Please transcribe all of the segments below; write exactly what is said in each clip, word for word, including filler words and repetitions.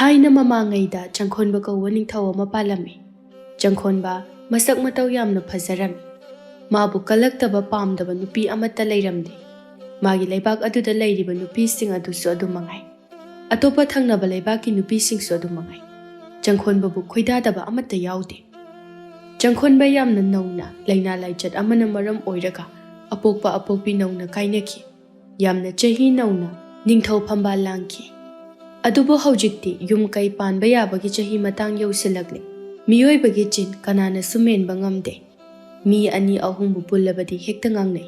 ꯊꯥꯏꯅ ꯃꯃꯥꯡꯉꯩꯗ ꯆꯪꯈꯣꯟꯕ ꯀꯧꯕ ꯅꯤꯡꯊꯧ ꯑꯃ ꯄꯥꯜꯂꯝꯃꯤ꯫ ꯆꯪꯈꯣꯟꯕ ꯃꯁꯛ ꯃꯇꯧ ꯌꯥꯝꯅ ꯐꯖꯔꯝꯃꯤ꯫ ꯃꯥꯕꯨ ꯀꯜꯂꯛꯇꯕ ꯄꯥꯝꯗꯕ ꯅꯨꯄꯤ ꯑꯃꯠꯇ ꯂꯩꯔꯝꯗꯦ꯫ ꯃꯥꯒꯤ ꯂꯩꯕꯥꯛ ꯑꯗꯨꯗ ꯂꯩꯔꯤꯕ ꯅꯨꯄꯤꯁꯤꯡ ꯑꯗꯨꯁꯨ ꯑꯗꯨ ꯃꯉꯥꯏ꯫ ꯑꯇꯣꯞꯄ ꯊꯪꯅꯕ ꯂꯩꯕꯥꯛꯀꯤ ꯅꯨꯄꯤꯁꯤꯡꯁꯨ ꯑꯗꯨ ꯃꯉꯥꯏ꯫ ꯆꯪꯈꯣꯟꯕꯕꯨ ꯈꯣꯏꯗꯥꯗꯕ ꯑꯃꯠꯇ ꯌꯥꯎꯗꯦ꯫ ꯆꯪꯈꯣꯟꯕ ꯌꯥꯝꯅ ꯅꯧꯅ ꯂꯥꯏꯅꯥ ꯂꯥꯏꯆꯠ ꯑꯃꯅ ꯃꯔꯝ ꯑꯣꯏꯔꯒ ꯑꯄꯣꯛꯄ ꯑꯄꯣꯛꯄꯤ ꯅꯧꯅ ꯀꯥꯏꯅꯈꯤ꯫ ꯌꯥꯝꯅ ꯆꯍꯤ ꯅꯧꯅ ꯅꯤꯡꯊꯧ ꯐꯝꯕꯥꯜ ꯂꯥꯡꯈꯤ꯫ ꯑꯗꯨꯕꯨ ꯍꯧꯖꯤꯛꯇꯤ ꯌꯨꯝ ꯀꯩ ꯄꯥꯟꯕ ꯌꯥꯕꯒꯤ ꯆꯍꯤ ꯃꯇꯥꯡ ꯌꯧꯁꯤꯜꯂꯛꯂꯦ꯫ ꯃꯤꯑꯣꯏꯕꯒꯤ ꯆꯤꯟ ꯀꯅꯥꯅꯁꯨ ꯃꯦꯟꯕ ꯉꯝꯗꯦ꯫ ꯃꯤ ꯑꯅꯤ ꯑꯍꯨꯝꯕꯨ ꯄꯨꯜꯂꯕꯗꯤ ꯍꯦꯛꯇ ꯉꯥꯡꯅꯩ꯫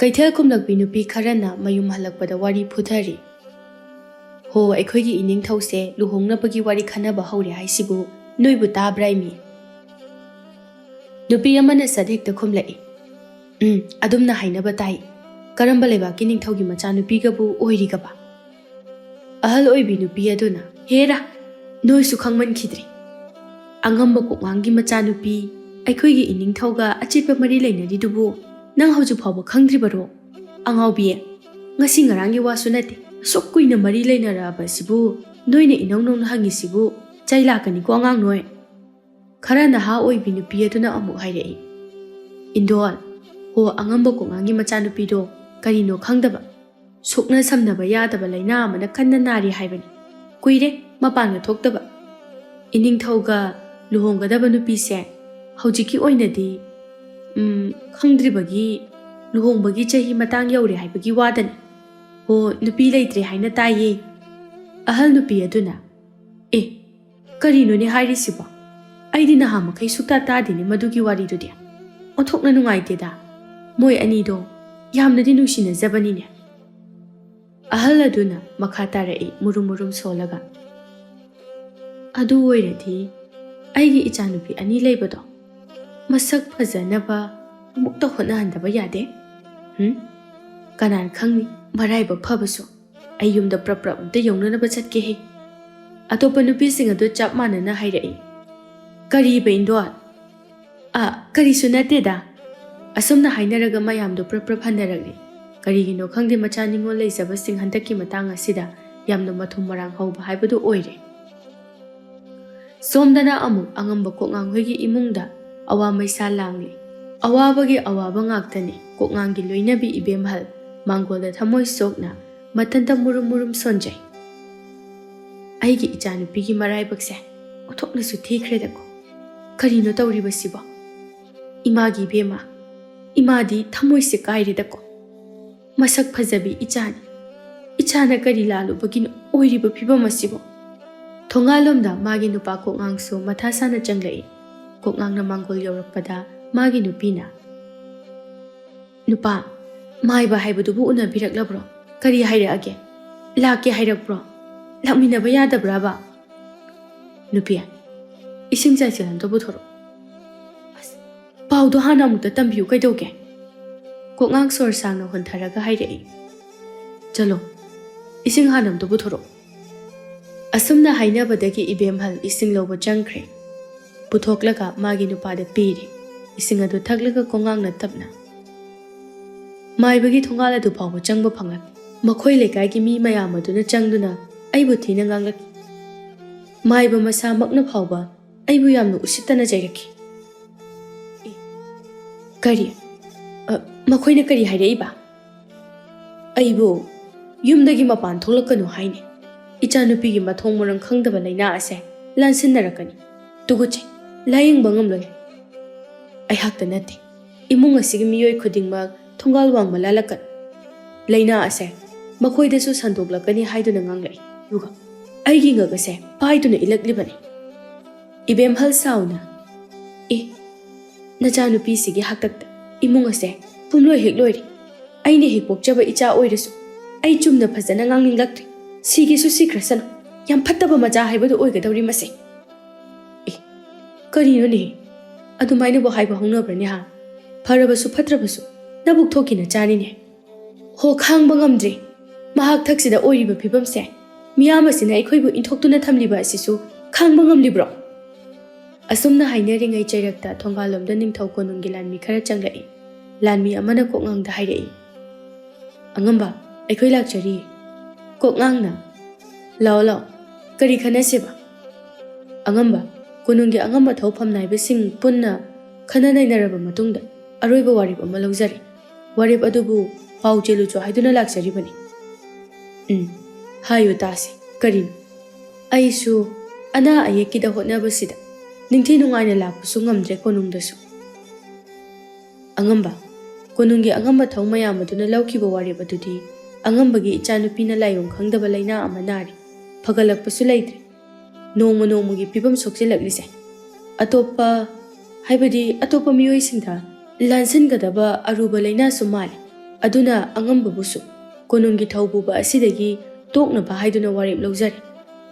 ꯀꯩꯊꯦꯜ ꯀꯨꯝꯂꯛꯄꯤ ꯅꯨꯄꯤ ꯈꯔꯅ ꯃꯌꯨꯝ ꯍꯜꯂꯛꯄꯗ ꯋꯥꯔꯤ ꯐꯨꯊꯔꯤ꯫ "ꯍꯣ, ꯑꯩꯈꯣꯏꯒꯤ ꯏꯅꯤꯡꯊꯧꯁꯦ ꯂꯨꯍꯣꯡꯅꯕꯒꯤ ꯋꯥꯔꯤ ꯈꯟꯅꯕ ꯍꯧꯔꯦ ꯍꯥꯏꯁꯤꯕꯨ ꯅꯣꯏꯕꯨ ꯇꯥꯕ꯭ꯔꯥ ꯏꯃꯤ?" ꯅꯨꯄꯤ ꯑꯃꯅ ꯁꯠ ꯍꯦꯛꯇ ꯈꯨꯝꯂꯛꯏ, "ꯎꯝ, ꯑꯗꯨꯝꯅ ꯍꯥꯏꯅꯕ ꯇꯥꯏ꯫ ꯀꯔꯝꯕ ꯂꯩꯕꯥꯛꯀꯤ ꯅꯤꯡꯊꯧꯒꯤ ꯃꯆꯥꯅꯨꯄꯤꯒꯕꯨ ꯑꯣꯏꯔꯤꯒꯕ?" ꯑꯍꯜ ꯑꯣꯏꯕꯤ ꯅꯨꯄꯤ ꯑꯗꯨꯅ, "ꯍꯦꯔꯥ, ꯅꯣꯏꯁꯨ ꯈꯪꯃꯟꯈꯤꯗ꯭ꯔꯦ꯫ ꯑꯉꯝꯕ ꯀꯣꯛꯉꯥꯡꯒꯤ ꯃꯆꯥꯅꯨꯄꯤ, ꯑꯩꯈꯣꯏꯒꯤ ꯏꯅꯤꯡꯊꯧꯒ ꯑꯆꯦꯠꯄ ꯃꯔꯤ ꯂꯩꯅꯔꯤꯗꯨꯕꯨ ꯅꯪ ꯍꯧꯖꯤꯛ ꯐꯥꯎꯕ ꯈꯪꯗ꯭ꯔꯤꯕꯔꯣ? ꯑꯉꯥꯎꯕꯤ, ꯉꯁꯤ ꯉꯔꯥꯡꯒꯤ ꯋꯥꯁꯨ ꯅꯠꯇꯦ꯫ ꯑꯁꯨꯛ ꯀꯨꯏꯅ ꯃꯔꯤ ꯂꯩꯅꯔꯛꯑꯕꯁꯤꯕꯨ ꯅꯣꯏꯅ ꯏꯅꯧ ꯅꯧꯅ ꯍꯪꯉꯤꯁꯤꯕꯨ ꯆꯩ ꯂꯥꯛꯀꯅꯤꯀꯣ ꯑꯉꯥꯡ ꯅꯣꯏ꯫" ꯈꯔ ꯅꯍꯥ ꯑꯣꯏꯕꯤ ꯅꯨꯄꯤ ꯑꯗꯨꯅ ꯑꯃꯨꯛ ꯍꯥꯏꯔꯛꯏ, "ꯏꯟꯗꯣꯜ, ꯍꯣ ꯑꯉꯝꯕ ꯀꯣꯛꯉꯥꯡꯒꯤ ꯃꯆꯥꯅꯨꯄꯤꯗꯣ ꯀꯔꯤꯅꯣ ꯈꯪꯗꯕ, ꯁꯣꯛꯅ ꯁꯝꯅꯕ ꯌꯥꯗꯕ ꯂꯥꯏꯅꯥ ꯑꯃꯅ ꯀꯟꯅ ꯅꯥꯔꯤ ꯍꯥꯏꯕꯅꯤ꯫ ꯀꯨꯏꯔꯦ ꯃꯄꯥꯟꯒ ꯊꯣꯛꯇꯕ꯫ ꯏꯅꯤꯡꯊꯧꯒ ꯂꯨꯍꯣꯡꯒꯗꯕ ꯅꯨꯄꯤꯁꯦ ꯍꯧꯖꯤꯛꯀꯤ ꯑꯣꯏꯅꯗꯤ, ꯎꯝ, ꯈꯪꯗ꯭ꯔꯤꯕꯒꯤ ꯂꯨꯍꯣꯡꯕꯒꯤ ꯆꯍꯤ ꯃꯇꯥꯡ ꯌꯧꯔꯦ ꯍꯥꯏꯕꯒꯤ ꯋꯥꯗꯅꯤ꯫ ꯍꯣ, ꯅꯨꯄꯤ ꯂꯩꯇ꯭ꯔꯦ ꯍꯥꯏꯅ ꯇꯥꯏꯌꯦ꯫" ꯑꯍꯜ ꯅꯨꯄꯤ ꯑꯗꯨꯅ, "ꯑꯦ, ꯀꯔꯤꯅꯣꯅꯦ ꯍꯥꯏꯔꯤꯁꯤꯕꯣ? ꯑꯩꯗꯤ ꯅꯍꯥ ꯃꯈꯩ ꯁꯨꯛꯇꯥ ꯇꯥꯗꯦꯅꯦ ꯃꯗꯨꯒꯤ ꯋꯥꯔꯤꯗꯨꯗꯤ꯫ ꯑꯣꯟꯊꯣꯛꯅ ꯅꯨꯡꯉꯥꯏꯇꯦꯗ꯫ ꯃꯣꯏ ꯑꯅꯤꯗꯣ ꯌꯥꯝꯅꯗꯤ ꯅꯨꯡꯁꯤꯅꯖꯕꯅꯤꯅꯦ꯫" ꯑꯍꯜ ꯑꯗꯨꯅ ꯃꯈꯥ ꯇꯥꯔꯛꯏ ꯃꯨꯔꯨꯝ ꯃꯨꯔꯨꯝ ꯁꯣꯜꯂꯒ, "ꯑꯗꯨ ꯑꯣꯏꯔꯗꯤ ꯑꯩꯒꯤ ꯏꯆꯥꯅꯨꯄꯤ ꯑꯅꯤ ꯂꯩꯕꯗꯣ ꯃꯁꯛ ꯐꯖꯅꯕ ꯑꯃꯨꯛꯇ ꯍꯣꯠꯅꯍꯟꯗꯕ ꯌꯥꯗꯦ꯫ ꯍꯨꯝ? ꯀꯅꯥꯅ ꯈꯪꯅꯤ, ꯃꯔꯥꯏꯕꯛ ꯐꯕꯁꯨ꯫ ꯑꯩ ꯌꯨꯝꯗ ꯄ꯭ꯔꯞ ꯄ꯭ꯔꯞ ꯑꯝꯇ ꯌꯧꯅꯅꯕ ꯆꯠꯀꯦꯍꯦ꯫" ꯑꯇꯣꯞꯄ ꯅꯨꯄꯤꯁꯤꯡ ꯑꯗꯨ ꯆꯞ ꯃꯥꯟꯅꯅ ꯍꯥꯏꯔꯛꯏ꯫ "ꯀꯔꯤꯕ ꯏꯟꯗꯣꯜ?" "ꯑ, ꯀꯔꯤꯁꯨ ꯅꯠꯇꯦꯗ꯫" ꯑꯁꯨꯝꯅ ꯍꯥꯏꯅꯔꯒ ꯃꯌꯥꯝꯗꯣ ꯄ꯭ꯔꯞ ꯄ꯭ꯔꯞ ꯍꯟꯅꯔꯛꯂꯤ꯫ ꯀꯔꯤꯒꯤꯅꯣ ꯈꯪꯗꯦ, ꯃꯆꯥ ꯅꯤꯉꯣꯜ ꯂꯩꯖꯕꯁꯤꯡ ꯍꯟꯗꯛꯀꯤ ꯃꯇꯥꯡ ꯑꯁꯤꯗ ꯌꯥꯝꯅ ꯃꯊꯨꯝ ꯃꯔꯥꯡ ꯍꯧꯕ ꯍꯥꯏꯕꯗꯨ ꯑꯣꯏꯔꯦ꯫ ꯁꯣꯝꯗꯅ ꯑꯃꯨꯛ ꯑꯉꯝꯕ ꯀꯣꯛꯉꯥꯡ ꯍꯣꯏꯒꯤ ꯏꯃꯨꯡꯗ ꯑꯋꯥ ꯃꯩꯁꯥ ꯂꯥꯡꯂꯤ꯫ ꯑꯋꯥꯕꯒꯤ ꯑꯋꯥꯕ ꯉꯥꯛꯇꯅꯤ꯫ ꯀꯣꯛꯉꯥꯡꯒꯤ ꯂꯣꯏꯅꯕꯤ ꯏꯕꯦꯝꯍꯜ ꯃꯥꯡꯒꯣꯜꯗ ꯊꯃꯣꯏ ꯁꯣꯛꯅ ꯃꯊꯟꯇ ꯃꯨꯔꯨꯝ ꯃꯨꯔꯨꯝ ꯁꯣꯟꯖꯩ꯫ "ꯑꯩꯒꯤ ꯏꯆꯥꯅꯨꯄꯤꯒꯤ ꯃꯔꯥꯏꯕꯛꯁꯦ ꯑꯣꯟꯊꯣꯛꯅꯁꯨ ꯊꯤꯈ꯭ꯔꯦꯗꯀꯣ꯫ ꯀꯔꯤꯅꯣ ꯇꯧꯔꯤꯕꯁꯤꯕꯣ? ꯏꯃꯥꯒꯤ ꯏꯕꯦꯝꯃ, ꯏꯃꯥꯗꯤ ꯊꯃꯣꯏꯁꯦ ꯀꯥꯏꯔꯦꯗꯀꯣ꯫ ꯃꯁꯛ ꯐꯖꯕꯤ ꯏꯆꯥꯅꯤ꯫ ꯏꯆꯥꯅ ꯀꯔꯤ ꯂꯥꯜꯂꯨꯕꯒꯤꯅꯣ ꯑꯣꯏꯔꯤꯕ ꯐꯤꯕꯝ ꯑꯁꯤꯕꯣ?" ꯊꯣꯡꯒꯥꯜꯂꯣꯝꯗ ꯃꯥꯒꯤ ꯅꯨꯄꯥ ꯀꯣꯛꯉꯥꯡꯁꯨ ꯃꯊꯥ ꯁꯥꯅ ꯆꯪꯂꯛꯏ꯫ ꯀꯣꯛꯉꯥꯡꯅ ꯃꯥꯡꯒꯣꯜ ꯌꯧꯔꯛꯄꯗ ꯃꯥꯒꯤ ꯅꯨꯄꯤꯅ, "ꯅꯨꯄꯥ, ꯃꯥꯏꯕ ꯍꯥꯏꯕꯗꯨꯕꯨ ꯎꯅꯕꯤꯔꯛꯂꯕ꯭ꯔꯣ? ꯀꯔꯤ ꯍꯥꯏꯔꯛꯑꯒꯦ? ꯂꯥꯛꯀꯦ ꯍꯥꯏꯔꯛꯄ꯭ꯔꯣ? ꯂꯥꯛꯃꯤꯟꯅꯕ ꯌꯥꯗꯕ꯭ꯔꯕ?" "ꯅꯨꯄꯤ, ꯏꯁꯤꯡ ꯆꯥꯏꯁꯦꯜ ꯑꯝꯇ ꯄꯨꯊꯣꯔꯛꯑꯣ꯫" "ꯑꯁ, ꯄꯥꯎꯗꯣ ꯍꯥꯟꯅ ꯑꯃꯨꯛꯇ ꯇꯝꯕꯤꯌꯨ ꯀꯩꯗꯧꯒꯦ?" ꯀꯣꯛꯉꯥꯡ ꯁꯣꯔ ꯁꯥꯡꯅ ꯍꯣꯟꯊꯔꯒ ꯍꯥꯏꯔꯛꯏ꯫ "ꯆꯠꯂꯣ, ꯏꯁꯤꯡ ꯍꯥꯟꯅ ꯑꯝꯇ ꯄꯨꯊꯣꯔꯛꯑꯣ꯫" ꯑꯁꯨꯝꯅ ꯍꯥꯏꯅꯕꯗꯒꯤ ꯏꯕꯦꯝꯍꯜ ꯏꯁꯤꯡ ꯂꯧꯕ ꯆꯪꯈ꯭ꯔꯦ꯫ ꯄꯨꯊꯣꯛꯂꯒ ꯃꯥꯒꯤ ꯅꯨꯄꯥꯗ ꯄꯤꯔꯦ꯫ ꯏꯁꯤꯡ ꯑꯗꯨ ꯊꯛꯂꯒ ꯀꯣꯛꯉꯥꯡꯅ ꯇꯞꯅ, "ꯃꯥꯏꯕꯒꯤ ꯊꯣꯡꯒꯥꯜ ꯑꯗꯨ ꯐꯥꯎꯕ ꯆꯪꯕ ꯐꯪꯂꯛꯇꯦ꯫ ꯃꯈꯣꯏ ꯂꯩꯀꯥꯏꯒꯤ ꯃꯤ ꯃꯌꯥꯝ ꯑꯗꯨꯅ ꯆꯪꯗꯨꯅ ꯑꯩꯕꯨ ꯊꯤꯅ ꯉꯥꯡꯂꯛꯈꯤ꯫ ꯃꯥꯏꯕ ꯃꯁꯥꯃꯛꯅ ꯐꯥꯎꯕ ꯑꯩꯕꯨ ꯌꯥꯝꯅ ꯎꯁꯤꯠꯇꯅ ꯆꯩꯔꯛꯈꯤ꯫" "ꯑꯦ, ꯀꯔꯤ? ꯑ, ꯃꯈꯣꯏꯅ ꯀꯔꯤ ꯍꯥꯏꯔꯛꯏꯕ?" "ꯑꯩꯕꯨ ꯌꯨꯝꯗꯒꯤ ꯃꯄꯥꯟ ꯊꯣꯛꯂꯛꯀꯅꯨ ꯍꯥꯏꯅꯤ꯫ ꯏꯆꯥꯅꯨꯄꯤꯒꯤ ꯃꯊꯣꯡ ꯃꯔꯝ ꯈꯪꯗꯕ ꯂꯥꯏꯅꯥ ꯑꯁꯦ ꯂꯥꯟꯁꯤꯟꯅꯔꯛꯀꯅꯤ꯫ ꯇꯨꯒꯨꯠꯆꯩ, ꯂꯥꯏꯌꯦꯡꯕ ꯉꯝꯂꯣꯏ꯫ ꯑꯩꯍꯥꯛꯇ ꯅꯠꯇꯦ, ꯏꯃꯨꯡ ꯑꯁꯤꯒꯤ ꯃꯤꯑꯣꯏ ꯈꯨꯗꯤꯡꯃꯛ ꯊꯣꯡꯒꯥꯜ ꯋꯥꯡꯃ ꯂꯥꯜꯂꯛꯀꯅꯤ꯫ ꯂꯥꯏꯅꯥ ꯑꯁꯦ ꯃꯈꯣꯏꯗꯁꯨ ꯁꯟꯗꯣꯛꯂꯛꯀꯅꯤ ꯍꯥꯏꯗꯨꯅ ꯉꯥꯡꯂꯛꯏ꯫ ꯑꯗꯨꯒ ꯑꯩꯒꯤ ꯉꯛ ꯑꯁꯦ ꯄꯥꯏꯗꯨꯅ ꯏꯜꯂꯛꯂꯤꯕꯅꯤ꯫" ꯏꯕꯦꯝꯍꯜ ꯁꯥꯎꯅ, "ꯑꯦ, ꯅꯆꯥꯅꯨꯄꯤꯁꯤꯒꯤ ꯍꯥꯛꯇꯛꯇ ꯏꯃꯨꯡ ꯑꯁꯦ ꯄꯨꯝꯂꯣꯏ ꯍꯦꯛ ꯂꯣꯏꯔꯦ꯫ ꯑꯩꯅ ꯍꯦꯛ ꯄꯣꯛꯆꯕ ꯏꯆꯥ ꯑꯣꯏꯔꯁꯨ ꯑꯩ ꯆꯨꯝꯅ ꯐꯖꯅ ꯉꯥꯡꯅꯤꯡꯂꯛꯇ꯭ꯔꯦ꯫ ꯁꯤꯒꯤꯁꯨ ꯁꯤꯈ꯭ꯔꯁꯅꯨ꯫ ꯌꯥꯝ ꯐꯠꯇꯕ ꯃꯆꯥ ꯍꯥꯏꯕꯗꯨ ꯑꯣꯏꯒꯗꯧꯔꯤ ꯃꯁꯦ꯫" "ꯑꯦ, ꯀꯔꯤꯅꯣꯅꯦ? ꯑꯗꯨꯃꯥꯏꯅꯕꯨ ꯍꯥꯏꯕ ꯍꯧꯅꯕ꯭ꯔꯅꯦ ꯍꯥ? ꯐꯔꯕꯁꯨ ꯐꯠꯇ꯭ꯔꯕꯁꯨ ꯅꯕꯨꯛ ꯊꯣꯛꯀꯤ ꯅꯆꯥꯅꯤꯅꯦ꯫ ꯍꯣ, ꯈꯥꯡꯕ ꯉꯝꯗ꯭ꯔꯦ꯫ ꯃꯍꯥꯛ ꯊꯛꯁꯤꯗ ꯑꯣꯏꯔꯤꯕ ꯐꯤꯕꯝꯁꯦ, ꯃꯤꯌꯥꯝ ꯑꯁꯤꯅ ꯑꯩꯈꯣꯏꯕꯨ ꯏꯟꯊꯣꯛꯇꯨꯅ ꯊꯝꯂꯤꯕ ꯑꯁꯤꯁꯨ ꯈꯥꯡꯕ ꯉꯝꯂꯤꯕ꯭ꯔꯣ?" ꯑꯁꯨꯝꯅ ꯍꯥꯏꯅꯔꯤꯉꯩ ꯆꯩꯔꯛꯇ ꯊꯣꯡꯒꯥꯜꯂꯣꯝꯗ ꯅꯤꯡꯊꯧ ꯀꯣꯅꯨꯡꯒꯤ ꯂꯥꯟꯃꯤ ꯈꯔ ꯆꯪꯂꯛꯏ꯫ ꯂꯥꯟꯃꯤ ꯑꯃꯅ ꯀꯣꯛꯉꯥꯡꯗ ꯍꯥꯏꯔꯛꯏ, "ꯑꯉꯝꯕ, ꯑꯩꯈꯣꯏ ꯂꯥꯛꯆꯔꯤ꯫" ꯀꯣꯛꯉꯥꯡꯅ, ꯂꯥꯛꯑꯣ, ꯂꯥꯛꯑꯣ꯫ ꯀꯔꯤ ꯈꯟꯅꯁꯦꯕ? ꯑꯉꯝꯕ, ꯀꯣꯅꯨꯡꯒꯤ ꯑꯉꯝꯕ ꯊꯧꯐꯝ ꯅꯥꯏꯕꯁꯤꯡ ꯄꯨꯟꯅ ꯈꯟꯅ ꯅꯩꯅꯔꯕ ꯃꯇꯨꯡꯗ ꯑꯔꯣꯏꯕ ꯋꯥꯔꯦꯞ ꯑꯃ ꯂꯧꯖꯔꯦ꯫ ꯋꯥꯔꯦꯞ ꯑꯗꯨꯕꯨ ꯄꯥꯎ ꯆꯦꯜꯂꯨꯆꯣ ꯍꯥꯏꯗꯨꯅ ꯂꯥꯛꯆꯔꯤꯕꯅꯤ꯫ ꯎꯝ, ꯍꯥꯏꯌꯨ ꯇꯥꯁꯤ, ꯀꯔꯤꯅꯣ? ꯑꯩꯁꯨ ꯑꯅꯥ ꯑꯌꯦꯛꯀꯤꯗ ꯍꯣꯠꯅꯕꯁꯤꯗ ꯅꯤꯡꯊꯤ ꯅꯨꯡꯉꯥꯏꯅ ꯂꯥꯛꯄꯁꯨ ꯉꯝꯗ꯭ꯔꯦ ꯀꯣꯅꯨꯡꯗꯁꯨ꯫ ꯑꯉꯝꯕ, ꯀꯣꯅꯨꯡꯒꯤ ꯑꯉꯝꯕ ꯊꯧ ꯃꯌꯥꯝ ꯑꯗꯨꯅ ꯂꯧꯈꯤꯕ ꯋꯥꯔꯦꯞ ꯑꯗꯨꯗꯤ ꯑꯉꯝꯕꯒꯤ ꯏꯆꯥꯅꯨꯄꯤꯅ ꯂꯥꯏꯑꯣꯡ ꯈꯪꯗꯕ ꯂꯥꯏꯅꯥ ꯑꯃ ꯅꯥꯔꯤ꯫ ꯐꯒꯠꯂꯛꯄꯁꯨ ꯂꯩꯇ꯭ꯔꯦ꯫ ꯅꯣꯡꯃ ꯅꯣꯡꯃꯒꯤ ꯐꯤꯕꯝ ꯁꯣꯛꯆꯤꯜꯂꯛꯂꯤꯁꯦ ꯑꯇꯣꯞꯄ, ꯍꯥꯏꯕꯗꯤ ꯑꯇꯣꯞꯄ ꯃꯤꯑꯣꯏꯁꯤꯡꯗ ꯂꯥꯟꯁꯤꯟꯒꯗꯕ ꯑꯔꯨꯕ ꯂꯥꯏꯅꯥꯁꯨ ꯃꯥꯜꯂꯤ꯫ ꯑꯗꯨꯅ ꯑꯉꯝꯕꯕꯨꯁꯨ ꯀꯣꯅꯨꯡꯒꯤ ꯊꯧ ꯄꯨꯕ ꯑꯁꯤꯗꯒꯤ ꯇꯣꯛꯅꯕ ꯍꯥꯏꯗꯨꯅ ꯋꯥꯔꯦꯞ ꯂꯧꯖꯔꯦ꯫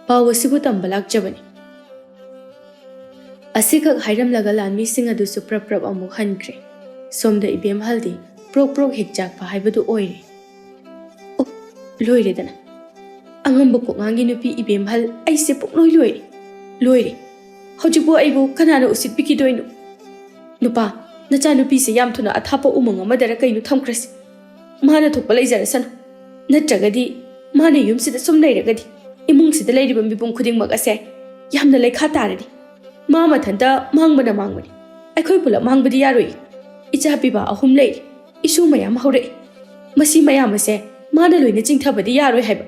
ꯄꯥꯎ ꯑꯁꯤꯕꯨ ꯇꯝꯕ ꯂꯥꯛꯆꯕꯅꯤ꯫ ꯑꯁꯤꯈꯛ ꯍꯥꯏꯔꯝꯂꯒ ꯂꯥꯟꯃꯤꯁꯤꯡ ꯑꯗꯨꯁꯨ ꯄ꯭ꯔꯞ ꯄ꯭ꯔꯞ ꯑꯃꯨꯛ ꯍꯟꯈ꯭ꯔꯦ꯫ ꯁꯣꯝꯗ ꯏꯕꯦꯝꯍꯜꯗꯤ ꯄ꯭ꯔꯣꯛ ꯄ꯭ꯔꯣꯛ ꯍꯦꯛ ꯆꯥꯛꯄ ꯍꯥꯏꯕꯗꯨ ꯑꯣꯏꯔꯦ꯫ ꯑꯣ, ꯂꯣꯏꯔꯦꯗꯅ꯫ ꯑꯉꯝꯕ ꯀꯣꯛꯉꯥꯡꯒꯤ ꯅꯨꯄꯤ ꯏꯕꯦꯝꯍꯜ, ꯑꯩꯁꯦ ꯄꯨꯡꯂꯣꯏ ꯂꯣꯏꯔꯦ꯫ ꯂꯣꯏꯔꯦ꯫ ꯍꯧꯖꯤꯛꯄꯨ ꯑꯩꯕꯨ ꯀꯅꯥꯅ ꯎꯁꯤꯠꯄꯤꯈꯤꯗꯣꯏꯅꯣ? ꯅꯨꯄꯥ, ꯅꯆꯥꯅꯨꯄꯤꯁꯦ ꯌꯥꯝ ꯊꯨꯅ ꯑꯊꯥꯞꯄ ꯎꯃꯪ ꯑꯃꯗꯔ ꯀꯩꯅꯣ ꯊꯝꯈ꯭ꯔꯁꯤ꯫ ꯃꯥꯅ ꯊꯣꯛꯄ ꯂꯩꯖꯔꯁꯅꯨ꯫ ꯅꯠꯇ꯭ꯔꯒꯗꯤ ꯃꯥꯅ ꯌꯨꯝꯁꯤꯗ ꯁꯨꯝ ꯂꯩꯔꯒꯗꯤ ꯏꯃꯨꯡꯁꯤꯗ ꯂꯩꯔꯤꯕ ꯃꯤꯄꯨꯝ ꯈꯨꯗꯤꯡꯃꯛ ꯑꯁꯦ ꯌꯥꯝꯅ ꯂꯩꯈꯥ ꯇꯥꯔꯅꯤ꯫ ꯃꯥ ꯃꯊꯟꯇ ꯃꯥꯡꯕꯅ ꯃꯥꯡꯕꯅꯤ꯫ ꯑꯩꯈꯣꯏ ꯄꯨꯂꯞ ꯃꯥꯡꯕꯗꯤ ꯌꯥꯔꯣꯏ꯫ ꯏꯆꯥ ꯄꯤꯕ ꯑꯍꯨꯝ ꯂꯩꯔꯤ꯫ ꯏꯁꯨ ꯃꯌꯥꯝ ꯍꯧꯔꯛꯏ꯫ ꯃꯁꯤ ꯃꯌꯥꯝ ꯑꯁꯦ ꯃꯥꯅ ꯂꯣꯏꯅ ꯆꯤꯡꯊꯕꯗꯤ ꯌꯥꯔꯣꯏ ꯍꯥꯏꯕ꯫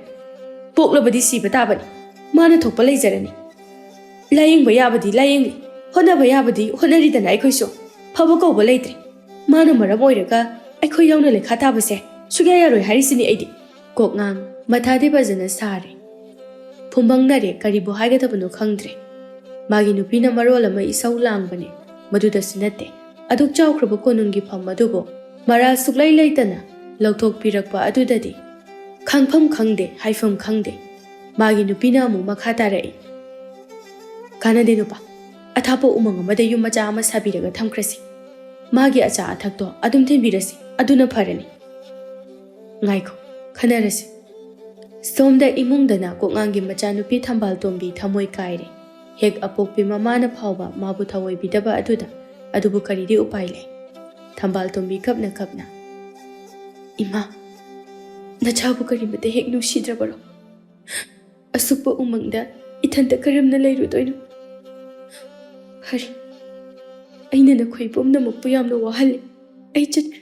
ꯄꯣꯛꯂꯕꯗꯤ ꯁꯤꯕ ꯇꯥꯕꯅꯤ꯫ ꯃꯥꯅ ꯊꯣꯛꯄ ꯂꯩꯖꯔꯅꯤ꯫ ꯂꯥꯌꯦꯡꯕ ꯌꯥꯕꯗꯤ ꯂꯥꯌꯦꯡꯂꯤ, ꯍꯣꯠꯅꯕ ꯌꯥꯕꯗꯤ ꯍꯣꯠꯅꯔꯤꯗꯅ ꯑꯩꯈꯣꯏꯁꯨ꯫ ꯐꯕ ꯀꯧꯕ ꯂꯩꯇ꯭ꯔꯦ꯫ ꯃꯥꯅ ꯃꯔꯝ ꯑꯣꯏꯔꯒ ꯑꯩꯈꯣꯏ ꯌꯥꯎꯅ ꯂꯩꯈꯥ ꯇꯥꯕꯁꯦ ꯁꯨꯛꯌꯥ ꯌꯥꯔꯣꯏ ꯍꯥꯏꯔꯤꯁꯤꯅꯤ ꯑꯩꯗꯤ꯫ ꯀꯣꯛꯉꯥꯡ ꯃꯊꯥꯗꯤ ꯐꯖꯅ ꯁꯥꯔꯦ꯫ ꯐꯨꯝꯕꯪꯅꯔꯦ, ꯀꯔꯤꯕꯨ ꯍꯥꯏꯒꯗꯕꯅꯣ ꯈꯪꯗ꯭ꯔꯦ꯫ ꯃꯥꯒꯤ ꯅꯨꯄꯤꯅ ꯃꯔꯣꯜ ꯑꯃ ꯏꯁꯧ ꯂꯥꯡꯕꯅꯦ, ꯃꯗꯨꯗꯁꯨ ꯅꯠꯇꯦ꯫ ꯑꯗꯨꯛ ꯆꯥꯎꯈ꯭ꯔꯕ ꯀꯣꯅꯨꯡꯒꯤ ꯐꯝ ꯑꯗꯨꯕꯨ ꯃꯔꯥꯜ ꯁꯨꯛꯂꯩ ꯂꯩꯇꯅ ꯂꯧꯊꯣꯛꯄꯤꯔꯛꯄ ꯑꯗꯨꯗꯗꯤ ꯈꯪꯐꯝ ꯈꯪꯗꯦ, ꯍꯥꯏꯐꯝ ꯈꯪꯗꯦ꯫ ꯃꯥꯒꯤ ꯅꯨꯄꯤꯅ ꯑꯃꯨꯛ ꯃꯈꯥ ꯇꯥꯔꯛꯏ, "ꯀꯥꯟꯅꯗꯦ ꯅꯨꯄꯥ, ꯑꯊꯥꯞꯄ ꯎꯃꯪ ꯑꯃꯗ ꯌꯨꯝ ꯃꯆꯥ ꯑꯃ ꯁꯥꯕꯤꯔꯒ ꯊꯝꯈ꯭ꯔꯁꯤ꯫ ꯃꯥꯒꯤ ꯑꯆꯥ ꯑꯊꯛꯇꯣ ꯑꯗꯨꯝ ꯊꯤꯟꯕꯤꯔꯁꯤ, ꯑꯗꯨꯅ ꯐꯔꯅꯤ꯫" ꯉꯥꯏꯈꯣ, ꯈꯟꯅꯔꯁꯤ꯫ ꯁꯣꯝꯗ ꯏꯃꯨꯡꯗꯅ ꯀꯣꯛꯉꯥꯡꯒꯤ ꯃꯆꯥꯅꯨꯄꯤ ꯊꯝꯕꯥꯜ ꯇꯣꯝꯕꯤ ꯊꯃꯣꯏ ꯀꯥꯏꯔꯦ꯫ ꯍꯦꯛ ꯑꯄꯣꯛꯄꯤ ꯃꯃꯥꯅ ꯐꯥꯎꯕ ꯃꯥꯕꯨ ꯊꯑꯣꯏꯕꯤꯗꯕ ꯑꯗꯨꯗ, ꯑꯗꯨꯕꯨ ꯀꯔꯤꯗꯤ ꯎꯄꯥꯏ ꯂꯩ? ꯊꯝꯕꯥꯜ ꯇꯣꯝꯕꯤ ꯀꯞꯅ ꯀꯞꯅ, "ꯏꯃꯥ, ꯅꯆꯥꯕꯨ ꯀꯔꯤꯃꯇ ꯍꯦꯛ ꯅꯨꯡꯁꯤꯗ꯭ꯔꯕꯔꯣ?" ꯑꯁꯨꯛꯄ ꯎꯃꯪꯗ ꯏꯊꯟꯇ ꯀꯔꯝꯅ ꯂꯩꯔꯨꯗꯣꯏꯅꯣ? ꯐꯔꯦ, ꯑꯩꯅ ꯅꯈꯣꯏ ꯄꯨꯝꯅꯃꯛꯄꯨ ꯌꯥꯝꯅ ꯋꯥꯍꯜꯂꯦ꯫ ꯑꯩ ꯆꯠꯈ꯭ꯔꯦ꯫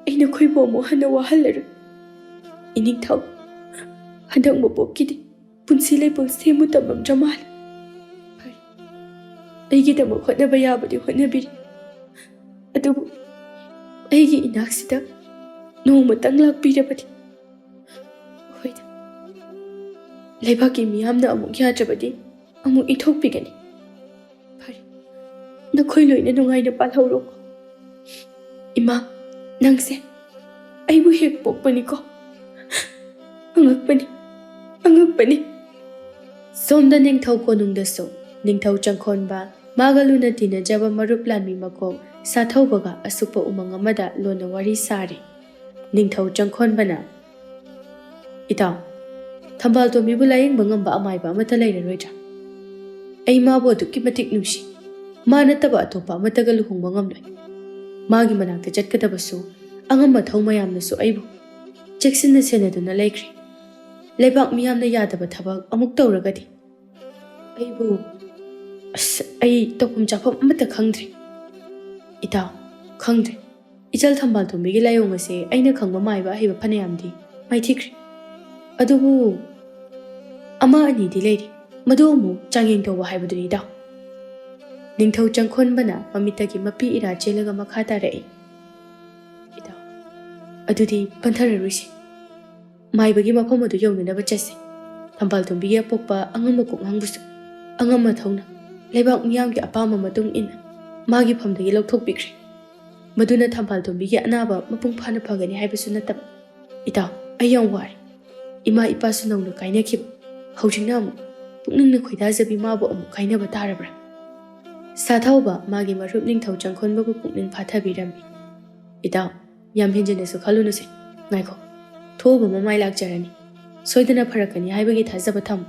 ꯑꯩ ꯅꯈꯣꯏꯕꯨ ꯑꯃꯨꯛ ꯍꯟꯅ ꯋꯥꯍꯜꯂꯔꯣꯏ꯫ ꯏꯅꯤꯡꯊꯧ, ꯍꯟꯗꯛ ꯃꯄꯣꯛꯀꯤꯗꯤ ꯄꯨꯟꯁꯤ ꯂꯩꯄꯣꯛ ꯁꯦꯝꯃꯨ ꯇꯝꯃꯝꯗ꯭ꯔ ꯃꯥꯜꯂꯦ꯫ ꯐꯔꯦ, ꯑꯩꯒꯤꯗꯃꯛ ꯍꯣꯠꯅꯕ ꯌꯥꯕꯗꯤ ꯍꯣꯠꯅꯕꯤꯔꯤ, ꯑꯗꯨꯕꯨ ꯑꯩꯒꯤ ꯏꯅꯥꯛꯁꯤꯗ ꯅꯣꯡꯃꯇꯪ ꯂꯥꯛꯄꯤꯔꯕꯗꯤ꯫ ꯍꯣꯏꯗ, ꯂꯩꯕꯥꯛꯀꯤ ꯃꯤꯌꯥꯝꯅ ꯑꯃꯨꯛ ꯌꯥꯗ꯭ꯔꯕꯗꯤ ꯑꯃꯨꯛ ꯏꯟꯊꯣꯛꯄꯤꯒꯅꯤ꯫ ꯐꯔꯦ, ꯅꯈꯣꯏ ꯂꯣꯏꯅ ꯅꯨꯡꯉꯥꯏꯅ ꯄꯥꯜꯍꯧꯔꯣ꯫ ꯏꯃꯥ, ꯅꯪꯁꯦ ꯑꯩꯕꯨ ꯍꯦꯛ ꯄꯣꯛꯄꯅꯤꯀꯣ꯫ ꯑꯉꯛꯄꯅꯤ, ꯑꯉꯛꯄꯅꯤ꯫ ꯁꯣꯝꯗ ꯅꯤꯡꯊꯧ ꯀꯣꯅꯨꯡꯗꯁꯨ ꯅꯤꯡꯊꯧ ꯆꯪꯈꯣꯟꯕ, ꯃꯥꯒ ꯂꯨꯅ ꯇꯤꯟꯅꯖꯕ ꯃꯔꯨꯞ ꯂꯥꯟꯃꯤ ꯃꯀꯣꯛ ꯁꯥꯊꯧꯕꯒ ꯑꯁꯨꯛꯄ ꯎꯃꯪ ꯑꯃꯗ ꯂꯣꯟꯅ ꯋꯥꯔꯤ ꯁꯥꯔꯤ꯫ ꯅꯤꯡꯊꯧ ꯆꯪꯈꯣꯟꯕꯅ, "ꯏꯇꯥꯎ, ꯊꯝꯕꯥꯜ ꯇꯣꯝꯕꯤꯕꯨ ꯂꯥꯌꯦꯡꯕ ꯉꯝꯕ ꯑꯃꯥꯏꯕ ꯑꯃꯠꯇ ꯂꯩꯔꯔꯣꯏꯗ꯭ꯔꯥ? ꯑꯩ ꯃꯥꯕꯨ ꯑꯗꯨꯛꯀꯤ ꯃꯇꯤꯛ ꯅꯨꯡꯁꯤ꯫ ꯃꯥ ꯅꯠꯇꯕ ꯑꯇꯣꯞꯄ ꯑꯃꯠꯇꯒ ꯂꯨꯍꯣꯡꯕ ꯉꯝꯂꯣꯏ꯫ ꯃꯥꯒꯤ ꯃꯅꯥꯛꯇ ꯆꯠꯀꯗꯕꯁꯨ ꯑꯉꯝ ꯑꯊꯧ ꯃꯌꯥꯝꯅꯁꯨ ꯑꯩꯕꯨ ꯆꯦꯛꯁꯤꯟꯅ ꯁꯦꯟꯅꯗꯨꯅ ꯂꯩꯈ꯭ꯔꯦ꯫ ꯂꯩꯕꯥꯛ ꯃꯤꯌꯥꯝꯅ ꯌꯥꯗꯕ ꯊꯕꯛ ꯑꯃꯨꯛ ꯇꯧꯔꯒꯗꯤ ꯑꯩꯕꯨ, ꯑꯁ, ꯑꯩ ꯇꯧꯐꯝ ꯆꯥꯐꯝ ꯑꯃꯠꯇ ꯈꯪꯗ꯭ꯔꯦ꯫ ꯏꯇꯥꯎ, ꯈꯪꯗ꯭ꯔꯦ꯫ ꯏꯆꯜ ꯊꯝꯕꯥꯜ ꯇꯣꯝꯕꯤꯒꯤ ꯂꯥꯏꯑꯣꯡ ꯑꯁꯦ ꯑꯩꯅ ꯈꯪꯕ ꯃꯥꯏꯕ ꯑꯍꯩꯕ ꯐꯅꯌꯥꯝꯗꯤ ꯃꯥꯏꯊꯤꯈ꯭ꯔꯦ꯫ ꯑꯗꯨꯕꯨ ꯑꯃ ꯑꯅꯤꯗꯤ ꯂꯩꯔꯤ, ꯃꯗꯨ ꯑꯃꯨꯛ ꯆꯥꯡꯌꯦꯡ ꯇꯧꯕ ꯍꯥꯏꯕꯗꯨꯅꯤ, ꯏꯇꯥꯎ꯫" ꯅꯤꯡꯊꯧ ꯆꯪꯈꯣꯟꯕꯅ ꯃꯃꯤꯠꯇꯒꯤ ꯃꯄꯤ ꯏꯔꯥ ꯆꯦꯜꯂꯒ ꯃꯈꯥ ꯇꯥꯔꯛꯏ, "ꯏꯇꯥꯎ, ꯑꯗꯨꯗꯤ ꯄꯟꯊꯔꯔꯣꯏꯁꯤ꯫ ꯃꯥꯏꯕꯒꯤ ꯃꯐꯝ ꯑꯗꯨ ꯌꯧꯅꯅꯕ ꯆꯠꯁꯤ꯫ ꯊꯝꯕꯥꯜ ꯇꯣꯝꯕꯤꯒꯤ ꯑꯄꯣꯛꯄ ꯑꯉꯝꯕ ꯀꯣꯛꯉꯥꯡꯕꯨꯁꯨ ꯑꯉꯝ ꯑꯊꯧꯅ ꯂꯩꯕꯥꯛ ꯃꯤꯌꯥꯝꯒꯤ ꯑꯄꯥꯝꯕ ꯃꯇꯨꯡ ꯏꯟꯅ ꯃꯥꯒꯤ ꯐꯝꯗꯒꯤ ꯂꯧꯊꯣꯛꯄꯤꯈ꯭ꯔꯦ꯫ ꯃꯗꯨꯅ ꯊꯝꯕꯥꯜ ꯇꯣꯝꯕꯤꯒꯤ ꯑꯅꯥꯕ ꯃꯄꯨꯡ ꯐꯥꯅ ꯐꯒꯅꯤ ꯍꯥꯏꯕꯁꯨ ꯅꯠꯇꯕ꯫ ꯏꯇꯥꯎ, ꯑꯩ ꯌꯥꯝ ꯋꯥꯔꯦ꯫ ꯏꯃꯥ ꯏꯄꯥꯁꯨ ꯅꯧꯅ ꯀꯥꯏꯅꯈꯤꯕ꯫ ꯍꯧꯖꯤꯛꯅ ꯑꯃꯨꯛ ꯄꯨꯛꯅꯤꯡꯅ ꯈꯣꯏꯗꯥꯖꯕꯤ ꯃꯥꯕꯨ ꯑꯃꯨꯛ ꯀꯥꯏꯅꯕ ꯇꯥꯔꯕ꯭ꯔꯥ?" ꯁꯥꯊꯧꯕ ꯃꯥꯒꯤ ꯃꯔꯨꯞ ꯅꯤꯡꯊꯧ ꯆꯪꯈꯣꯟꯕꯕꯨ ꯄꯨꯛꯅꯤꯡ ꯐꯥꯊꯕꯤꯔꯝꯃꯤ꯫ "ꯏꯇꯥꯎ, ꯌꯥꯝ ꯍꯦꯟꯖꯤꯟꯅꯁꯨ ꯈꯜꯂꯨꯅꯨꯁꯦ꯫ ꯉꯥꯏꯈꯣ, ꯊꯣꯛꯎꯕ ꯃꯃꯥꯏ ꯂꯥꯛꯆꯔꯅꯤ꯫ ꯁꯣꯏꯗꯅ ꯐꯔꯛꯀꯅꯤ ꯍꯥꯏꯕꯒꯤ ꯊꯥꯖꯕ ꯊꯝꯃꯨ꯫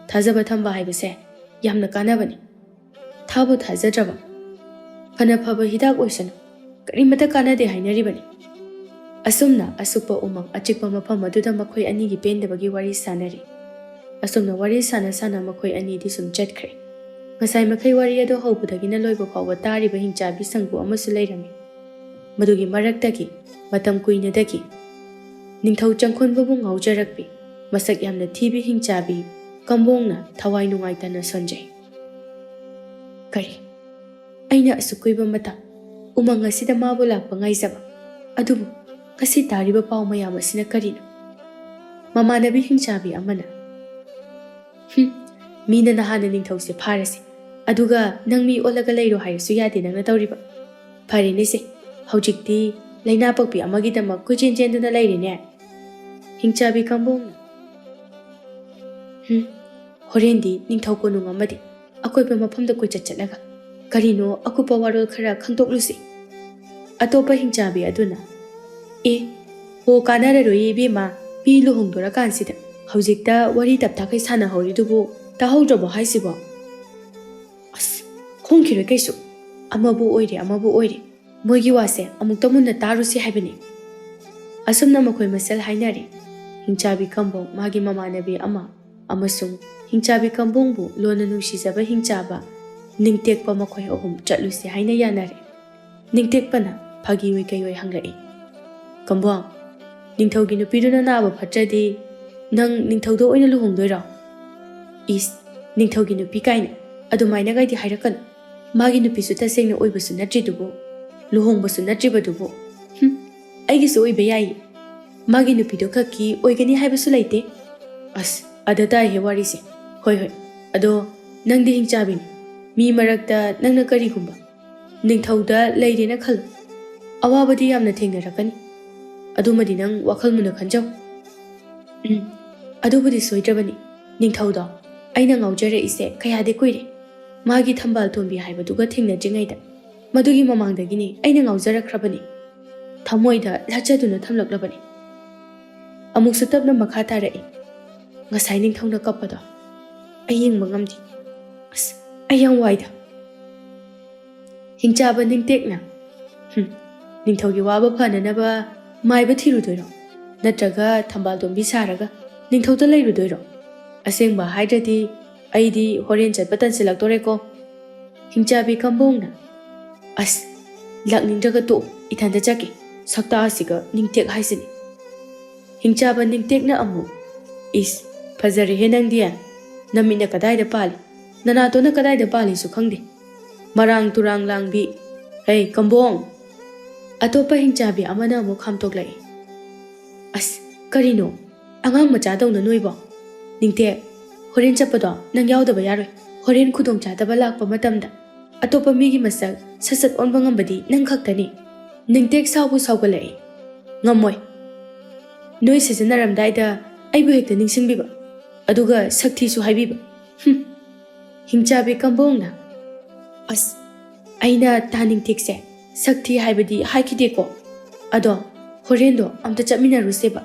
ꯊꯥꯖꯕ ꯊꯝꯕ ꯍꯥꯏꯕꯁꯦ ꯌꯥꯝꯅ ꯀꯥꯟꯅꯕꯅꯤ꯫ ꯊꯥꯕꯨ ꯊꯥꯖꯗ꯭ꯔꯕ, ꯐꯅ ꯐꯕ ꯍꯤꯗꯥꯛ ꯑꯣꯏꯁꯅꯨ, ꯀꯔꯤꯃꯠꯇ ꯀꯥꯟꯅꯗꯦ ꯍꯥꯏꯅꯔꯤꯕꯅꯤ꯫" ꯑꯁꯨꯝꯅ ꯑꯁꯨꯛꯄ ꯎꯃꯪ ꯑꯆꯤꯛꯄ ꯃꯐꯝ ꯑꯗꯨꯗ ꯃꯈꯣꯏ ꯑꯅꯤꯒꯤ ꯄꯦꯟꯗꯕꯒꯤ ꯋꯥꯔꯤ ꯁꯥꯟꯅꯔꯤ꯫ ꯑꯁꯨꯝꯅ ꯋꯥꯔꯤ ꯁꯥꯟꯅ ꯁꯥꯟꯅ ꯃꯈꯣꯏ ꯑꯅꯤꯗꯤ ꯁꯨꯝ ꯆꯠꯈ꯭ꯔꯦ꯫ ꯉꯁꯥꯏ ꯃꯈꯩ ꯋꯥꯔꯤ ꯑꯗꯨ ꯍꯧꯕꯗꯒꯤꯅ ꯂꯣꯏꯕ ꯐꯥꯎꯕ ꯇꯥꯔꯤꯕ ꯍꯤꯡꯆꯥꯕꯤ ꯁꯪꯒꯨ ꯑꯃꯁꯨ ꯂꯩꯔꯝꯃꯤ꯫ ꯃꯗꯨꯒꯤ ꯃꯔꯛꯇꯒꯤ ꯃꯇꯝ ꯀꯨꯏꯅꯗꯒꯤ ꯅꯤꯡꯊꯧ ꯆꯪꯈꯣꯟꯕꯕꯨ ꯉꯥꯎꯖꯔꯛꯄꯤ, ꯃꯁꯛ ꯌꯥꯝꯅ ꯊꯤꯕꯤ ꯍꯤꯡꯆꯥꯕꯤ ꯀꯝꯕꯣꯡꯅ ꯊꯋꯥꯏ ꯅꯨꯡꯉꯥꯏꯇꯅ ꯁꯣꯟꯖꯩ꯫ ꯀꯔꯤ? ꯑꯩꯅ ꯑꯁꯨꯛ ꯀꯨꯏꯕ ꯃꯇꯝ ꯎꯃꯪ ꯑꯁꯤꯗ ꯃꯥꯕꯨ ꯂꯥꯛꯄ ꯉꯥꯏꯖꯕ, ꯑꯗꯨꯕꯨ ꯉꯁꯤ ꯇꯥꯔꯤꯕ ꯄꯥꯎ ꯃꯌꯥꯝ ꯑꯁꯤꯅ ꯀꯔꯤꯅꯣ? ꯃꯃꯥꯟꯅꯕꯤ ꯍꯤꯡꯆꯥꯕꯤ ꯑꯃꯅ, "ꯍꯨꯝ, ꯃꯤꯅ ꯅꯍꯥꯟꯅ ꯅꯤꯡꯊꯧꯁꯦ ꯐꯥꯔꯁꯤ, ꯑꯗꯨꯒ ꯅꯪ ꯃꯤ ꯑꯣꯜꯂꯒ ꯂꯩꯔꯣ ꯍꯥꯏꯔꯁꯨ ꯌꯥꯗꯦ ꯅꯪꯅ ꯇꯧꯔꯤꯕ꯫ ꯐꯔꯦꯅꯦꯁꯦ, ꯍꯧꯖꯤꯛꯇꯤ ꯂꯩꯅꯥ ꯄꯛꯄꯤ ꯑꯃꯒꯤꯗꯃꯛ ꯀꯣꯏꯆꯦꯟ ꯆꯦꯟꯗꯨꯅ ꯂꯩꯔꯦꯅꯦ?" ꯍꯤꯡꯆꯥꯕꯤ ꯀꯝꯕꯣꯡꯅ, "ꯍꯨꯝ, ꯍꯣꯔꯦꯟꯗꯤ ꯅꯤꯡꯊꯧ ꯀꯣꯅꯨꯡ ꯑꯃꯗꯤ ꯑꯀꯣꯏꯕ ꯃꯐꯝꯗ ꯀꯣꯏꯆꯠ ꯆꯠꯂꯒ ꯀꯔꯤꯅꯣ ꯑꯀꯨꯞꯄ ꯋꯥꯔꯣꯜ ꯈꯔ ꯈꯪꯗꯣꯛꯂꯨꯁꯤ꯫" ꯑꯇꯣꯞꯄ ꯍꯤꯡꯆꯥꯕꯤ ꯑꯗꯨꯅ, "ꯑꯦ, ꯍꯣ, ꯀꯥꯟꯅꯔꯔꯣꯏꯌꯦ ꯏꯕꯦꯝꯃ, ꯃꯤ ꯂꯨꯍꯣꯡꯗꯣꯔꯀꯥꯟꯁꯤꯗ ꯍꯧꯖꯤꯛꯇ ꯋꯥꯔꯤ ꯇꯞꯇꯥꯈꯩ ꯁꯥꯟꯅꯍꯧꯔꯤꯗꯨꯕꯨ ꯇꯥꯍꯧꯗ꯭ꯔꯕꯣ ꯍꯥꯏꯁꯤꯕꯣ?" "ꯑꯁ, ꯈꯣꯡꯈꯤꯔꯣꯏ ꯀꯩꯁꯨ꯫ ꯑꯃꯕꯨ ꯑꯣꯏꯔꯦ, ꯑꯃꯕꯨ ꯑꯣꯏꯔꯦ, ꯃꯣꯏꯒꯤ ꯋꯥꯁꯦ ꯑꯃꯨꯛꯇ ꯃꯨꯟꯅ ꯇꯥꯔꯨꯁꯤ ꯍꯥꯏꯕꯅꯤ꯫" ꯑꯁꯨꯝꯅ ꯃꯈꯣꯏ ꯃꯁꯦꯜ ꯍꯥꯏꯅꯔꯦ꯫ ꯍꯤꯡꯆꯥꯕꯤ ꯀꯝꯕꯣꯡ, ꯃꯥꯒꯤ ꯃꯃꯥꯟꯅꯕꯤ ꯑꯃ, ꯑꯃꯁꯨꯡ ꯍꯤꯡꯆꯥꯕꯤ ꯀꯝꯕꯣꯡꯕꯨ ꯂꯣꯟꯅ ꯅꯨꯡꯁꯤꯖꯕ ꯍꯤꯡꯆꯥꯕ ꯅꯤꯡꯇꯦꯛꯄ, ꯃꯈꯣꯏ ꯑꯍꯨꯝ ꯆꯠꯂꯨꯁꯤ ꯍꯥꯏꯅ ꯌꯥꯅꯔꯦ꯫ ꯅꯤꯡꯇꯦꯛꯄꯅ ꯐꯥꯒꯤ ꯑꯣꯏ ꯀꯩ ꯑꯣꯏ ꯍꯪꯂꯛꯏ, "ꯀꯝꯕꯣꯡ, ꯅꯤꯡꯊꯧꯒꯤ ꯅꯨꯄꯤꯗꯨꯅ ꯅꯥꯕ ꯐꯠꯇ꯭ꯔꯗꯤ ꯅꯪ ꯅꯤꯡꯊꯧꯗ ꯑꯣꯏꯅ ꯂꯨꯍꯣꯡꯗꯣꯏꯔꯣ?" "ꯏꯁ, ꯅꯤꯡꯊꯧꯒꯤ ꯅꯨꯄꯤ ꯀꯥꯏꯅ ꯑꯗꯨꯃꯥꯏꯅꯒꯗꯤ ꯍꯥꯏꯔꯛꯀꯅꯨ꯫ ꯃꯥꯒꯤ ꯅꯨꯄꯤꯁꯨ ꯇꯁꯦꯡꯅ ꯑꯣꯏꯕꯁꯨ ꯅꯠꯇ꯭ꯔꯤꯗꯨꯕꯨ, ꯂꯨꯍꯣꯡꯕꯁꯨ ꯅꯠꯇ꯭ꯔꯤꯕꯗꯨꯕꯨ꯫ ꯍꯨꯝ, ꯑꯩꯒꯤꯁꯨ ꯑꯣꯏꯕ ꯌꯥꯏꯌꯦ꯫ ꯃꯥꯒꯤ ꯅꯨꯄꯤꯗꯣ ꯈꯛꯀꯤ ꯑꯣꯏꯒꯅꯤ ꯍꯥꯏꯕꯁꯨ ꯂꯩꯇꯦ꯫" "ꯑꯁ, ꯑꯗ ꯇꯥꯏꯍꯦ ꯋꯥꯔꯤꯁꯦ꯫ ꯍꯣꯏ, ꯍꯣꯏ, ꯑꯗꯣ ꯅꯪꯗꯤ ꯍꯤꯡꯆꯥꯕꯤꯅꯤ꯫ ꯃꯤ ꯃꯔꯛꯇ ꯅꯪꯅ ꯀꯔꯤꯒꯨꯝꯕ ꯅꯤꯡꯊꯧꯗ ꯂꯩꯔꯦꯅ ꯈꯜꯂꯨ꯫ ꯑꯋꯥꯕꯗꯤ ꯌꯥꯝꯅ ꯊꯦꯡꯅꯔꯛꯀꯅꯤ꯫ ꯑꯗꯨꯃꯗꯤ ꯅꯪ ꯋꯥꯈꯜ ꯃꯨꯟꯅ ꯈꯟꯖꯧ꯫" "ꯎꯝ, ꯑꯗꯨꯕꯨꯗꯤ ꯁꯣꯏꯗ꯭ꯔꯕꯅꯤ꯫ ꯅꯤꯡꯊꯧꯗꯣ ꯑꯩꯅ ꯉꯥꯎꯖꯔꯛꯏꯁꯦ ꯀꯌꯥꯗꯤ ꯀꯨꯏꯔꯦ꯫ ꯃꯥꯒꯤ ꯊꯝꯕꯥꯜ ꯊꯣꯟꯕꯤ ꯍꯥꯏꯕꯗꯨꯒ ꯊꯦꯡꯅꯗ꯭ꯔꯤꯉꯩꯗ, ꯃꯗꯨꯒꯤ ꯃꯃꯥꯡꯗꯒꯤꯅꯤ ꯑꯩꯅ ꯉꯥꯎꯖꯔꯛꯈ꯭ꯔꯕꯅꯤ꯫ ꯊꯃꯣꯏꯗ ꯂꯥꯠꯆꯗꯨꯅ ꯊꯝꯂꯛꯂꯕꯅꯤ꯫" ꯑꯃꯨꯛꯁꯨ ꯇꯞꯅ ꯃꯈꯥ ꯇꯥꯔꯛꯏ, "ꯉꯁꯥꯏ ꯅꯤꯡꯊꯧꯅ ꯀꯞꯄꯗꯣ ꯑꯩ ꯌꯦꯡꯕ ꯉꯝꯗꯦ꯫ ꯑꯁ, ꯑꯩ ꯌꯥꯝ ꯋꯥꯏꯗ꯫" ꯍꯤꯡꯆꯥꯕ ꯅꯤꯡꯇꯦꯛꯅ, "ꯍꯨꯝ, ꯅꯤꯡꯊꯧꯒꯤ ꯋꯥꯕ ꯐꯅꯅꯕ ꯃꯥꯏꯕ ꯊꯤꯔꯨꯗꯣꯏꯔꯣ? ꯅꯠꯇ꯭ꯔꯒ ꯊꯝꯕꯥꯜ ꯇꯣꯝꯕꯤ ꯁꯥꯔꯒ ꯅꯤꯡꯊꯧꯗ ꯂꯩꯔꯨꯗꯣꯏꯔꯣ? ꯑꯁꯦꯡꯕ ꯍꯥꯏꯗ꯭ꯔꯗꯤ ꯑꯩꯗꯤ ꯍꯣꯔꯦꯟ ꯆꯠꯄ ꯇꯟꯁꯤꯜꯂꯛꯇꯣꯔꯦꯀꯣ꯫ ꯍꯤꯡꯆꯥꯕꯤ ꯀꯝꯕꯣꯡꯅ, "ꯑꯁ, ꯂꯥꯛꯅꯤꯡꯗ꯭ꯔꯒ ꯇꯣꯛꯎ, ꯏꯊꯟꯇ ꯆꯠꯀꯦ꯫ ꯁꯛꯇꯥꯁꯤꯒ ꯅꯤꯡꯇꯦꯛ ꯍꯥꯏꯁꯤꯅꯤ꯫" ꯍꯤꯡꯆꯥꯕ ꯅꯤꯡꯇꯦꯛꯅ ꯑꯃꯨꯛ, "ꯏꯁ, ꯐꯖꯔꯦꯍꯦ ꯅꯪꯗꯤ꯫ ꯅꯃꯤꯠꯅ ꯀꯗꯥꯏꯗ ꯄꯥꯜꯂꯤ? ꯅꯅꯥꯇꯣꯟꯅ ꯀꯗꯥꯏꯗ ꯄꯥꯜꯂꯤꯁꯨ ꯈꯪꯗꯦ꯫ ꯃꯔꯥꯡ ꯇꯨꯔꯥꯡ ꯂꯥꯡꯕꯤ꯫ ꯍꯦ, ꯀꯝꯕꯣꯡ!" ꯑꯇꯣꯞꯄ ꯍꯤꯡꯆꯥꯕꯤ ꯑꯃꯅ ꯑꯃꯨꯛ ꯈꯥꯝꯇꯣꯛꯂꯛꯏ꯫ "ꯑꯁ, ꯀꯔꯤꯅꯣ? ꯑꯉꯥꯡ ꯃꯆꯥꯗꯧꯅ ꯅꯣꯏꯕꯣ? ꯅꯤꯡꯇꯦꯛ, ꯍꯣꯔꯦꯟ ꯆꯠꯄꯗꯣ ꯅꯪ ꯌꯥꯎꯗꯕ ꯌꯥꯔꯣꯏ꯫ ꯍꯣꯔꯦꯟ ꯈꯨꯗꯣꯡꯆꯥꯗꯕ ꯂꯥꯛꯄ ꯃꯇꯝꯗ ꯑꯇꯣꯞꯄ ꯃꯤꯒꯤ ꯃꯁꯛ ꯁꯠ ꯁꯠ ꯑꯣꯟꯕ ꯉꯝꯕꯗꯤ ꯅꯪ ꯈꯛꯇꯅꯤ꯫" ꯅꯤꯡꯇꯦꯛ ꯁꯥꯎꯕꯨ ꯁꯥꯎꯒꯠꯂꯛꯏ꯫ "ꯉꯝꯃꯣꯏ꯫ ꯅꯣꯏ ꯁꯤꯖꯤꯟꯅꯔꯝꯗꯥꯏꯗ ꯑꯩꯕꯨ ꯍꯦꯛꯇ ꯅꯤꯡꯁꯤꯡꯕꯤꯕ, ꯑꯗꯨꯒ ꯁꯛ ꯊꯤꯁꯨ ꯍꯥꯏꯕꯤꯕ꯫ ꯍꯨꯝ꯫" ꯍꯤꯡꯆꯥꯕꯤ ꯀꯝꯕꯣꯡꯅ, "ꯑꯁ, ꯑꯩꯅ ꯇꯥ ꯅꯤꯡꯇꯦꯛꯁꯦ ꯁꯛ ꯊꯤ ꯍꯥꯏꯕꯗꯤ ꯍꯥꯏꯈꯤꯗꯦꯀꯣ꯫ ꯑꯗꯣ ꯍꯣꯔꯦꯟꯗꯣ ꯑꯝꯇ ꯆꯠꯃꯤꯟꯅꯔꯨꯁꯦꯕ꯫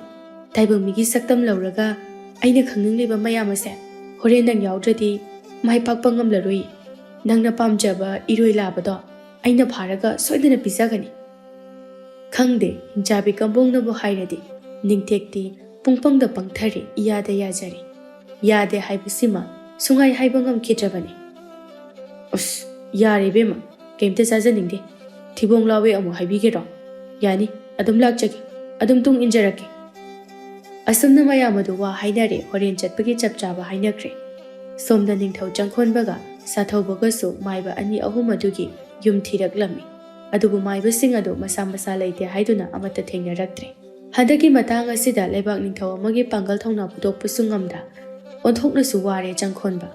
ꯇꯥꯏꯕꯪ ꯃꯤꯒꯤ ꯁꯛꯇꯝ ꯂꯧꯔꯒ ꯑꯩꯅ ꯈꯪꯅꯤꯡꯂꯤꯕ ꯃꯌꯥꯝ ꯑꯁꯦ ꯍꯣꯔꯦꯟ ꯅꯪ ꯌꯥꯎꯗ꯭ꯔꯗꯤ ꯃꯥꯏ ꯄꯥꯛꯄ ꯉꯝꯂꯔꯣꯏ꯫ ꯅꯪꯅ ꯄꯥꯝꯖꯕ ꯏꯔꯣꯏ ꯂꯥꯕꯗꯣ ꯑꯩꯅ ꯐꯥꯔꯒ ꯁꯣꯏꯗꯅ ꯄꯤꯖꯒꯅꯤ꯫" ꯈꯪꯗꯦ, ꯍꯤꯡꯆꯥꯕꯤ ꯀꯝꯕꯣꯡꯅꯕꯨ ꯍꯥꯏꯔꯗꯤ ꯅꯤꯡꯇꯦꯛꯇꯤ ꯄꯨꯡꯄꯪꯗ ꯄꯪꯊꯔꯦ, ꯏꯌꯥꯗ ꯌꯥꯖꯔꯦ꯫ ꯌꯥꯗꯦ ꯍꯥꯏꯕꯁꯤꯃ ꯁꯨꯡꯍꯥꯏ ꯍꯥꯏꯕ ꯉꯝꯈꯤꯗ꯭ꯔꯕꯅꯤ꯫ "ꯑꯁ, ꯌꯥꯔꯦ ꯏꯕꯦꯝꯃ, ꯀꯩꯝꯇ ꯆꯥꯖꯅꯤꯡꯗꯦ꯫ ꯊꯤꯕꯣꯡ ꯂꯥꯎꯋꯦ ꯑꯃꯨꯛ ꯍꯥꯏꯕꯤꯒꯦꯔꯣ? ꯌꯥꯅꯤ, ꯑꯗꯨꯝ ꯂꯥꯛꯆꯒꯦ, ꯑꯗꯨꯝ ꯇꯨꯡ ꯏꯟꯖꯔꯛꯀꯦ꯫" ꯑꯁꯨꯝꯅ ꯃꯌꯥꯝ ꯑꯗꯨ ꯋꯥ ꯍꯥꯏꯅꯔꯦ, ꯍꯣꯔꯦꯟ ꯆꯠꯄꯒꯤ ꯆꯞ ꯆꯥꯕ ꯍꯥꯏꯅꯈ꯭ꯔꯦ꯫ ꯁꯣꯝꯗ ꯅꯤꯡꯊꯧ ꯆꯪꯈꯣꯟꯕꯒ ꯁꯥꯊꯧꯕꯒꯁꯨ ꯃꯥꯏꯕ ꯑꯅꯤ ꯑꯍꯨꯝ ꯑꯗꯨꯒꯤ ꯌꯨꯝ ꯊꯤꯔꯛꯂꯝꯃꯤ꯫ ꯑꯗꯨꯕꯨ ꯃꯥꯏꯕꯁꯤꯡ ꯑꯗꯨ ꯃꯁꯥ ꯃꯁꯥ ꯂꯩꯇꯦ ꯍꯥꯏꯗꯨꯅ ꯑꯃꯠꯇ ꯊꯦꯡꯅꯔꯛꯇ꯭ꯔꯦ꯫ ꯍꯟꯗꯛꯀꯤ ꯃꯇꯥꯡ ꯑꯁꯤꯗ ꯂꯩꯕꯥꯛ ꯅꯤꯡꯊꯧ ꯑꯃꯒꯤ ꯄꯥꯡꯒꯜ ꯊꯧꯅꯥ ꯐꯨꯗꯣꯛꯄꯁꯨ ꯉꯝꯗ ꯑꯣꯟꯊꯣꯛꯅꯁꯨ ꯋꯥꯔꯦ ꯆꯪꯈꯣꯟꯕ꯫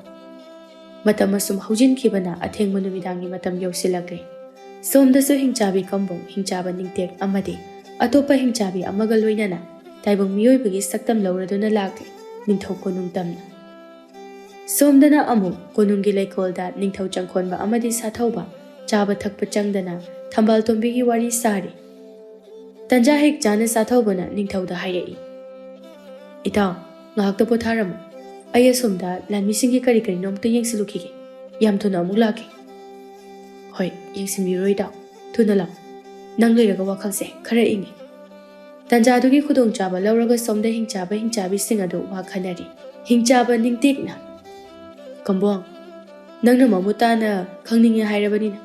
ꯃꯇꯝ ꯑꯁꯨꯝ ꯍꯧꯖꯤꯟꯈꯤꯕꯅ ꯑꯊꯦꯡꯕ ꯅꯨꯃꯤꯗꯥꯡꯒꯤ ꯃꯇꯝ ꯌꯧꯁꯤꯜꯂꯛꯂꯦ꯫ ꯁꯣꯝꯗꯁꯨ ꯍꯤꯡꯆꯥꯕꯤ ꯀꯝꯕꯣꯡ, ꯍꯤꯡꯆꯥꯕ ꯅꯤꯡꯇꯦꯛ ꯑꯃꯗꯤ ꯑꯇꯣꯞꯄ ꯍꯤꯡꯆꯥꯕꯤ ꯑꯃꯒ ꯂꯣꯏꯅꯅ ꯇꯥꯏꯕꯪ ꯃꯤꯑꯣꯏꯕꯒꯤ ꯁꯛꯇꯝ ꯂꯧꯔꯗꯨꯅ ꯂꯥꯛꯂꯦ ꯅꯤꯡꯊꯧ ꯀꯣꯅꯨꯡ ꯇꯝꯅ꯫ ꯁꯣꯝꯗꯅ ꯑꯃꯨꯛ ꯀꯣꯅꯨꯡꯒꯤ ꯂꯩꯀꯣꯜꯗ ꯅꯤꯡꯊꯧ ꯆꯪꯈꯣꯟꯕ ꯑꯃꯗꯤ ꯁꯥꯊꯧꯕ ꯆꯥꯕ ꯊꯛꯄ ꯆꯪꯗꯅ ꯊꯝꯕꯥꯜ ꯇꯣꯝꯕꯤꯒꯤ ꯋꯥꯔꯤ ꯁꯥꯔꯤ꯫ ꯇꯟꯖꯥ ꯍꯦꯛ ꯆꯥꯅ ꯁꯥꯊꯧꯕꯅ ꯅꯤꯡꯊꯧꯗ ꯍꯥꯏꯔꯛꯏ, "ꯏꯇꯥꯎ, ꯉꯥꯏꯍꯥꯛꯇ ꯄꯣꯊꯥꯔꯝꯃꯨ꯫ ꯑꯩ ꯑꯁꯣꯝꯗ ꯂꯥꯟꯃꯤꯁꯤꯡꯒꯤ ꯀꯔꯤ ꯀꯔꯤꯅꯣ ꯑꯃꯨꯛꯇ ꯌꯦꯡꯁꯤꯜꯂꯨꯈꯤꯒꯦ꯫ ꯌꯥꯝ ꯊꯨꯅ ꯑꯃꯨꯛ ꯂꯥꯛꯀꯦ꯫" "ꯍꯣꯏ, ꯌꯦꯡꯁꯤꯟꯕꯤꯔꯣ ꯏꯇꯥꯎ꯫ ꯊꯨꯅ ꯂꯥꯛꯑꯣ꯫ ꯅꯪ ꯂꯩꯔꯒ ꯋꯥꯈꯜꯁꯦ ꯈꯔ ꯏꯪꯉꯤ꯫" ꯇꯥꯟꯖꯥꯗꯨꯒꯤ ꯈꯨꯗꯣꯡꯆꯥꯕ ꯂꯧꯔꯒ ꯁꯣꯝꯗ ꯍꯤꯡꯆꯥꯕ ꯍꯤꯡꯆꯥꯕꯤꯁꯤꯡ ꯑꯗꯨ ꯋꯥ ꯈꯟꯅꯔꯤ꯫ ꯍꯤꯡꯆꯥꯕ ꯅꯤꯡꯇꯦꯛꯅ, "ꯀꯝꯕꯣꯡ, ꯅꯪꯅ ꯃꯃꯨꯠ ꯇꯥꯅ ꯈꯪꯅꯤꯡꯉꯦ ꯍꯥꯏꯔꯕꯅꯤꯅ,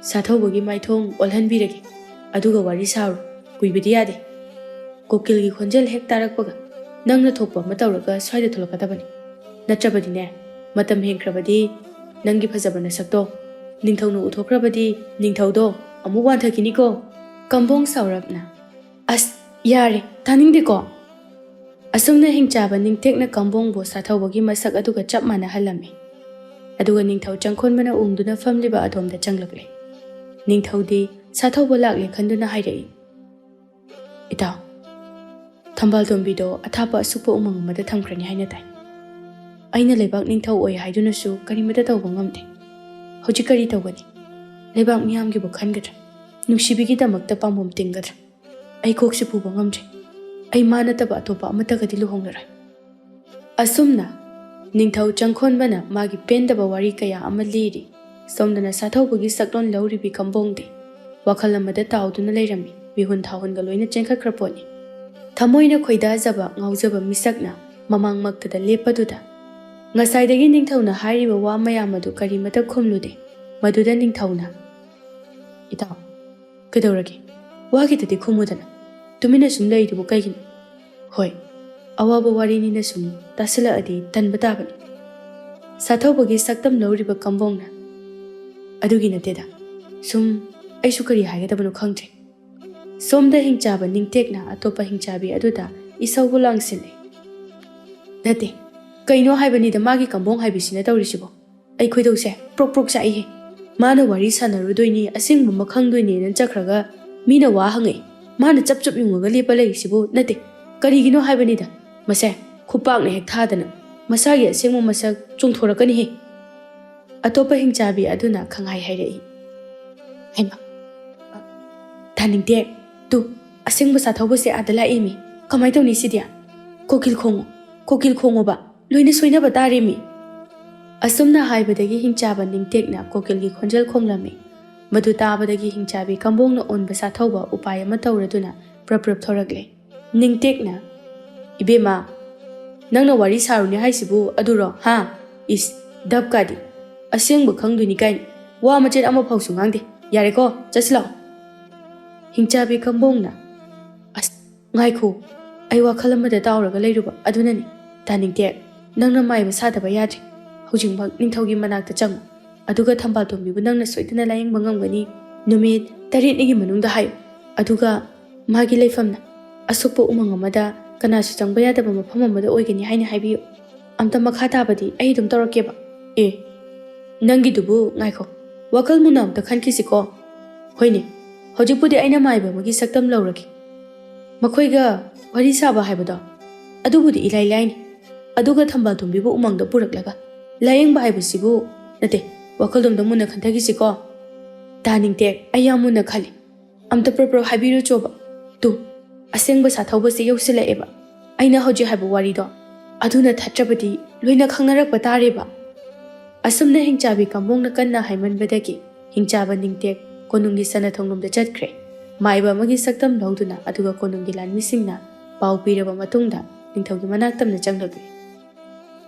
ꯁꯥꯊꯧꯕꯒꯤ ꯃꯥꯏꯊꯣꯡ ꯑꯣꯜꯍꯟꯕꯤꯔꯒꯦ, ꯑꯗꯨꯒ ꯋꯥꯔꯤ ꯁꯥꯔꯣ꯫ ꯀꯨꯏꯕꯗꯤ ꯌꯥꯗꯦ꯫ ꯀꯣꯀꯤꯜꯒꯤ ꯈꯣꯟꯖꯦꯜ ꯍꯦꯛ ꯇꯥꯔꯛꯄꯒ ꯅꯪꯅ ꯊꯣꯛꯄ ꯑꯃ ꯇꯧꯔꯒ ꯁ꯭ꯋꯥꯏꯗ ꯊꯣꯛꯂꯛꯀꯗꯕꯅꯤ꯫ ꯅꯠꯇ꯭ꯔꯕꯗꯤꯅꯦ, ꯃꯇꯝ ꯍꯦꯟꯈ꯭ꯔꯕꯗꯤ ꯅꯪꯒꯤ ꯐꯖꯕ ꯅꯁꯛꯇꯣ ꯅꯤꯡꯊꯧꯅ ꯎꯊꯣꯛꯈ꯭ꯔꯕꯗꯤ ꯅꯤꯡꯊꯧꯗꯣ ꯑꯃꯨꯛ ꯋꯥꯟꯊꯈꯤꯅꯤꯀꯣ꯫" ꯀꯝꯕꯣꯡ ꯁꯥꯎꯔꯞꯅ, "ꯑꯁ, ꯌꯥꯔꯦ, ꯇꯥꯅꯤꯡꯗꯦꯀꯣ!" ꯑꯁꯨꯝꯅ ꯍꯤꯡꯆꯥꯕ ꯅꯤꯡꯇꯦꯛꯅ ꯀꯝꯕꯣꯡꯕꯨ ꯁꯥꯊꯧꯕꯒꯤ ꯃꯁꯛ ꯑꯗꯨꯒ ꯆꯞ ꯃꯥꯟꯅꯍꯜꯂꯝꯃꯤ꯫ ꯑꯗꯨꯒ ꯅꯤꯡꯊꯧ ꯆꯪꯈꯣꯟꯕꯅ ꯎꯪꯗꯨꯅ ꯐꯝꯂꯤꯕ ꯑꯗꯣꯝꯗ ꯆꯪꯂꯛꯂꯦ꯫ ꯅꯤꯡꯊꯧꯗꯤ ꯁꯥꯊꯧꯕ ꯂꯥꯛꯂꯦ ꯈꯟꯗꯨꯅ ꯍꯥꯏꯔꯛꯏ, "ꯏꯇꯥꯎ, ꯊꯝꯕꯥꯜ ꯇꯣꯝꯕꯤꯗꯣ ꯑꯊꯥꯞꯄ ꯑꯁꯨꯛꯄ ꯎꯃꯪ ꯑꯃꯗ ꯊꯝꯈ꯭ꯔꯅꯤ ꯍꯥꯏꯅ ꯇꯥꯏ꯫ ꯑꯩꯅ ꯂꯩꯕꯥꯛ ꯅꯤꯡꯊꯧ ꯑꯣꯏ ꯍꯥꯏꯗꯨꯅꯁꯨ ꯀꯔꯤꯃꯇ ꯇꯧꯕ ꯉꯝꯗꯦ꯫ ꯍꯧꯖꯤꯛ ꯀꯔꯤ ꯇꯧꯒꯅꯤ? ꯂꯩꯕꯥꯛ ꯃꯤꯌꯥꯝꯒꯤꯕꯨ ꯈꯟꯒꯗ꯭ꯔꯥ? ꯅꯨꯡꯁꯤꯕꯤꯒꯤꯗꯃꯛꯇ ꯄꯥꯝꯕꯣꯝ ꯇꯤꯡꯒꯗ꯭ꯔꯥ? ꯑꯩ ꯀꯣꯛꯁꯤ ꯄꯨꯕ ꯉꯝꯗ꯭ꯔꯦ꯫ ꯑꯩ ꯃꯥ ꯅꯠꯇꯕ ꯑꯇꯣꯞꯄ ꯑꯃꯠꯇꯒꯗꯤ ꯂꯨꯍꯣꯡꯂꯔꯣꯏ꯫" ꯑꯁꯨꯝꯅ ꯅꯤꯡꯊꯧ ꯆꯪꯈꯣꯟꯕꯅ ꯃꯥꯒꯤ ꯄꯦꯟꯗꯕ ꯋꯥꯔꯤ ꯀꯌꯥ ꯑꯃ ꯂꯤꯔꯤ꯫ ꯁꯣꯝꯗꯅ ꯁꯥꯊꯧꯕꯒꯤ ꯁꯛꯂꯣꯟ ꯂꯧꯔꯤꯕꯤ ꯀꯝꯕꯣꯡꯗꯤ ꯋꯥꯈꯜ ꯑꯃꯗ ꯇꯥꯎꯗꯨꯅ ꯂꯩꯔꯝꯃꯤ꯫ ꯃꯤꯍꯨꯟ ꯊꯥꯍꯨꯟꯒ ꯂꯣꯏꯅ ꯆꯦꯟꯈꯠꯈ꯭ꯔ ꯄꯣꯠꯅꯤ꯫ ꯊꯃꯣꯏꯅ ꯈꯣꯏꯗꯥꯖꯕ ꯉꯥꯎꯖꯕ ꯃꯤꯁꯛꯅ ꯃꯃꯥꯡꯃꯛꯇꯗ ꯂꯦꯞꯄꯗꯨꯗ ꯉꯁꯥꯏꯗꯒꯤ ꯅꯤꯡꯊꯧꯅ ꯍꯥꯏꯔꯤꯕ ꯋꯥ ꯃꯌꯥꯝ ꯑꯗꯨ ꯀꯔꯤꯃꯇ ꯈꯨꯝꯂꯨꯗꯦ꯫ ꯃꯗꯨꯗ ꯅꯤꯡꯊꯧꯅ, "ꯏꯇꯥꯎ, ꯀꯩꯗꯧꯔꯒꯦ? ꯋꯥ ꯈꯤꯇꯗꯤ ꯈꯨꯝꯃꯨꯗꯅ꯫ ꯇꯨꯃꯤꯟꯅ ꯁꯨꯝ ꯂꯩꯔꯤꯗꯨꯕꯨ ꯀꯩꯒꯤꯅꯣ? ꯍꯣꯏ, ꯑꯋꯥꯕ ꯋꯥꯔꯤꯅꯤꯅ ꯁꯨꯝ ꯇꯥꯁꯤꯜꯂꯛꯑꯗꯤ ꯇꯟꯕ ꯇꯥꯕꯅꯤ꯫" ꯁꯥꯊꯧꯕꯒꯤ ꯁꯛꯇꯝ ꯂꯧꯔꯤꯕ ꯀꯝꯕꯣꯡꯅ, "ꯑꯗꯨꯒꯤ ꯅꯠꯇꯦꯗ, ꯁꯨꯝ ꯑꯩꯁꯨ ꯀꯔꯤ ꯍꯥꯏꯒꯗꯕꯅꯣ ꯈꯪꯗ꯭ꯔꯦ꯫" ꯁꯣꯝꯗ ꯍꯤꯡꯆꯥꯕ ꯅꯤꯡꯇꯦꯛꯅ ꯑꯇꯣꯞꯄ ꯍꯤꯡꯆꯥꯕꯤ ꯑꯗꯨꯗ ꯏꯁꯧꯕꯨ ꯂꯥꯡꯁꯤꯜꯂꯦ꯫ "ꯅꯠꯇꯦ, ꯀꯩꯅꯣ ꯍꯥꯏꯕꯅꯤꯗ ꯃꯥꯒꯤ ꯀꯝꯕꯣꯡ ꯍꯥꯏꯕꯤꯁꯤꯅ ꯇꯧꯔꯤꯁꯤꯕꯣ? ꯑꯩ ꯈꯣꯏꯗꯧꯁꯦ ꯄ꯭ꯔꯣꯛ ꯄ꯭ꯔꯣꯛ ꯆꯥꯛꯏꯍꯦ꯫ ꯃꯥꯅ ꯋꯥꯔꯤ ꯁꯥꯟꯅꯔꯨꯗꯣꯏꯅꯤ, ꯑꯁꯦꯡꯕ ꯑꯃ ꯈꯪꯗꯣꯏꯅꯦꯅ ꯆꯠꯈ꯭ꯔꯒ ꯃꯤꯅ ꯋꯥ ꯍꯪꯉꯛꯏ꯫ ꯃꯥꯅ ꯆꯞ ꯆꯞ ꯌꯨꯡꯉꯒ ꯂꯦꯞꯄ ꯂꯩꯔꯤꯁꯤꯕꯨ ꯅꯠꯇꯦ꯫ ꯀꯔꯤꯒꯤꯅꯣ ꯍꯥꯏꯕꯅꯤꯗ꯫ ꯃꯁꯦ ꯈꯨꯄꯥꯛꯅ ꯍꯦꯛ ꯊꯥꯗꯅ ꯃꯁꯥꯒꯤ ꯑꯁꯦꯡꯕ ꯃꯁꯛ ꯆꯣꯡꯊꯣꯔꯛꯀꯅꯤꯍꯦ꯫" ꯑꯇꯣꯞꯄ ꯍꯤꯡꯆꯥꯕꯤ ꯑꯗꯨꯅ ꯈꯪꯍꯥꯏ ꯍꯥꯏꯔꯛꯏ꯫ "ꯍꯩꯃꯥ, ꯇꯥꯅꯤꯡꯗꯦ꯫ ꯇꯨ, ꯑꯁꯦꯡꯕ ꯁꯥꯊꯧꯕꯁꯦ ꯑꯥꯗ ꯂꯥꯛꯏꯃꯤ꯫ ꯀꯃꯥꯏ ꯇꯧꯅꯤ ꯁꯤꯗꯤ? ꯀꯣꯀꯤꯜ ꯈꯣꯡꯉꯣ, ꯀꯣꯀꯤꯜ ꯈꯣꯡꯉꯣꯕ꯫ ꯂꯣꯏꯅ ꯁꯣꯏꯅꯕ ꯇꯥꯔꯦꯃꯤ꯫" ꯑꯁꯨꯝꯅ ꯍꯥꯏꯕꯗꯒꯤ ꯍꯤꯡꯆꯥꯕ ꯅꯤꯡꯇꯦꯛꯅ ꯀꯣꯀꯤꯜꯒꯤ ꯈꯣꯟꯖꯦꯜ ꯈꯣꯡꯂꯝꯃꯤ꯫ ꯃꯗꯨ ꯇꯥꯕꯗꯒꯤ ꯍꯤꯡꯆꯥꯕꯤ ꯀꯝꯕꯣꯡꯅ ꯑꯣꯟꯕ ꯁꯥꯊꯧꯕ ꯎꯄꯥꯏ ꯑꯃ ꯇꯧꯔꯗꯨꯅ ꯄ꯭ꯔꯞ ꯄ꯭ꯔꯞ ꯊꯣꯔꯛꯂꯦ꯫ ꯅꯤꯡꯇꯦꯛꯅ, "ꯏꯕꯦꯝꯃ, ꯅꯪꯅ ꯋꯥꯔꯤ ꯁꯥꯔꯨꯅꯤ ꯍꯥꯏꯁꯤꯕꯨ ꯑꯗꯨꯔꯣ, ꯍꯥ? ꯏꯁ, ꯗꯞꯀꯥꯗꯤ꯫ ꯑꯁꯦꯡꯕ ꯈꯪꯗꯣꯏꯅꯤ ꯀꯥꯏꯅ ꯋꯥ ꯃꯆꯦꯠ ꯑꯃꯐꯥꯎꯁꯨ ꯉꯥꯡꯗꯦ꯫ ꯌꯥꯔꯦꯀꯣ, ꯆꯠꯁꯤ ꯂꯥꯛꯑꯣ꯫" ꯍꯤꯡꯆꯥꯕꯤ ꯀꯝꯕꯣꯡꯅ, "ꯑꯁ, ꯉꯥꯏꯈꯣ, ꯑꯩ ꯋꯥꯈꯜ ꯑꯃꯗ ꯇꯥꯎꯔꯒ ꯂꯩꯔꯨꯕ ꯑꯗꯨꯅꯅꯤ꯫ ꯇꯥ ꯅꯤꯡꯇꯦꯛ, ꯅꯪꯅ ꯃꯥꯏꯕ ꯁꯥꯗꯕ ꯌꯥꯗ꯭ꯔꯤ꯫ ꯍꯧꯖꯤꯛꯃꯛ ꯅꯤꯡꯊꯧꯒꯤ ꯃꯅꯥꯛꯇ ꯆꯪꯉꯨ, ꯑꯗꯨꯒ ꯊꯝꯕꯥꯜ ꯇꯣꯝꯕꯤꯕꯨ ꯅꯪꯅ ꯁꯣꯏꯗꯅ ꯂꯥꯌꯦꯡꯕ ꯉꯝꯒꯅꯤ꯫ ꯅꯨꯃꯤꯠ ꯇꯔꯦꯠꯅꯤꯒꯤ ꯃꯅꯨꯡꯗ ꯍꯥꯏꯌꯨ, ꯑꯗꯨꯒ ꯃꯥꯒꯤ ꯂꯩꯐꯝꯅ ꯑꯁꯨꯛꯄ ꯎꯃꯪ ꯑꯃꯗ ꯀꯅꯥꯁꯨ ꯆꯪꯕ ꯌꯥꯗꯕ ꯃꯐꯝ ꯑꯃꯗ ꯑꯣꯏꯒꯅꯤ ꯍꯥꯏꯅ ꯍꯥꯏꯕꯤꯌꯨ꯫ ꯑꯝꯇ ꯃꯈꯥ ꯇꯥꯕꯗꯤ ꯑꯩ ꯑꯗꯨꯝ ꯇꯧꯔꯛꯀꯦꯕ꯫" "ꯑꯦ, ꯅꯪꯒꯤꯗꯨꯕꯨ ꯉꯥꯏꯈꯣ, ꯋꯥꯈꯜ ꯃꯨꯟꯅ ꯑꯝꯇ ꯈꯟꯈꯤꯁꯤꯀꯣ꯫ ꯍꯣꯏꯅꯦ, ꯍꯧꯖꯤꯛꯄꯨꯗꯤ ꯑꯩꯅ ꯃꯥꯏꯕ ꯑꯃꯒꯤ ꯁꯛꯇꯝ ꯂꯧꯔꯒꯦ꯫ ꯃꯈꯣꯏꯒ ꯋꯥꯔꯤ ꯁꯥꯕ ꯍꯥꯏꯕꯗꯣ, ꯑꯗꯨꯕꯨꯗꯤ ꯏꯂꯥꯏ ꯂꯥꯏꯅꯤ꯫ ꯑꯗꯨꯒ ꯊꯝꯕꯥꯜ ꯇꯣꯝꯕꯤꯕꯨ ꯎꯃꯪꯗ ꯄꯨꯔꯛꯂꯒ ꯂꯥꯌꯦꯡꯕ ꯍꯥꯏꯕꯁꯤꯕꯨ, ꯅꯠꯇꯦ, ꯋꯥꯈꯜꯗꯣꯝꯗ ꯃꯨꯟꯅ ꯈꯟꯊꯈꯤꯁꯤꯀꯣ꯫ ꯇꯥ ꯅꯤꯡꯇꯦꯛ, ꯑꯩ ꯌꯥꯝ ꯃꯨꯟꯅ ꯈꯜꯂꯤ꯫ ꯑꯝꯇ ꯄ꯭ꯔꯞ ꯄ꯭ꯔꯞ ꯍꯥꯏꯕꯤꯔꯨ ꯆꯣꯕ꯫ ꯇꯨ, ꯑꯁꯦꯡꯕ ꯁꯥꯊꯧꯕꯁꯦ ꯌꯧꯁꯤꯜꯂꯛꯑꯦꯕ꯫ ꯑꯩꯅ ꯍꯧꯖꯤꯛ ꯍꯥꯏꯕ ꯋꯥꯔꯤꯗꯣ, ꯑꯗꯨ ꯅꯠꯇ꯭ꯔꯕꯗꯤ ꯂꯣꯏꯅ ꯈꯪꯅꯔꯛꯄ ꯇꯥꯔꯦꯕ꯫" ꯑꯁꯨꯝꯅ ꯍꯤꯡꯆꯥꯕꯤ ꯀꯝꯕꯣꯡꯅ ꯀꯟꯅ ꯍꯥꯏꯃꯟꯕꯗꯒꯤ ꯍꯤꯡꯆꯥꯕ ꯅꯤꯡꯇꯦꯛ ꯀꯣꯅꯨꯡꯒꯤ ꯁꯅꯥꯊꯣꯡꯂꯣꯝꯗ ꯆꯠꯈ꯭ꯔꯦ꯫ ꯃꯥꯏꯕ ꯑꯃꯒꯤ ꯁꯛꯇꯝ ꯂꯧꯗꯨꯅ, ꯑꯗꯨꯒ ꯀꯣꯅꯨꯡꯒꯤ ꯂꯥꯟꯃꯤꯁꯤꯡꯅ ꯄꯥꯎ ꯄꯤꯔꯕ ꯃꯇꯨꯡꯗ ꯅꯤꯡꯊꯧꯒꯤ ꯃꯅꯥꯛꯇꯝꯅ ꯆꯪꯂꯛꯂꯦ꯫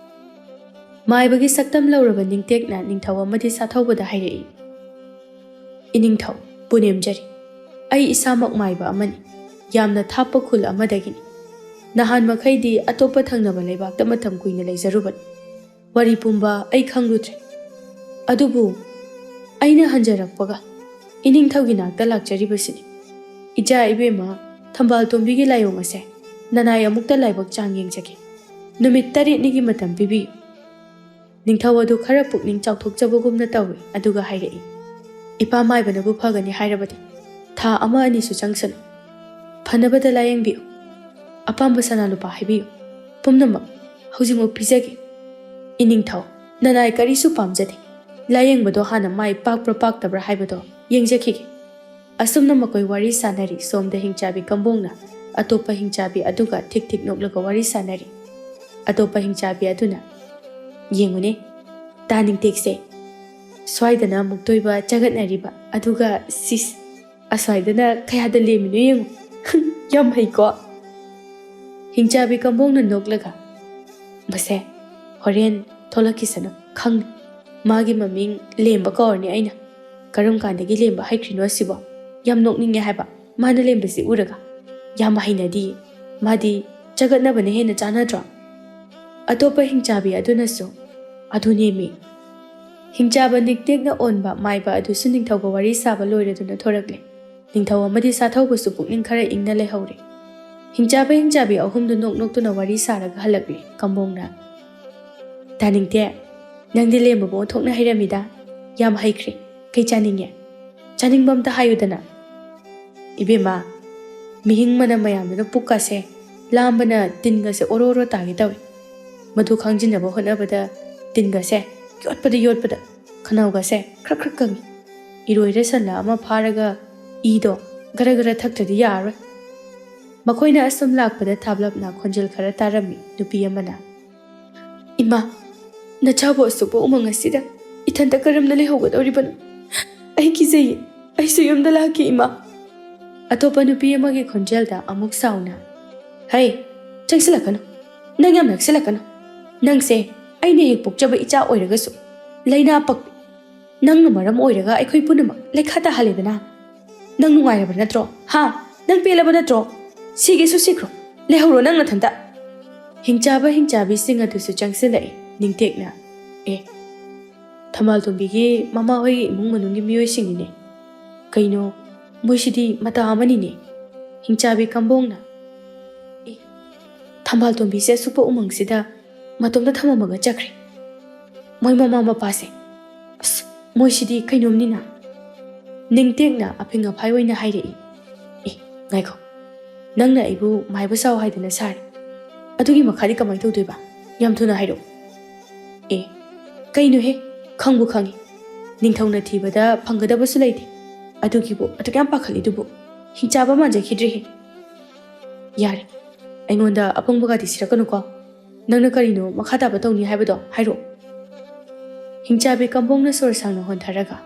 ꯃꯥꯏꯕꯒꯤ ꯁꯛꯇꯝ ꯂꯧꯔꯕ ꯅꯤꯡꯇꯦꯛꯅ ꯅꯤꯡꯊꯧ ꯑꯃꯗꯤ ꯁꯥꯊꯧꯕꯗ ꯍꯥꯏꯔꯛꯏ, "ꯏꯅꯤꯡꯊꯧ, ꯄꯨꯅꯦꯝꯖꯔꯤ꯫ ꯑꯩ ꯏꯁꯥꯃꯛ ꯃꯥꯏꯕ ꯑꯃꯅꯤ꯫ ꯌꯥꯝꯅ ꯊꯥꯞꯄ ꯈꯨꯜ ꯑꯃꯗꯒꯤꯅꯤ꯫ ꯅꯍꯥꯟ ꯃꯈꯩꯗꯤ ꯑꯇꯣꯞꯄ ꯊꯪꯅꯕ ꯂꯩꯕꯥꯛꯇ ꯃꯇꯝ ꯀꯨꯏꯅ ꯂꯩꯖꯔꯨꯕꯅꯤ꯫ ꯋꯥꯔꯤ ꯄꯨꯝꯕ ꯑꯩ ꯈꯪꯂꯨꯗ꯭ꯔꯦ꯫ ꯑꯗꯨꯕꯨ ꯑꯩꯅ ꯍꯟꯖꯔꯛꯄꯒ ꯏꯅꯤꯡꯊꯧꯒꯤ ꯅꯥꯛꯇ ꯂꯥꯛꯆꯔꯤꯕꯁꯤꯅꯤ꯫ ꯏꯆꯥ ꯏꯕꯦꯝꯃ ꯊꯝꯕꯥꯜ ꯇꯣꯝꯕꯤꯒꯤ ꯂꯥꯏꯑꯣꯡ ꯑꯁꯦ ꯅꯅꯥꯏ ꯑꯃꯨꯛꯇ ꯂꯥꯏꯕꯛ ꯆꯥꯡ ꯌꯦꯡꯖꯒꯦ꯫ ꯅꯨꯃꯤꯠ ꯇꯔꯦꯠꯅꯤꯒꯤ ꯃꯇꯝ ꯄꯤꯕꯤꯌꯨ꯫" ꯅꯤꯡꯊꯧ ꯑꯗꯨ ꯈꯔ ꯄꯨꯛꯅꯤꯡ ꯆꯥꯎꯊꯣꯛꯆꯕꯒꯨꯝꯅ ꯇꯧꯏ, ꯑꯗꯨꯒ ꯍꯥꯏꯔꯛꯏ, "ꯏꯄꯥ ꯃꯥꯏꯕꯅꯕꯨ ꯐꯒꯅꯤ ꯍꯥꯏꯔꯕꯗꯤ ꯊꯥ ꯑꯃ ꯑꯅꯤꯁꯨ ꯆꯪꯁꯅꯨ꯫ ꯐꯅꯕꯗ ꯂꯥꯌꯦꯡꯕꯤꯌꯨ꯫ ꯑꯄꯥꯝꯕ ꯁꯅꯥ ꯂꯨꯄꯥ ꯍꯥꯏꯕꯤꯌꯨ꯫ ꯄꯨꯝꯅꯃꯛ ꯍꯧꯖꯤꯛꯃꯛ ꯄꯤꯖꯒꯦ꯫" "ꯏꯅꯤꯡꯊꯧ, ꯅꯅꯥꯏ ꯀꯔꯤꯁꯨ ꯄꯥꯝꯖꯗꯦ꯫ ꯂꯥꯌꯦꯡꯕꯗꯣ ꯍꯥꯟꯅ ꯃꯥꯏ ꯄꯥꯛꯄ꯭ꯔꯥ ꯄꯥꯛꯇꯕ꯭ꯔꯥ ꯍꯥꯏꯕꯗꯣ ꯌꯦꯡꯖꯈꯤꯒꯦ꯫" ꯑꯁꯨꯝꯅ ꯃꯈꯣꯏ ꯋꯥꯔꯤ ꯁꯥꯅꯔꯤ꯫ ꯁꯣꯝꯗ ꯍꯤꯡꯆꯥꯕꯤ ꯀꯝꯕꯣꯡꯅ ꯑꯇꯣꯞꯄ ꯍꯤꯡꯆꯥꯕꯤ ꯑꯗꯨꯒ ꯊꯤꯛ ꯊꯤꯛ ꯅꯣꯛꯂꯒ ꯋꯥꯔꯤ ꯁꯥꯅꯔꯤ꯫ ꯑꯇꯣꯞꯄ ꯍꯤꯡꯆꯥꯕꯤ ꯑꯗꯨꯅ, "ꯌꯦꯡꯉꯨꯅꯦ, ꯇꯥ ꯅꯤꯡꯇꯦꯛꯁꯦ ꯁ꯭ꯋꯥꯏꯗꯅ ꯑꯃꯨꯛꯇꯣꯏꯕ ꯆꯒꯠꯅꯔꯤꯕ, ꯑꯗꯨꯒ ꯁꯤꯁ, ꯑꯁ꯭ꯋꯥꯏꯗꯅ ꯀꯌꯥꯗ ꯂꯦꯝꯃꯤꯅꯣ ꯌꯦꯡꯉꯨ꯫ ꯌꯥꯝ ꯍꯩꯀꯣ꯫ ꯍꯤꯡꯆꯥꯕꯤ ꯀꯝꯕꯣꯡꯅ ꯅꯣꯛꯂꯒ, "ꯃꯁꯦ ꯍꯣꯔꯦꯟ ꯊꯣꯛꯂꯛꯈꯤꯁꯅꯨ, ꯈꯪꯅꯤ꯫ ꯃꯥꯒꯤ ꯃꯃꯤꯡ ꯂꯦꯝꯕ ꯀꯧꯔꯅꯤ ꯑꯩꯅ꯫ ꯀꯔꯝ ꯀꯥꯟꯗꯒꯤ ꯂꯦꯝꯕ ꯍꯩꯈ꯭ꯔꯤꯅꯣ ꯑꯁꯤꯕꯣ? ꯌꯥꯝ ꯅꯣꯛꯅꯤꯡꯉꯦ ꯍꯥꯏꯕ ꯃꯥꯅ ꯂꯦꯝꯕꯁꯤ ꯎꯔꯒ꯫ ꯌꯥꯝ ꯍꯩꯅꯗꯤꯌꯦ꯫ ꯃꯥꯗꯤ ꯆꯒꯠꯅꯕꯅ ꯍꯦꯟꯅ ꯆꯥꯟꯅꯗ꯭ꯔꯣ?" ꯑꯇꯣꯞꯄ ꯍꯤꯡꯆꯥꯕꯤ ꯑꯗꯨꯅꯁꯨ, "ꯑꯗꯨꯅꯦꯃꯤ꯫" ꯍꯤꯡꯆꯥꯕ ꯅꯤꯛꯇꯦꯛꯅ ꯑꯣꯟꯕ ꯃꯥꯏꯕ ꯑꯗꯨꯁꯨ ꯅꯤꯡꯊꯧꯒ ꯋꯥꯔꯤ ꯁꯥꯕ ꯂꯣꯏꯔꯗꯨꯅ ꯊꯣꯔꯛꯂꯦ꯫ ꯅꯤꯡꯊꯧ ꯑꯃꯗꯤ ꯁꯥꯊꯧꯕꯁꯨ ꯄꯨꯛꯅꯤꯡ ꯈꯔ ꯏꯪꯅ ꯂꯩꯍꯧꯔꯦ꯫ ꯍꯤꯡꯆꯥꯕ ꯍꯤꯡꯆꯥꯕꯤ ꯑꯍꯨꯝꯗꯨ ꯅꯣꯛ ꯅꯣꯛꯇꯨꯅ ꯋꯥꯔꯤ ꯁꯥꯔꯒ ꯍꯜꯂꯛꯂꯦ꯫ ꯀꯝꯕꯣꯡꯅ, "ꯇꯥꯅꯤꯡꯇꯦ, ꯅꯪꯗꯤ ꯂꯦꯝꯕꯕꯨ ꯑꯣꯟꯊꯣꯛꯅ ꯍꯩꯔꯝꯃꯤꯗ꯫ ꯌꯥꯝ ꯍꯩꯈ꯭ꯔꯦ꯫ ꯀꯩ ꯆꯥꯅꯤꯡꯉꯦ? ꯆꯥꯅꯤꯡꯕ ꯑꯝꯇ ꯍꯥꯏꯌꯨꯗꯅ꯫" "ꯏꯕꯦꯝꯃ, ꯃꯤꯍꯤꯡ ꯃꯅꯝ ꯃꯌꯥꯝꯗꯨꯅ ꯄꯨꯛꯀꯁꯦ ꯂꯥꯝꯕꯅ ꯇꯤꯟꯒꯁꯦ ꯑꯣꯔꯣ ꯑꯣꯔꯣ ꯇꯥꯒꯦ ꯇꯧꯏ꯫ ꯃꯗꯨ ꯈꯥꯡꯖꯤꯟꯅꯕ ꯍꯣꯠꯅꯕꯗ ꯇꯤꯟꯒꯁꯦ ꯌꯣꯠꯄꯗ ꯌꯣꯠꯄꯗ, ꯈꯅꯥꯎꯒꯁꯦ ꯈ꯭ꯔꯛ ꯈ꯭ꯔꯛ ꯀꯪꯉꯤ꯫ ꯏꯔꯣꯏꯔ ꯁꯟꯂ ꯑꯃ ꯐꯥꯔꯒ ꯏꯗꯣ ꯒꯔ ꯒꯔ ꯊꯛꯇ꯭ꯔꯗꯤ ꯌꯥꯔꯔꯣꯏ꯫" ꯃꯈꯣꯏꯅ ꯑꯁꯨꯝ ꯂꯥꯛꯄꯗ ꯊꯥꯞꯂꯞꯅ ꯈꯣꯟꯖꯦꯜ ꯈꯔ ꯇꯥꯔꯝꯃꯤ꯫ ꯅꯨꯄꯤ ꯑꯃꯅ, "ꯏꯃꯥ, ꯅꯆꯥꯕꯨ ꯑꯁꯨꯛꯄ ꯎꯃꯪ ꯑꯁꯤꯗ ꯏꯊꯟꯇ ꯀꯔꯝꯅ ꯂꯩꯍꯧꯒꯗꯧꯔꯤꯕꯅꯣ? ꯑꯩ ꯀꯤꯖꯩꯌꯦ꯫ ꯑꯩꯁꯨ ꯌꯨꯝꯗ ꯂꯥꯛꯀꯦ, ꯏꯃꯥ꯫" ꯑꯇꯣꯞꯄ ꯅꯨꯄꯤ ꯑꯃꯒꯤ ꯈꯣꯟꯖꯦꯜꯗ ꯑꯃꯨꯛ ꯁꯥꯎꯅ, "ꯍꯩ, ꯆꯪꯁꯤꯜꯂꯛꯀꯅꯨ꯫ ꯅꯪ ꯌꯥꯝ ꯅꯛꯁꯤꯜꯂꯛꯀꯅꯨ꯫ ꯅꯪꯁꯦ ꯑꯩꯅ ꯍꯦꯛ ꯄꯣꯛꯆꯕ ꯏꯆꯥ ꯑꯣꯏꯔꯒꯁꯨ ꯂꯩꯅꯥ ꯄꯛꯄꯤ꯫ ꯅꯪꯅ ꯃꯔꯝ ꯑꯣꯏꯔꯒ ꯑꯩꯈꯣꯏ ꯄꯨꯝꯅꯃꯛ ꯂꯩꯈꯥ ꯇꯥꯍꯜꯂꯦꯗꯅ꯫ ꯅꯪ ꯅꯨꯡꯉꯥꯏꯔꯕ ꯅꯠꯇ꯭ꯔꯣ? ꯍꯥ? ꯅꯪ ꯄꯦꯜꯂꯕ ꯅꯠꯇ꯭ꯔꯣ? ꯁꯤꯒꯦꯁꯨ ꯁꯤꯈ꯭ꯔꯣ꯫ ꯂꯩꯍꯧꯔꯣ ꯅꯪ ꯅꯊꯟꯇ꯫" ꯍꯤꯡꯆꯥꯕ ꯍꯤꯡꯆꯥꯕꯤꯁꯤꯡ ꯑꯗꯨꯁꯨ ꯆꯪꯁꯤꯜꯂꯛꯏ꯫ ꯅꯤꯡꯇꯦꯛꯅ, "ꯑꯦ, ꯊꯝꯕꯥꯜ ꯇꯣꯝꯕꯤꯒꯤ ꯃꯃꯥ ꯍꯣꯏꯒꯤ ꯏꯃꯨꯡ ꯃꯅꯨꯡꯒꯤ ꯃꯤꯑꯣꯏꯁꯤꯡꯅꯤꯅꯦ꯫ ꯀꯩꯅꯣ, ꯃꯣꯏꯁꯤꯗꯤ ꯃꯇꯥ ꯑꯃꯅꯤꯅꯦ꯫" ꯍꯤꯡꯆꯥꯕꯤ ꯀꯝꯕꯣꯡꯅ, "ꯑꯦ, ꯊꯝꯕꯥꯜ ꯇꯣꯝꯕꯤꯁꯦ ꯑꯁꯨꯛꯄ ꯎꯃꯪꯁꯤꯗ ꯃꯇꯣꯝꯇ ꯊꯝꯃꯝꯃꯒ ꯆꯠꯈ꯭ꯔꯦ꯫ ꯃꯣꯏ ꯃꯃꯥ ꯃꯄꯥꯁꯦ꯫ ꯑꯁ, ꯃꯣꯏꯁꯤꯗꯤ ꯀꯩꯅꯣꯝꯅꯤꯅ꯫" ꯅꯤꯡꯇꯦꯛꯅ ꯑꯐꯤꯡ ꯑꯐꯥꯏ ꯑꯣꯏꯅ ꯍꯥꯏꯔꯛꯏ꯫ "ꯑꯦ, ꯉꯥꯏꯈꯣ꯫ ꯅꯪꯅ ꯑꯩꯕꯨ ꯃꯥꯏꯕ ꯁꯥꯎ ꯍꯥꯏꯗꯅ ꯁꯥꯔꯦ꯫ ꯑꯗꯨꯒꯤ ꯃꯈꯥꯗꯤ ꯀꯃꯥꯏꯅ ꯇꯧꯗꯣꯏꯕ? ꯌꯥꯝ ꯊꯨꯅ ꯍꯥꯏꯔꯛꯎ꯫" "ꯑꯦ, ꯀꯩꯅꯣꯍꯦ? ꯈꯪꯕꯨ ꯈꯪꯉꯤ꯫ ꯅꯤꯡꯊꯧꯅ ꯊꯤꯕꯗ ꯐꯪꯒꯗꯕꯁꯨ ꯂꯩꯇꯦ꯫ ꯑꯗꯨꯒꯤꯕꯨ ꯑꯗꯨꯛ ꯌꯥꯝ ꯄꯥꯈꯠꯂꯤꯗꯨꯕꯨ? ꯍꯤꯡꯆꯥꯕ ꯃꯥꯟꯖꯈꯤꯗ꯭ꯔꯦꯍꯦ꯫" "ꯌꯥꯔꯦ, ꯑꯩꯉꯣꯟꯗ ꯑꯄꯪꯕꯒꯗꯤ ꯁꯤꯔꯛꯀꯅꯨꯀꯣ꯫ ꯅꯪꯅ ꯀꯔꯤꯅꯣ ꯃꯈꯥ ꯇꯥꯕ ꯇꯧꯅꯤ ꯍꯥꯏꯕꯗꯣ ꯍꯥꯏꯔꯛꯑꯣ꯫" ꯍꯤꯡꯆꯥꯕꯤ ꯀꯝꯕꯣꯡꯅ ꯁꯣꯔ ꯁꯥꯡꯅ ꯍꯣꯟꯊꯔꯒ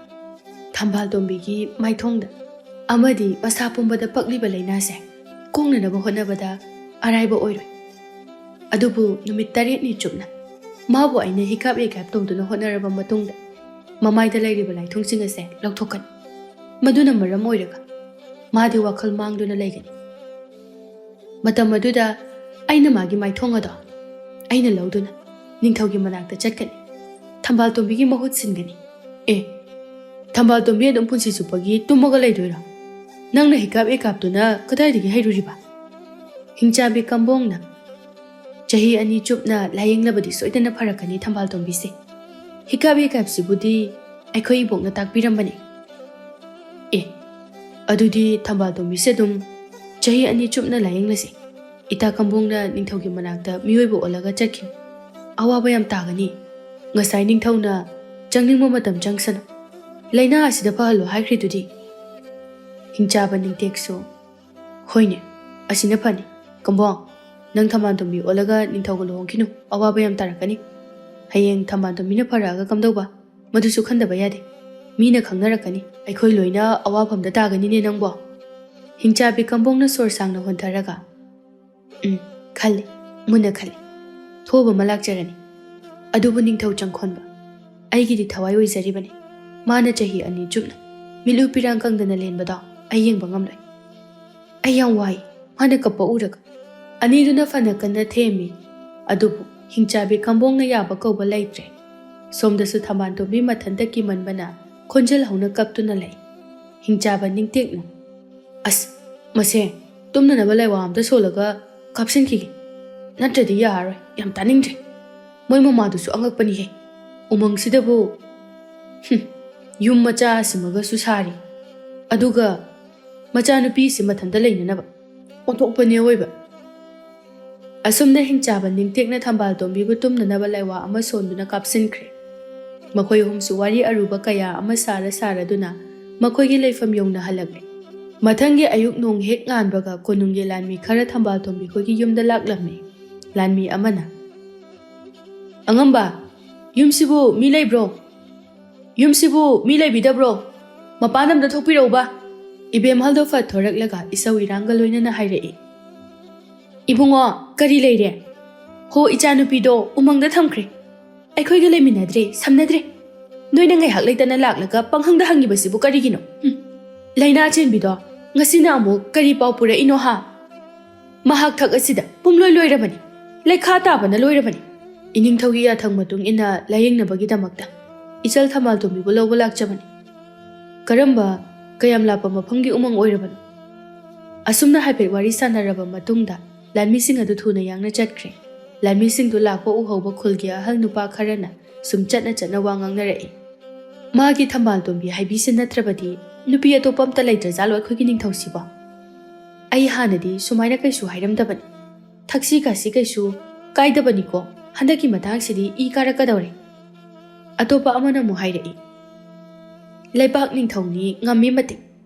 ꯊꯝꯕꯥꯜ ꯇꯣꯝꯕꯤꯒꯤ ꯃꯥꯏꯊꯣꯡꯗ ꯑꯃꯗꯤ ꯃꯁꯥ ꯄꯨꯝꯕꯗ ꯄꯛꯂꯤꯕ ꯂꯥꯏꯅꯥꯁꯦ ꯀꯣꯛꯅꯅꯕ ꯍꯣꯠꯅꯕꯗ ꯑꯔꯥꯏꯕ ꯑꯣꯏꯔꯣꯏ꯫ ꯑꯗꯨꯕꯨ ꯅꯨꯃꯤꯠ ꯇꯔꯦꯠꯅꯤ ꯆꯨꯞꯅ ꯃꯥꯕꯨ ꯑꯩꯅ ꯍꯤꯀꯥꯞ ꯍꯤꯀꯥꯞ ꯇꯧꯗꯨꯅ ꯍꯣꯠꯅꯔꯕ ꯃꯇꯨꯡꯗ ꯃꯃꯥꯏꯗ ꯂꯩꯔꯤꯕ ꯂꯥꯏꯊꯨꯡꯁꯤꯡ ꯑꯁꯦ ꯂꯧꯊꯣꯛꯀꯅꯤ꯫ ꯃꯗꯨꯅ ꯃꯔꯝ ꯑꯣꯏꯔꯒ ꯃꯥꯗꯤ ꯋꯥꯈꯜ ꯃꯥꯡꯗꯨꯅ ꯂꯩꯒꯅꯤ꯫ ꯃꯇꯝ ꯑꯗꯨꯗ ꯑꯩꯅ ꯃꯥꯒꯤ ꯃꯥꯏꯊꯣꯡ ꯑꯗꯣ ꯑꯩꯅ ꯂꯧꯗꯨꯅ ꯅꯤꯡꯊꯧꯒꯤ ꯃꯅꯥꯛꯇ ꯆꯠꯀꯅꯤ꯫ ꯊꯝꯕꯥꯜ ꯇꯣꯝꯕꯤꯒꯤ ꯃꯍꯨꯠ ꯁꯤꯟꯒꯅꯤ꯫ ꯑꯦ, ꯊꯝꯕꯥꯜ ꯇꯣꯝꯕꯤ ꯑꯗꯨꯝ ꯄꯨꯟꯁꯤ ꯆꯨꯞꯄꯒꯤ ꯇꯨꯝꯃꯒ ꯂꯩꯗꯣꯏꯔꯣ? ꯅꯪꯅ ꯍꯤꯀꯥꯞ ꯍꯤꯀꯥꯞꯇꯨꯅ ꯀꯗꯥꯏꯗꯒꯤ ꯍꯩꯔꯨꯔꯤꯕ? ꯍꯤꯡꯆꯥꯕꯤ ꯀꯝꯕꯣꯡꯅ ꯆꯍꯤ ꯑꯅꯤ ꯆꯨꯞꯅ ꯂꯥꯌꯦꯡꯂꯕꯗꯤ ꯁꯣꯏꯗꯅ ꯐꯔꯛꯀꯅꯤ ꯊꯝꯕꯥꯜ ꯇꯣꯝꯕꯤꯁꯦ꯫ ꯍꯤꯀꯥꯞ ꯍꯤꯀꯥꯞꯁꯤꯕꯨꯗꯤ ꯑꯩꯈꯣꯏ ꯏꯕꯣꯛꯅ ꯇꯥꯛꯄꯤꯔꯝꯕꯅꯤ꯫ ꯑꯦ, ꯑꯗꯨꯗꯤ ꯊꯝꯕꯥꯜ ꯇꯣꯝꯕꯤꯁꯦ ꯑꯗꯨꯝ ꯆꯍꯤ ꯑꯅꯤ ꯆꯨꯞꯅ ꯂꯥꯌꯦꯡꯂꯁꯤ꯫ ꯏꯇꯥ ꯀꯝꯕꯣꯡꯅ ꯅꯤꯡꯊꯧꯒꯤ ꯃꯅꯥꯛꯇ ꯃꯤꯑꯣꯏꯕ ꯑꯣꯜꯂꯒ ꯆꯠꯈꯤꯅꯤ꯫ ꯑꯋꯥꯕ ꯌꯥꯝ ꯇꯥꯒꯅꯤ꯫ ꯉꯁꯥꯏ ꯅꯤꯡꯊꯧꯅ ꯆꯪꯅꯤꯡꯕ ꯃꯇꯝ ꯆꯪꯁꯅꯨ, ꯂꯥꯏꯅꯥ ꯑꯁꯤꯗ ꯐꯍꯜꯂꯣ ꯍꯥꯏꯈ꯭ꯔꯤꯗꯨꯗꯤ꯫ ꯍꯤꯡꯆꯥꯕ ꯅꯤꯡꯇꯦꯛꯁꯨ, ꯍꯣꯏꯅꯦ, ꯑꯁꯤꯅ ꯐꯅꯤ꯫ ꯀꯝꯕꯣꯡ, ꯅꯪ ꯊꯝꯕꯥꯜ ꯇꯣꯝꯕꯤ ꯑꯣꯜꯂꯒ ꯅꯤꯡꯊꯧꯒ ꯂꯨꯍꯣꯡꯈꯤꯅꯨ, ꯑꯋꯥꯕ ꯌꯥꯝ ꯇꯥꯔꯛꯀꯅꯤ꯫ ꯍꯌꯦꯡ ꯊꯝꯕꯥꯜ ꯇꯣꯝꯕꯤꯅ ꯐꯔꯛꯑꯒ ꯀꯝꯗꯧꯕ? ꯃꯗꯨꯁꯨ ꯈꯟꯗꯕ ꯌꯥꯗꯦ꯫ ꯃꯤꯅ ꯈꯪꯅꯔꯛꯀꯅꯤ꯫ ꯑꯩꯈꯣꯏ ꯂꯣꯏꯅ ꯑꯋꯥꯐꯝꯗ ꯇꯥꯒꯅꯤꯅꯦ ꯅꯪꯕꯣ꯫ ꯍꯤꯡꯆꯥꯕꯤ ꯀꯝꯕꯣꯡꯅ ꯁꯣꯔ ꯁꯥꯡꯅ ꯍꯣꯟꯊꯔꯒ, ꯎꯝ, ꯈꯜꯂꯤ, ꯃꯨꯟꯅ ꯈꯜꯂꯤ꯫ ꯊꯣꯛꯑꯕ ꯑꯃ ꯂꯥꯛꯆꯔꯅꯤ꯫ ꯑꯗꯨꯕꯨ ꯅꯤꯡꯊꯧ ꯆꯪꯈꯣꯟꯕ, ꯑꯩꯒꯤꯗꯤ ꯊꯋꯥꯏ ꯑꯣꯏꯖꯔꯤꯕꯅꯤ꯫ ꯃꯥꯅ ꯆꯍꯤ ꯑꯅꯤ ꯆꯨꯞꯅ ꯃꯤꯠꯂꯨ ꯄꯤꯔꯥꯡ ꯀꯪꯗꯅ ꯂꯦꯟꯕꯗꯣ ꯑꯩ ꯌꯦꯡꯕ ꯉꯝꯂꯣꯏ꯫ ꯑꯩ ꯌꯥꯝ ꯋꯥꯏ, ꯃꯥꯅ ꯀꯞꯄ ꯎꯔꯒ꯫ ꯑꯅꯤꯗꯨꯅ ꯐꯅ ꯀꯟꯅ ꯊꯦꯝꯃꯤ, ꯑꯗꯨꯕꯨ ꯍꯤꯡꯆꯥꯕꯤ ꯀꯝꯕꯣꯡꯅ ꯌꯥꯕ ꯀꯧꯕ ꯂꯩꯇ꯭ꯔꯦ꯫ ꯁꯣꯝꯗꯁꯨ ꯊꯝꯕꯥꯜ ꯇꯣꯝꯕꯤ ꯃꯊꯟꯇ ꯀꯤꯃꯟꯕꯅ ꯈꯣꯟꯖꯦꯜ ꯍꯧꯅ ꯀꯞꯇꯨꯅ ꯂꯩ꯫ ꯍꯤꯡꯆꯥꯕ ꯅꯤꯡꯇꯦꯛꯅ, ꯑꯁ, ꯃꯁꯦ ꯇꯨꯝꯅꯅꯕ ꯂꯥꯏꯋꯥ ꯑꯝꯇ ꯁꯣꯜꯂꯒ ꯀꯥꯞꯁꯤꯟꯈꯤꯒꯦ, ꯅꯠꯇ꯭ꯔꯗꯤ ꯌꯥꯔꯔꯣꯏ, ꯌꯥꯝ ꯇꯥꯅꯤꯡꯗ꯭ꯔꯦ꯫ ꯃꯣꯏ ꯃꯃꯥꯗꯨꯁꯨ ꯑꯉꯛꯄꯅꯤꯍꯦ, ꯎꯃꯪꯁꯤꯗꯕꯨ, ꯍꯨꯝ, ꯌꯨꯝ ꯃꯆꯥ ꯑꯁꯤꯃꯒꯁꯨ ꯁꯥꯔꯤ, ꯑꯗꯨꯒ ꯃꯆꯥꯅꯨꯄꯤꯁꯤ ꯃꯊꯟꯇ ꯂꯩꯅꯅꯕ꯫ ꯑꯣꯟꯊꯣꯛꯄꯅꯦ ꯑꯣꯏꯕ꯫ ꯑꯁꯨꯝꯅ ꯍꯤꯡꯆꯥꯕ ꯅꯤꯡꯇꯦꯛꯅ ꯊꯝꯕꯥꯜ ꯇꯣꯝꯕꯤꯕꯨ ꯇꯨꯝꯅꯅꯕ ꯂꯥꯏꯋꯥ ꯑꯃ ꯁꯣꯟꯗꯨꯅ ꯀꯥꯞꯁꯤꯟꯈ꯭ꯔꯦ꯫ ꯃꯈꯣꯏ ꯑꯍꯨꯝꯁꯨ ꯋꯥꯔꯤ ꯑꯔꯨꯕ ꯀꯌꯥ ꯑꯃ ꯁꯥꯔ ꯁꯥꯔꯗꯨꯅ ꯃꯈꯣꯏꯒꯤ ꯂꯩꯐꯝ ꯌꯧꯅ ꯍꯜꯂꯛꯂꯦ꯫ ꯃꯊꯪꯒꯤ ꯑꯌꯨꯛ ꯅꯣꯡ ꯍꯦꯛ ꯉꯥꯟꯕꯒ ꯀꯣꯅꯨꯡꯒꯤ ꯂꯥꯟꯃꯤ ꯈꯔ ꯊꯝꯕꯥꯜ ꯇꯣꯝꯕꯤ ꯈꯣꯏꯒꯤ ꯌꯨꯝꯗ ꯂꯥꯛꯂꯝꯃꯤ꯫ ꯂꯥꯟꯃꯤ ꯑꯃꯅ, "ꯑꯉꯝꯕ, "ꯌꯨꯝꯁꯤꯕꯨ ꯃꯤ ꯂꯩꯕ꯭ꯔꯣ? ꯌꯨꯝꯁꯤꯕꯨ ꯃꯤ ꯂꯩꯕꯤꯗꯕ꯭ꯔꯣ? ꯃꯄꯥꯟ ꯑꯝꯗ ꯊꯣꯛꯄꯤꯔꯛꯎꯕ!" ꯏꯕꯦꯝꯍꯜꯗꯣ ꯐꯠ ꯊꯣꯔꯛꯂꯒ ꯏꯁꯧ ꯏꯔꯥꯡꯒ ꯂꯣꯏꯅꯅ ꯍꯥꯏꯔꯛꯏ꯫ "ꯏꯕꯨꯡꯉꯣ, ꯀꯔꯤ ꯂꯩꯔꯦ?" "ꯍꯣ, ꯏꯆꯥꯅꯨꯄꯤꯗꯣ ꯎꯃꯪꯗ ꯊꯝꯈ꯭ꯔꯦ꯫ ꯑꯩꯈꯣꯏꯒ ꯂꯩꯃꯤꯟꯅꯗ꯭ꯔꯦ, ꯁꯝꯅꯗ꯭ꯔꯦ꯫ ꯅꯣꯏꯅ ꯉꯥꯏꯍꯥꯛ ꯂꯩꯇꯅ ꯂꯥꯛꯂꯒ ꯄꯪꯍꯪꯗ ꯍꯪꯉꯤꯕꯁꯤꯕꯨ ꯀꯔꯤꯒꯤꯅꯣ? ꯍꯨꯝ꯫ ꯂꯥꯏꯅꯥ ꯆꯦꯟꯕꯤꯗꯣ ꯉꯁꯤꯅ ꯑꯃꯨꯛ ꯀꯔꯤ ꯄꯥꯎ ꯄꯨꯔꯛꯏꯅꯣ ꯍꯥ? ꯃꯍꯥꯛ ꯊꯛ ꯑꯁꯤꯗ ꯄꯨꯝꯂꯣꯏ ꯂꯣꯏꯔꯕꯅꯤ, ꯂꯩꯈꯥ ꯇꯥꯕꯅ ꯂꯣꯏꯔꯕꯅꯤ꯫" ꯏꯅꯤꯡꯊꯧꯒꯤ ꯌꯥꯊꯪ ꯃꯇꯨꯡ ꯏꯟꯅ ꯂꯥꯌꯦꯡꯅꯕꯒꯤꯗꯃꯛꯇ ꯏꯆꯜ ꯊꯝꯕꯥꯜ ꯇꯣꯝꯕꯤꯕꯨ ꯂꯧꯕ ꯂꯥꯛꯆꯕꯅꯤ꯫ "ꯀꯔꯝꯕ, ꯀꯌꯥꯝ ꯂꯥꯞꯄ ꯃꯐꯝꯒꯤ ꯎꯃꯪ ꯑꯣꯏꯔꯕꯅꯣ?" ꯑꯁꯨꯝꯅ ꯍꯥꯏꯐꯦꯠ ꯋꯥꯔꯤ ꯁꯥꯟꯅꯔꯕ ꯃꯇꯨꯡꯗ ꯂꯥꯟꯃꯤꯁꯤꯡ ꯑꯗꯨ ꯊꯨꯅ ꯌꯥꯡꯅ ꯆꯠꯈ꯭ꯔꯦ꯫ ꯂꯥꯟꯃꯤꯁꯤꯡꯗꯨ ꯂꯥꯛꯄ ꯎꯍꯧꯕ ꯈꯨꯜꯒꯤ ꯑꯍꯜ ꯅꯨꯄꯥ ꯈꯔꯅ ꯁꯨꯝ ꯆꯠꯅ ꯆꯠꯅ ꯋꯥ ꯉꯥꯡꯅꯔꯛꯏ꯫ "ꯃꯥꯒꯤ ꯊꯝꯕꯥꯜ ꯇꯣꯝꯕꯤ ꯍꯥꯏꯕꯤꯁꯤ ꯅꯠꯇ꯭ꯔꯕꯗꯤ ꯅꯨꯄꯤ ꯑꯇꯣꯞꯄ ꯑꯝꯇ ꯂꯩꯇ꯭ꯔꯖꯥꯠꯂꯣ ꯑꯩꯈꯣꯏꯒꯤ ꯅꯤꯡꯊꯧꯁꯤꯕꯣ? ꯑꯩ ꯍꯥꯟꯅꯗꯤ ꯁꯨꯃꯥꯏꯅ ꯀꯩꯁꯨ ꯍꯥꯏꯔꯝꯗꯕꯅꯤ꯫ ꯊꯛꯁꯤ ꯈꯥꯁꯤ ꯀꯩꯁꯨ ꯀꯥꯏꯗꯕꯅꯤꯀꯣ꯫ ꯍꯟꯗꯛꯀꯤ ꯃꯇꯥꯡꯁꯤꯗꯤ ꯏ ꯀꯥꯔꯛꯀꯗꯧꯔꯦ꯫" ꯑꯇꯣꯞꯄ ꯑꯃꯅ ꯑꯃꯨꯛ ꯍꯥꯏꯔꯛꯏ, "ꯂꯩꯕꯥꯛ ꯅꯤꯡꯊꯧꯅꯤ ꯉꯝꯃꯤ ꯃꯇꯤꯛ꯫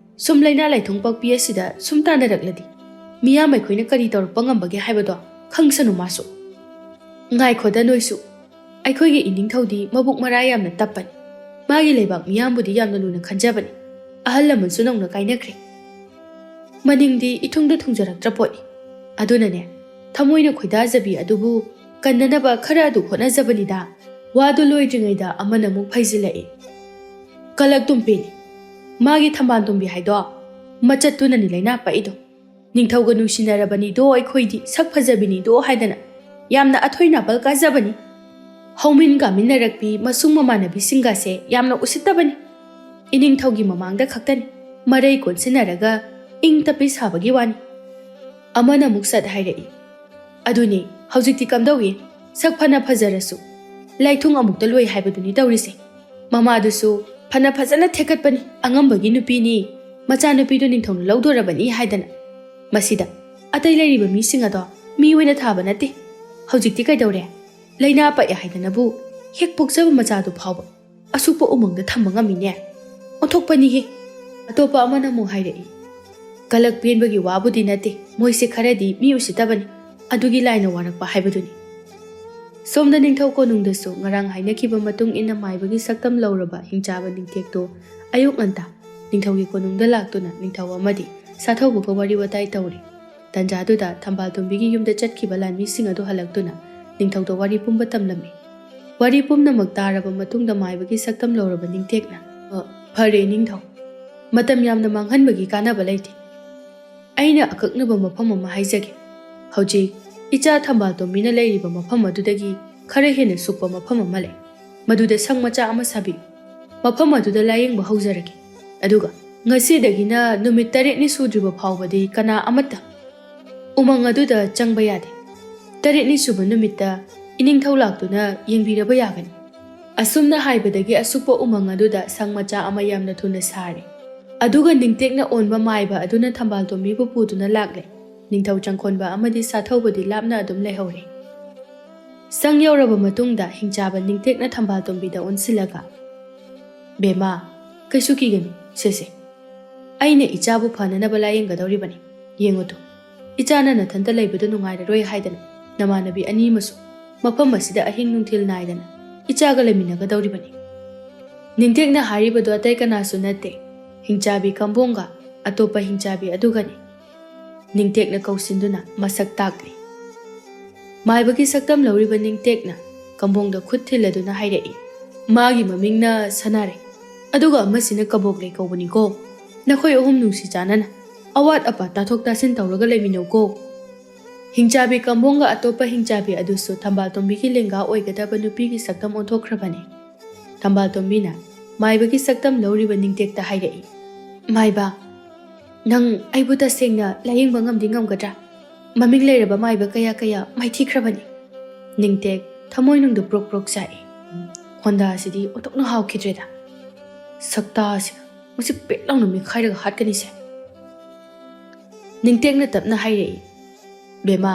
ꯁꯨꯝ ꯂꯥꯏꯅꯥ ꯂꯥꯏꯊꯨꯡ ꯄꯛꯄꯤ ꯑꯁꯤꯗ ꯁꯨꯝ ꯇꯥꯟꯅꯔꯛꯂꯗꯤ ꯃꯤꯌꯥꯝ ꯑꯩꯈꯣꯏꯅ ꯀꯔꯤ ꯇꯧꯔꯛꯄ ꯉꯝꯕꯒꯦ ꯍꯥꯏꯕꯗꯣ ꯈꯪꯁꯅꯨ ꯃꯥꯁꯨ꯫" "ꯉꯥꯏꯈꯣꯗ ꯅꯣꯏꯁꯨ꯫ ꯑꯩꯈꯣꯏꯒꯤ ꯏꯅꯤꯡꯊꯧꯗꯤ ꯃꯕꯨꯛ ꯃꯔꯥ ꯌꯥꯝꯅ ꯇꯞꯄꯅꯤ꯫ ꯃꯥꯒꯤ ꯂꯩꯕꯥꯛ ꯃꯤꯌꯥꯝꯕꯨꯗꯤ ꯌꯥꯝꯅ ꯂꯨꯅ ꯈꯟꯖꯕꯅꯤ꯫ ꯑꯍꯜ ꯂꯃꯟꯁꯨ ꯅꯧꯅ ꯀꯥꯏꯅꯈ꯭ꯔꯦ꯫ ꯃꯅꯤꯡꯗꯤ ꯏꯊꯨꯡꯗ ꯊꯨꯡꯖꯔꯛꯇ꯭ꯔ ꯄꯣꯠꯅꯤ꯫ ꯑꯗꯨꯅꯅꯦ, ꯊꯃꯣꯏꯅ ꯈꯣꯏꯗꯥꯖꯕꯤ ꯑꯗꯨꯕꯨ ꯀꯟꯅꯅꯕ ꯈꯔ ꯑꯗꯨ ꯍꯣꯠꯅꯖꯕꯅꯤꯗ꯫ ꯋꯥꯗꯨ ꯂꯣꯏꯗ꯭ꯔꯤꯉꯩꯗ ꯑꯃꯅ ꯑꯃꯨꯛ ꯐꯩꯖꯤꯜꯂꯛꯏ꯫ ꯀꯂꯛ ꯇꯨꯝꯄꯤꯅꯤ꯫ ꯃꯥꯒꯤ ꯊꯝꯕꯥꯜ ꯇꯣꯝꯕꯤ ꯍꯥꯏꯗꯣ ꯃꯆꯠꯇꯨꯅꯅꯤ ꯂꯥꯏꯅꯥ ꯄꯛꯏꯗꯣ꯫ ꯅꯤꯡꯊꯧꯒ ꯅꯨꯡꯁꯤꯅꯔꯕꯅꯤꯗꯣ ꯑꯩꯈꯣꯏꯗꯤ, ꯁꯛ ꯐꯖꯕꯤꯅꯤꯗꯣ ꯍꯥꯏꯗꯅ ꯌꯥꯝꯅ ꯑꯊꯣꯏ ꯅꯥꯄꯜ ꯀꯥꯖꯕꯅꯤ꯫ ꯍꯧꯃꯤꯟ ꯀꯥꯃꯤꯟꯅꯔꯛꯄꯤ ꯃꯁꯨꯡ ꯃꯃꯥꯟꯅꯕꯤꯁꯤꯡꯒꯁꯦ ꯌꯥꯝꯅ ꯎꯁꯤꯠꯇꯕꯅꯤ꯫ ꯏꯅꯤꯡꯊꯧꯒꯤ ꯃꯃꯥꯡꯗ ꯈꯛꯇꯅꯤ ꯃꯔꯩ ꯀꯣꯟꯁꯤꯟꯅꯔꯒ ꯏꯪ ꯇꯞꯄꯤ ꯁꯥꯕꯒꯤ ꯋꯥꯅꯤ꯫" ꯑꯃꯅ ꯑꯃꯨꯛ ꯁꯠ ꯍꯥꯏꯔꯛꯏ, "ꯑꯗꯨꯅꯤ, ꯍꯧꯖꯤꯛꯇꯤ ꯀꯝꯗꯧꯏ? ꯁꯛ ꯐꯅ ꯐꯖꯔꯁꯨ ꯂꯥꯏꯊꯨꯡ ꯑꯃꯨꯛꯇ ꯂꯣꯏ ꯍꯥꯏꯕꯗꯨꯅꯤ ꯇꯧꯔꯤꯁꯦ꯫ ꯃꯃꯥꯗꯨꯁꯨ ꯐꯅ ꯐꯖꯅ ꯊꯦꯛꯀꯠꯄꯅꯤ, ꯑꯉꯝꯕꯒꯤ ꯅꯨꯄꯤꯅꯤ, ꯃꯆꯥꯅꯨꯄꯤꯗꯨ ꯅꯤꯡꯊꯧꯅ ꯂꯧꯗꯣꯔꯕꯅꯤ ꯍꯥꯏꯗꯅ꯫ ꯃꯁꯤꯗ ꯑꯇꯩ ꯂꯩꯔꯤꯕ ꯃꯤꯁꯤꯡ ꯑꯗꯣ ꯃꯤ ꯑꯣꯏꯅ ꯊꯥꯕ ꯅꯠꯇꯦ꯫ ꯍꯧꯖꯤꯛꯇꯤ ꯀꯩꯗꯧꯔꯦ? ꯂꯥꯏꯅꯥ ꯄꯛꯑꯦ ꯍꯥꯏꯗꯅꯕꯨ ꯍꯦꯛ ꯄꯣꯛꯆꯕ ꯃꯆꯥꯗꯨ ꯐꯥꯎꯕ ꯑꯁꯨꯛꯄ ꯎꯃꯪꯗ ꯊꯝꯕ ꯉꯝꯃꯤꯅꯦ꯫ ꯑꯣꯟꯊꯣꯛꯄꯅꯤꯍꯦ꯫" ꯑꯇꯣꯞꯄ ꯑꯃꯅ ꯑꯃꯨꯛ ꯍꯥꯏꯔꯛꯏ, "ꯀꯂꯛ ꯄꯦꯟꯕꯒꯤ ꯋꯥꯕꯨꯗꯤ ꯅꯠꯇꯦ, ꯃꯣꯏꯁꯦ ꯈꯔꯗꯤ ꯃꯤ ꯎꯁꯤꯠꯇꯕꯅꯤ, ꯑꯗꯨꯒꯤ ꯂꯥꯏꯅ ꯋꯥꯔꯛꯄ ꯍꯥꯏꯕꯗꯨꯅꯤ꯫" ꯁꯣꯝꯗ ꯅꯤꯡꯊꯧ ꯀꯣꯅꯨꯡꯗꯁꯨ ꯉꯔꯥꯡ ꯍꯥꯏꯅꯈꯤꯕ ꯃꯇꯨꯡ ꯏꯟꯅ ꯃꯥꯏꯕꯒꯤ ꯁꯛꯇꯝ ꯂꯧꯔꯕ ꯍꯤꯡꯆꯥꯕ ꯅꯤꯡꯇꯦꯛꯇꯨ ꯑꯌꯨꯛ ꯉꯟꯇꯥ ꯅꯤꯡꯊꯧꯒꯤ ꯀꯣꯅꯨꯡꯗ ꯂꯥꯛꯇꯨꯅ ꯅꯤꯡꯊꯧ ꯑꯃꯗꯤ ꯁꯥꯊꯧꯕꯒ ꯋꯥꯔꯤ ꯋꯥꯇꯥꯏ ꯇꯧꯔꯤ꯫ ꯇꯟꯖꯥꯗꯨꯗ ꯊꯝꯕꯥꯜ ꯇꯣꯝꯕꯤꯒꯤ ꯌꯨꯝꯗ ꯆꯠꯈꯤꯕ ꯂꯥꯟꯃꯤꯁꯤꯡ ꯑꯗꯨ ꯍꯜꯂꯛꯇꯨꯅ ꯅꯤꯡꯊꯧꯗ ꯋꯥꯔꯤ ꯄꯨꯝꯕ ꯇꯝꯂꯝꯃꯤ꯫ ꯋꯥꯔꯤ ꯄꯨꯝꯅꯃꯛ ꯇꯥꯔꯕ ꯃꯇꯨꯡꯗ ꯃꯥꯏꯕꯒꯤ ꯁꯛꯇꯝ ꯂꯧꯔꯕ ꯅꯤꯡꯇꯦꯛꯅ, "ꯑ, ꯐꯔꯦ ꯅꯤꯡꯊꯧ, ꯃꯇꯝ ꯌꯥꯝꯅ ꯃꯥꯡꯍꯟꯕꯒꯤ ꯀꯥꯟꯅꯕ ꯂꯩꯇꯦ꯫ ꯑꯩꯅ ꯑꯀꯛꯅꯕ ꯃꯐꯝ ꯑꯃ ꯍꯥꯏꯖꯒꯦ꯫ ꯍꯧꯖꯤꯛ ꯏꯆꯥ ꯊꯝꯕꯥꯜ ꯇꯣꯝꯕꯤꯅ ꯂꯩꯔꯤꯕ ꯃꯐꯝ ꯑꯗꯨꯗꯒꯤ ꯈꯔ ꯍꯦꯟꯅ ꯁꯨꯛꯄ ꯃꯐꯝ ꯑꯃ ꯂꯩ꯫ ꯃꯗꯨꯗ ꯁꯪ ꯃꯆꯥ ꯑꯃ ꯁꯥꯕꯤꯌꯨ꯫ ꯃꯐꯝ ꯑꯗꯨꯗ ꯂꯥꯌꯦꯡꯕ ꯍꯧꯖꯔꯒꯦ꯫ ꯑꯗꯨꯒ ꯉꯁꯤꯗꯒꯤꯅ ꯅꯨꯃꯤꯠ ꯇꯔꯦꯠꯅꯤ ꯁꯨꯗ꯭ꯔꯤꯕ ꯐꯥꯎꯕꯗꯤ ꯀꯅꯥ ꯑꯃꯠꯇ ꯎꯃꯪ ꯑꯗꯨꯗ ꯆꯪꯕ ꯌꯥꯗꯦ꯫ ꯇꯔꯦꯠꯅꯤ ꯁꯨꯕ ꯅꯨꯃꯤꯠꯇ ꯏꯅꯤꯡꯊꯧ ꯂꯥꯛꯇꯨꯅ ꯌꯦꯡꯕꯤꯔꯕ ꯌꯥꯒꯅꯤ꯫" ꯑꯁꯨꯝꯅ ꯍꯥꯏꯕꯗꯒꯤ ꯑꯁꯨꯛꯄ ꯎꯃꯪ ꯑꯗꯨꯗ ꯁꯪ ꯃꯆꯥ ꯑꯃ ꯌꯥꯝꯅ ꯊꯨꯅ ꯁꯥꯔꯦ꯫ ꯑꯗꯨꯒ ꯅꯤꯡꯇꯦꯛꯅ ꯑꯣꯟꯕ ꯃꯥꯏꯕ ꯑꯗꯨꯅ ꯊꯝꯕꯥꯜ ꯇꯣꯝꯕꯤꯕꯨ ꯄꯨꯗꯨꯅ ꯂꯥꯛꯂꯦ꯫ ꯅꯤꯡꯊꯧ ꯆꯪꯈꯣꯟꯕ ꯑꯃꯗꯤ ꯁꯥꯊꯧꯕꯗꯤ ꯂꯥꯞꯅ ꯑꯗꯨꯝ ꯂꯩꯍꯧꯔꯦ꯫ ꯁꯪ ꯌꯧꯔꯕ ꯃꯇꯨꯡꯗ ꯍꯤꯡꯆꯥꯕ ꯅꯤꯡꯇꯦꯛꯅ ꯊꯝꯕꯥꯜ ꯇꯣꯝꯕꯤꯗ ꯑꯣꯟꯁꯤꯜꯂꯒ, "ꯕꯦꯝꯃ, ꯀꯩꯁꯨ ꯀꯤꯒꯅꯨ, ꯁꯦ ꯁꯦ꯫ ꯑꯩꯅ ꯏꯆꯥꯕꯨ ꯐꯅꯅꯕ ꯂꯥꯌꯦꯡꯒꯗꯧꯔꯤꯕꯅꯤ꯫ ꯌꯦꯡꯉꯨ ꯇꯨ, ꯏꯆꯥꯅ ꯅꯊꯟꯇ ꯂꯩꯕꯗꯨ ꯅꯨꯡꯉꯥꯏꯔꯔꯣꯏ ꯍꯥꯏꯗꯅ ꯅꯃꯥꯟꯅꯕꯤ ꯑꯅꯤ ꯑꯃꯁꯨ ꯃꯐꯝ ꯑꯁꯤꯗ ꯑꯍꯤꯡ ꯅꯨꯡꯊꯤꯜ ꯅꯥꯏꯗꯅ ꯏꯆꯥꯒ ꯂꯩꯃꯤꯟꯅꯒꯗꯧꯔꯤꯕꯅꯤ꯫" ꯅꯤꯡꯇꯦꯛꯅ ꯍꯥꯏꯔꯤꯕꯗꯨ ꯑꯇꯩ ꯀꯅꯥꯁꯨ ꯅꯠꯇꯦ, ꯍꯤꯡꯆꯥꯕꯤ ꯀꯝꯕꯣꯡꯒ ꯑꯇꯣꯞꯄ ꯍꯤꯡꯆꯥꯕꯤ ꯑꯗꯨꯒꯅꯤ꯫ ꯅꯤꯡꯇꯦꯛꯅ ꯀꯧꯁꯤꯟꯗꯨꯅ ꯃꯁꯛ ꯇꯥꯛꯂꯤ꯫ ꯃꯥꯏꯕꯒꯤ ꯁꯛꯇꯝ ꯂꯧꯔꯤꯕ ꯅꯤꯡꯇꯦꯛꯅ ꯀꯝꯕꯣꯡꯗ ꯈꯨꯠ ꯊꯤꯜꯂꯗꯨꯅ ꯍꯥꯏꯔꯛꯏ, "ꯃꯥꯒꯤ ꯃꯃꯤꯡꯅ ꯁꯅꯥꯔꯩ, ꯑꯗꯨꯒ ꯑꯃꯁꯤꯅ ꯀꯕꯣꯛꯂꯩ ꯀꯧꯕꯅꯤꯀꯣ꯫ ꯅꯈꯣꯏ ꯑꯍꯨꯝ ꯅꯨꯡꯁꯤ ꯆꯥꯟꯅꯅ ꯑꯋꯥꯠ ꯑꯄꯥ ꯇꯥꯊꯣꯛ ꯇꯥꯁꯤꯟ ꯇꯧꯔꯒ ꯂꯩꯃꯤꯟꯅꯧꯀꯣ꯫" ꯍꯤꯡꯆꯥꯕꯤ ꯀꯝꯕꯣꯡꯒ ꯑꯇꯣꯞꯄ ꯍꯤꯡꯆꯥꯕꯤ ꯑꯗꯨꯁꯨ ꯊꯝꯕꯥꯜ ꯇꯣꯝꯕꯤꯒꯤ ꯂꯦꯡꯒꯥ ꯑꯣꯏꯒꯗꯕ ꯅꯨꯄꯤꯒꯤ ꯁꯛꯇꯝ ꯑꯣꯟꯊꯣꯛꯈ꯭ꯔꯕꯅꯤ꯫ ꯊꯝꯕꯥꯜ ꯇꯣꯝꯕꯤꯅ ꯃꯥꯏꯕꯒꯤ ꯁꯛꯇꯝ ꯂꯧꯔꯤꯕ ꯅꯤꯡꯇꯦꯛꯇ ꯍꯥꯏꯔꯛꯏ, "ꯃꯥꯏꯕ, ꯅꯪ ꯑꯩꯕꯨ ꯇꯁꯦꯡꯅ ꯂꯥꯌꯦꯡꯕ ꯉꯝꯗꯤ ꯉꯝꯒꯗ꯭ꯔꯥ? ꯃꯃꯤꯡ ꯂꯩꯔꯕ ꯃꯥꯏꯕ ꯀꯌꯥ ꯀꯌꯥ ꯃꯥꯏꯊꯤꯈ꯭ꯔꯕꯅꯤ꯫" ꯅꯤꯡꯇꯦꯛ ꯊꯃꯣꯏꯅꯨꯡꯗ ꯄ꯭ꯔꯣꯛ ꯄ꯭ꯔꯣꯛ ꯆꯥꯛꯏ꯫ ꯍꯣꯟꯗꯥꯁꯤꯗꯤ ꯑꯣꯟꯊꯣꯛꯅ ꯍꯥꯎꯈꯤꯗ꯭ꯔꯦꯗ꯫ ꯁꯛꯇꯥꯁꯤꯒ ꯃꯁꯤ ꯄꯦꯠ ꯂꯥꯎꯅ ꯃꯤꯈꯥꯏꯔꯒ ꯍꯥꯠꯀꯅꯤꯁꯦ꯫ ꯅꯤꯡꯇꯦꯛꯅ ꯇꯞꯅ ꯍꯥꯏꯔꯛꯏ, "ꯕꯦꯝꯃ,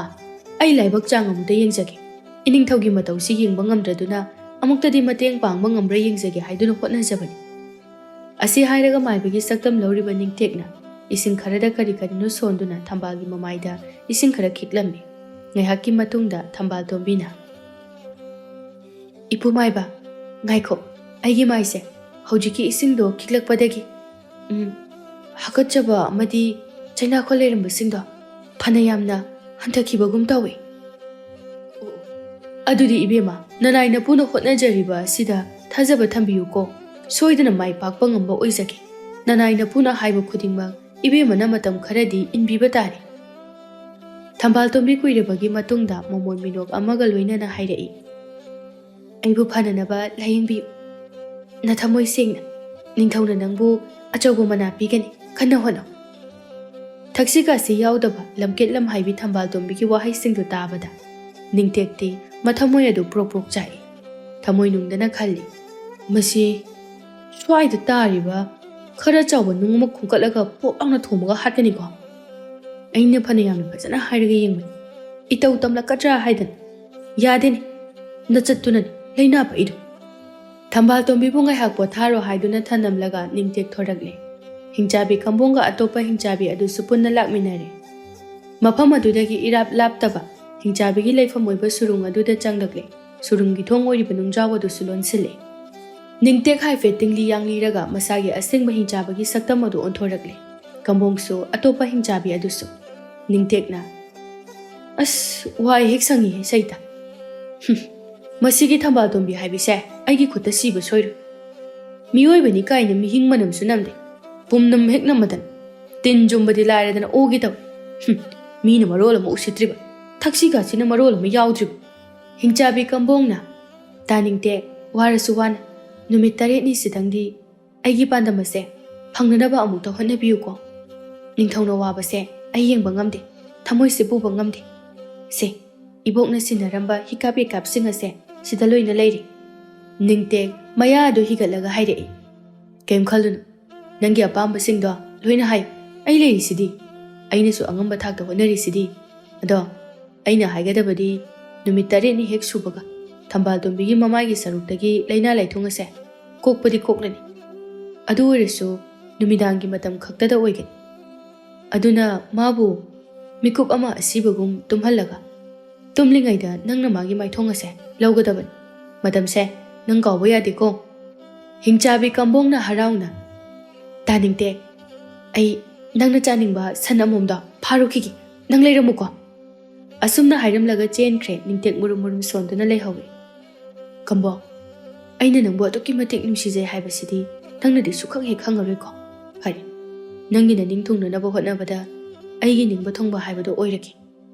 ꯑꯩ ꯂꯥꯏꯕꯛ ꯆꯥꯡ ꯑꯃꯨꯛꯇ ꯌꯦꯡꯖꯒꯦ꯫ ꯏꯅꯤꯡꯊꯧꯒꯤ ꯃꯇꯧꯁꯤ ꯌꯦꯡꯕ ꯉꯝꯗ꯭ꯔꯗꯨꯅ ꯑꯃꯨꯛꯇꯗꯤ ꯃꯇꯦꯡ ꯄꯥꯡꯕ ꯉꯝꯕ꯭ꯔꯥ ꯌꯦꯡꯖꯒꯦ ꯍꯥꯏꯗꯨꯅ ꯍꯣꯠꯅꯖꯕꯅꯤ꯫" ꯑꯁꯤ ꯍꯥꯏꯔꯒ ꯃꯥꯏꯕꯒꯤ ꯁꯛꯇꯝ ꯂꯧꯔꯤꯕ ꯅꯤꯡꯇꯦꯛꯅ ꯏꯁꯤꯡ ꯈꯔꯗ ꯀꯔꯤ ꯀꯔꯤꯅꯣ ꯁꯣꯟꯗꯨꯅ ꯊꯝꯕꯥꯜꯒꯤ ꯃꯃꯥꯏꯗ ꯏꯁꯤꯡ ꯈꯔ ꯈꯤꯛꯂꯝꯃꯤ꯫ ꯉꯥꯏꯍꯥꯛꯀꯤ ꯃꯇꯨꯡꯗ ꯊꯝꯕꯥꯜ ꯇꯣꯝꯕꯤꯅ, "ꯏꯄꯨ ꯃꯥꯏꯕ, ꯉꯥꯏꯈꯣ, ꯑꯩꯒꯤ ꯃꯥꯏꯁꯦ ꯍꯧꯖꯤꯛꯀꯤ ꯏꯁꯤꯡꯗꯣ ꯈꯤꯛꯂꯛꯄꯗꯒꯤ, ꯎꯝ, ꯍꯥꯀꯠꯆꯕ ꯑꯃꯗꯤ ꯆꯩꯅꯥꯈꯣꯜ ꯂꯩꯔꯝꯕꯁꯤꯡꯗꯣ ꯐꯅ ꯌꯥꯝꯅ ꯍꯟꯊꯈꯤꯕꯒꯨꯝ ꯇꯧꯏ꯫ ꯑꯗꯨꯗꯤ ꯏꯕꯦꯝꯃ, ꯅꯅꯥꯏ ꯅꯄꯨꯅ ꯍꯣꯠꯅꯖꯔꯤꯕ ꯑꯁꯤꯗ ꯊꯥꯖꯕ ꯊꯝꯕꯤꯌꯨꯀꯣ꯫ ꯁꯣꯏꯗꯅ ꯃꯥꯏ ꯄꯥꯛꯄ ꯉꯝꯕ ꯑꯣꯏꯖꯒꯦ꯫ ꯅꯅꯥꯏ ꯅꯄꯨꯅ ꯍꯥꯏꯕ ꯈꯨꯗꯤꯡꯃꯛ ꯏꯕꯦꯝꯃꯅ ꯃꯇꯝ ꯈꯔꯗꯤ ꯏꯟꯕꯤꯕ ꯇꯥꯔꯦ꯫" ꯊꯝꯕꯥꯜ ꯇꯣꯝꯕꯤ ꯀꯨꯏꯔꯕꯒꯤ ꯃꯇꯨꯡꯗ ꯃꯃꯣꯟ ꯃꯤꯅꯣꯛ ꯑꯃꯒ ꯂꯣꯏꯅꯅ ꯍꯥꯏꯔꯛꯏ, "ꯑꯩꯕꯨ ꯐꯅꯅꯕ ꯂꯥꯌꯦꯡꯕꯤꯌꯨ꯫ ꯅꯊꯃꯣꯏ ꯁꯦꯡꯅ, ꯅꯤꯡꯊꯧꯅ ꯅꯪꯕꯨ ꯑꯆꯧꯕ ꯃꯅꯥ ꯄꯤꯒꯅꯤ꯫ ꯀꯟꯅ ꯍꯣꯠꯅꯧ꯫" ꯊꯛꯁꯤ ꯈꯥꯁꯤ ꯌꯥꯎꯗꯕ ꯂꯝꯀꯦꯠ ꯂꯝꯍꯥꯏꯕꯤ ꯊꯝꯕꯥꯜ ꯇꯣꯝꯕꯤꯒꯤ ꯋꯥꯍꯩꯁꯤꯡꯗꯨ ꯇꯥꯕꯗ ꯅꯤꯡꯇꯦꯛꯇꯤ ꯃꯊꯃꯣꯏ ꯑꯗꯨ ꯄ꯭ꯔꯣꯛ ꯄ꯭ꯔꯣꯛ ꯆꯥꯛꯏ꯫ ꯊꯃꯣꯏꯅꯨꯡꯗꯅ ꯈꯜꯂꯤ, "ꯃꯁꯤ ꯁ꯭ꯋꯥꯏꯗ ꯇꯥꯔꯤꯕ ꯈꯔ ꯆꯥꯎꯕ ꯅꯨꯡ ꯑꯃ ꯈꯣꯡꯀꯠꯂꯒ ꯄꯣꯞ ꯂꯥꯎꯅ ꯊꯣꯝꯃꯒ ꯍꯥꯠꯀꯅꯤꯀꯣ? ꯑꯩꯅ ꯐꯅ ꯌꯥꯝꯅ ꯐꯖꯅ ꯍꯥꯏꯔꯒ ꯌꯦꯡꯕꯅꯤ, ꯏꯇꯧ ꯇꯝꯂꯛꯀꯗ꯭ꯔꯥ ꯍꯥꯏꯗꯅ꯫ ꯌꯥꯗꯦꯅꯦ, ꯅꯆꯠꯇꯨꯅꯅꯤ ꯂꯩꯅꯥ ꯄꯛꯏꯗꯣ꯫" ꯊꯝꯕꯥꯜ ꯇꯣꯝꯕꯤꯕꯨ ꯉꯥꯏꯍꯥꯛ ꯄꯣꯊꯥꯔꯣ ꯍꯥꯏꯗꯨꯅ ꯊꯅꯝꯂꯒ ꯅꯤꯡꯇꯦꯛ ꯊꯣꯔꯛꯂꯦ꯫ ꯍꯤꯡꯆꯥꯕꯤ ꯀꯝꯕꯣꯡꯒ ꯑꯇꯣꯞꯄ ꯍꯤꯡꯆꯥꯕꯤ ꯑꯗꯨꯁꯨ ꯄꯨꯟꯅ ꯂꯥꯛꯃꯤꯟꯅꯔꯦ꯫ ꯃꯐꯝ ꯑꯗꯨꯗꯒꯤ ꯏꯔꯥꯞ ꯂꯥꯞꯇꯕ ꯍꯤꯡꯆꯥꯕꯤꯒꯤ ꯂꯩꯐꯝ ꯑꯣꯏꯕ ꯁꯨꯔꯨꯡ ꯑꯗꯨꯗ ꯆꯪꯂꯛꯂꯦ꯫ ꯁꯨꯔꯨꯡꯒꯤ ꯊꯣꯡ ꯑꯣꯏꯔꯤꯕ ꯅꯨꯡꯖꯥꯎ ꯑꯗꯨꯁꯨ ꯂꯣꯟꯁꯤꯜꯂꯦ꯫ ꯅꯤꯡꯇꯦꯛ ꯍꯥꯏꯐꯦꯠ ꯇꯤꯡꯂꯤ ꯌꯥꯡꯂꯤꯔꯒ ꯃꯁꯥꯒꯤ ꯑꯁꯦꯡꯕ ꯍꯤꯡꯆꯥꯕꯒꯤ ꯁꯛꯇꯝ ꯑꯗꯨ ꯑꯣꯟꯊꯣꯔꯛꯂꯦ꯫ ꯀꯝꯕꯣꯡꯁꯨ ꯑꯇꯣꯞꯄ ꯍꯤꯡꯆꯥꯕꯤ ꯑꯗꯨꯁꯨ꯫ ꯅꯤꯡꯇꯦꯛꯅ, "ꯑꯁ, ꯋꯥꯏ ꯍꯦꯛ ꯁꯪꯉꯤꯍꯦ ꯁꯩꯇ꯫ ꯍꯨꯝ, ꯃꯁꯤꯒꯤ ꯊꯝꯕꯥꯜ ꯇꯣꯝꯕꯤ ꯍꯥꯏꯕꯤꯁꯦ ꯑꯩꯒꯤ ꯈꯨꯠꯇ ꯁꯤꯕ ꯁꯣꯏꯔꯣꯏ꯫ ꯃꯤꯑꯣꯏꯕꯅꯤ ꯀꯥꯏꯅ ꯃꯤꯍꯤꯡ ꯃꯅꯝꯁꯨ ꯅꯝꯗꯦ꯫ ꯄꯨꯝꯅꯝ ꯍꯦꯛ ꯅꯝꯃꯗꯅ꯫ ꯇꯤꯟ ꯆꯨꯝꯕꯗꯤ ꯂꯥꯏꯔꯗꯅ ꯑꯣꯒꯦ ꯇꯧꯏ꯫ ꯍꯨꯝ, ꯃꯤꯅ ꯃꯔꯣꯜ ꯑꯃ ꯎꯁꯤꯠꯇ꯭ꯔꯤꯕ, ꯊꯛꯁꯤ ꯈꯥꯁꯤꯅ ꯃꯔꯣꯜ ꯑꯃ ꯌꯥꯎꯗ꯭ꯔꯤꯕ꯫" ꯍꯤꯡꯆꯥꯕꯤ ꯀꯝꯕꯣꯡꯅ, "ꯇꯥꯅꯤꯡꯇꯦ, ꯋꯥꯔꯁꯨ ꯋꯥꯅ ꯅꯨꯃꯤꯠ ꯇꯔꯦꯠꯅꯤ ꯁꯤꯗꯪꯗꯤ ꯑꯩꯒꯤ ꯄꯥꯟꯗꯝ ꯑꯁꯦ ꯐꯪꯅꯅꯕ ꯑꯃꯨꯛꯇ ꯍꯣꯠꯅꯕꯤꯌꯨꯀꯣ꯫ ꯅꯤꯡꯊꯧꯅ ꯋꯥꯕꯁꯦ ꯑꯩ ꯌꯦꯡꯕ ꯉꯝꯗꯦ, ꯊꯃꯣꯏꯁꯦ ꯄꯨꯕ ꯉꯝꯗꯦ꯫ ꯁꯦ, ꯏꯕꯣꯛꯅ ꯁꯤꯟꯅꯔꯝꯕ ꯍꯤꯀꯥꯞ ꯌꯦꯀꯥꯞꯁꯤꯡ ꯑꯁꯦ ꯁꯤꯗ ꯂꯣꯏꯅ ꯂꯩꯔꯦ꯫" ꯅꯤꯡꯇꯦꯛ ꯃꯌꯥ ꯑꯗꯨ ꯍꯤꯒꯠꯂꯒ ꯍꯥꯏꯔꯛꯏ, "ꯀꯩꯝ ꯈꯜꯂꯨꯅꯨ, ꯅꯪꯒꯤ ꯑꯄꯥꯝꯕꯁꯤꯡꯗꯣ ꯂꯣꯏꯅ ꯍꯥꯏꯌꯨ, ꯑꯩ ꯂꯩꯔꯤꯁꯤꯗꯤ꯫ ꯑꯩꯅꯁꯨ ꯑꯉꯝꯕ ꯊꯥꯛꯇ ꯍꯣꯠꯅꯔꯤꯁꯤꯗꯤ꯫ ꯑꯗꯣ ꯑꯩꯅ ꯍꯥꯏꯒꯗꯕꯗꯤ, ꯅꯨꯃꯤꯠ ꯇꯔꯦꯠꯅꯤ ꯍꯦꯛ ꯁꯨꯕꯒ ꯊꯝꯕꯥꯜ ꯇꯣꯝꯕꯤꯒꯤ ꯃꯃꯥꯏꯒꯤ ꯁꯔꯨꯛꯇꯒꯤ ꯂꯥꯏꯅꯥ ꯂꯥꯏꯊꯨꯡ ꯑꯁꯦ ꯀꯣꯛꯄꯗꯤ ꯀꯣꯛꯂꯅꯤ꯫ ꯑꯗꯨ ꯑꯣꯏꯔꯁꯨ ꯅꯨꯃꯤꯗꯥꯡꯒꯤ ꯃꯇꯝ ꯈꯛꯇꯗ ꯑꯣꯏꯒꯅꯤ꯫ ꯑꯗꯨꯅ ꯃꯥꯕꯨ ꯃꯤꯀꯨꯞ ꯑꯃ ꯑꯁꯤꯕꯒꯨꯝ ꯇꯨꯝꯍꯜꯂꯒ ꯇꯨꯝꯂꯤꯉꯩꯗ ꯅꯪꯅ ꯃꯥꯒꯤ ꯃꯥꯏꯊꯣꯡ ꯑꯁꯦ ꯂꯧꯒꯗꯕꯅꯤ꯫ ꯃꯇꯝꯁꯦ ꯅꯪ ꯀꯥꯎꯕ ꯌꯥꯗꯦꯀꯣ꯫ ꯍꯤꯡꯆꯥꯕꯤ ꯀꯝꯕꯣꯡꯅ ꯍꯔꯥꯎꯅ, "ꯇꯥꯅꯤꯡꯇꯦ, ꯑꯩ ꯅꯪꯅ ꯆꯥꯅꯤꯡꯕ ꯁꯟ ꯑꯃꯣꯝꯗꯣ ꯐꯥꯔꯨꯈꯤꯒꯦ, ꯅꯪ ꯂꯩꯔꯝꯃꯨꯀꯣ"꯫ ꯑꯁꯨꯝꯅ ꯍꯥꯏꯔꯝꯂꯒ ꯆꯦꯟꯈ꯭ꯔꯦ꯫ ꯅꯤꯡꯇꯦꯛ ꯃꯨꯔꯨꯝ ꯃꯨꯔꯨꯝ ꯁꯣꯟꯗꯨꯅ ꯂꯩꯍꯧꯏ꯫ "ꯀꯝꯕꯣꯡ, ꯑꯩꯅ ꯅꯪꯕꯨ ꯑꯗꯨꯛꯀꯤ ꯃꯇꯤꯛ ꯅꯨꯡꯁꯤꯖꯩ ꯍꯥꯏꯕꯁꯤꯗꯤ ꯅꯪꯅꯗꯤ ꯁꯨꯛꯈꯪ ꯍꯦꯛ ꯈꯪꯉꯔꯣꯏꯀꯣ꯫ ꯐꯔꯦ, ꯅꯪꯒꯤ ꯅꯅꯤꯡ ꯊꯨꯡꯅꯅꯕ ꯍꯣꯠꯅꯕꯗ ꯑꯩꯒꯤ ꯅꯤꯡꯕ ꯊꯨꯡꯕ ꯍꯥꯏꯕꯗꯣ ꯑꯣꯏꯔꯒꯦ꯫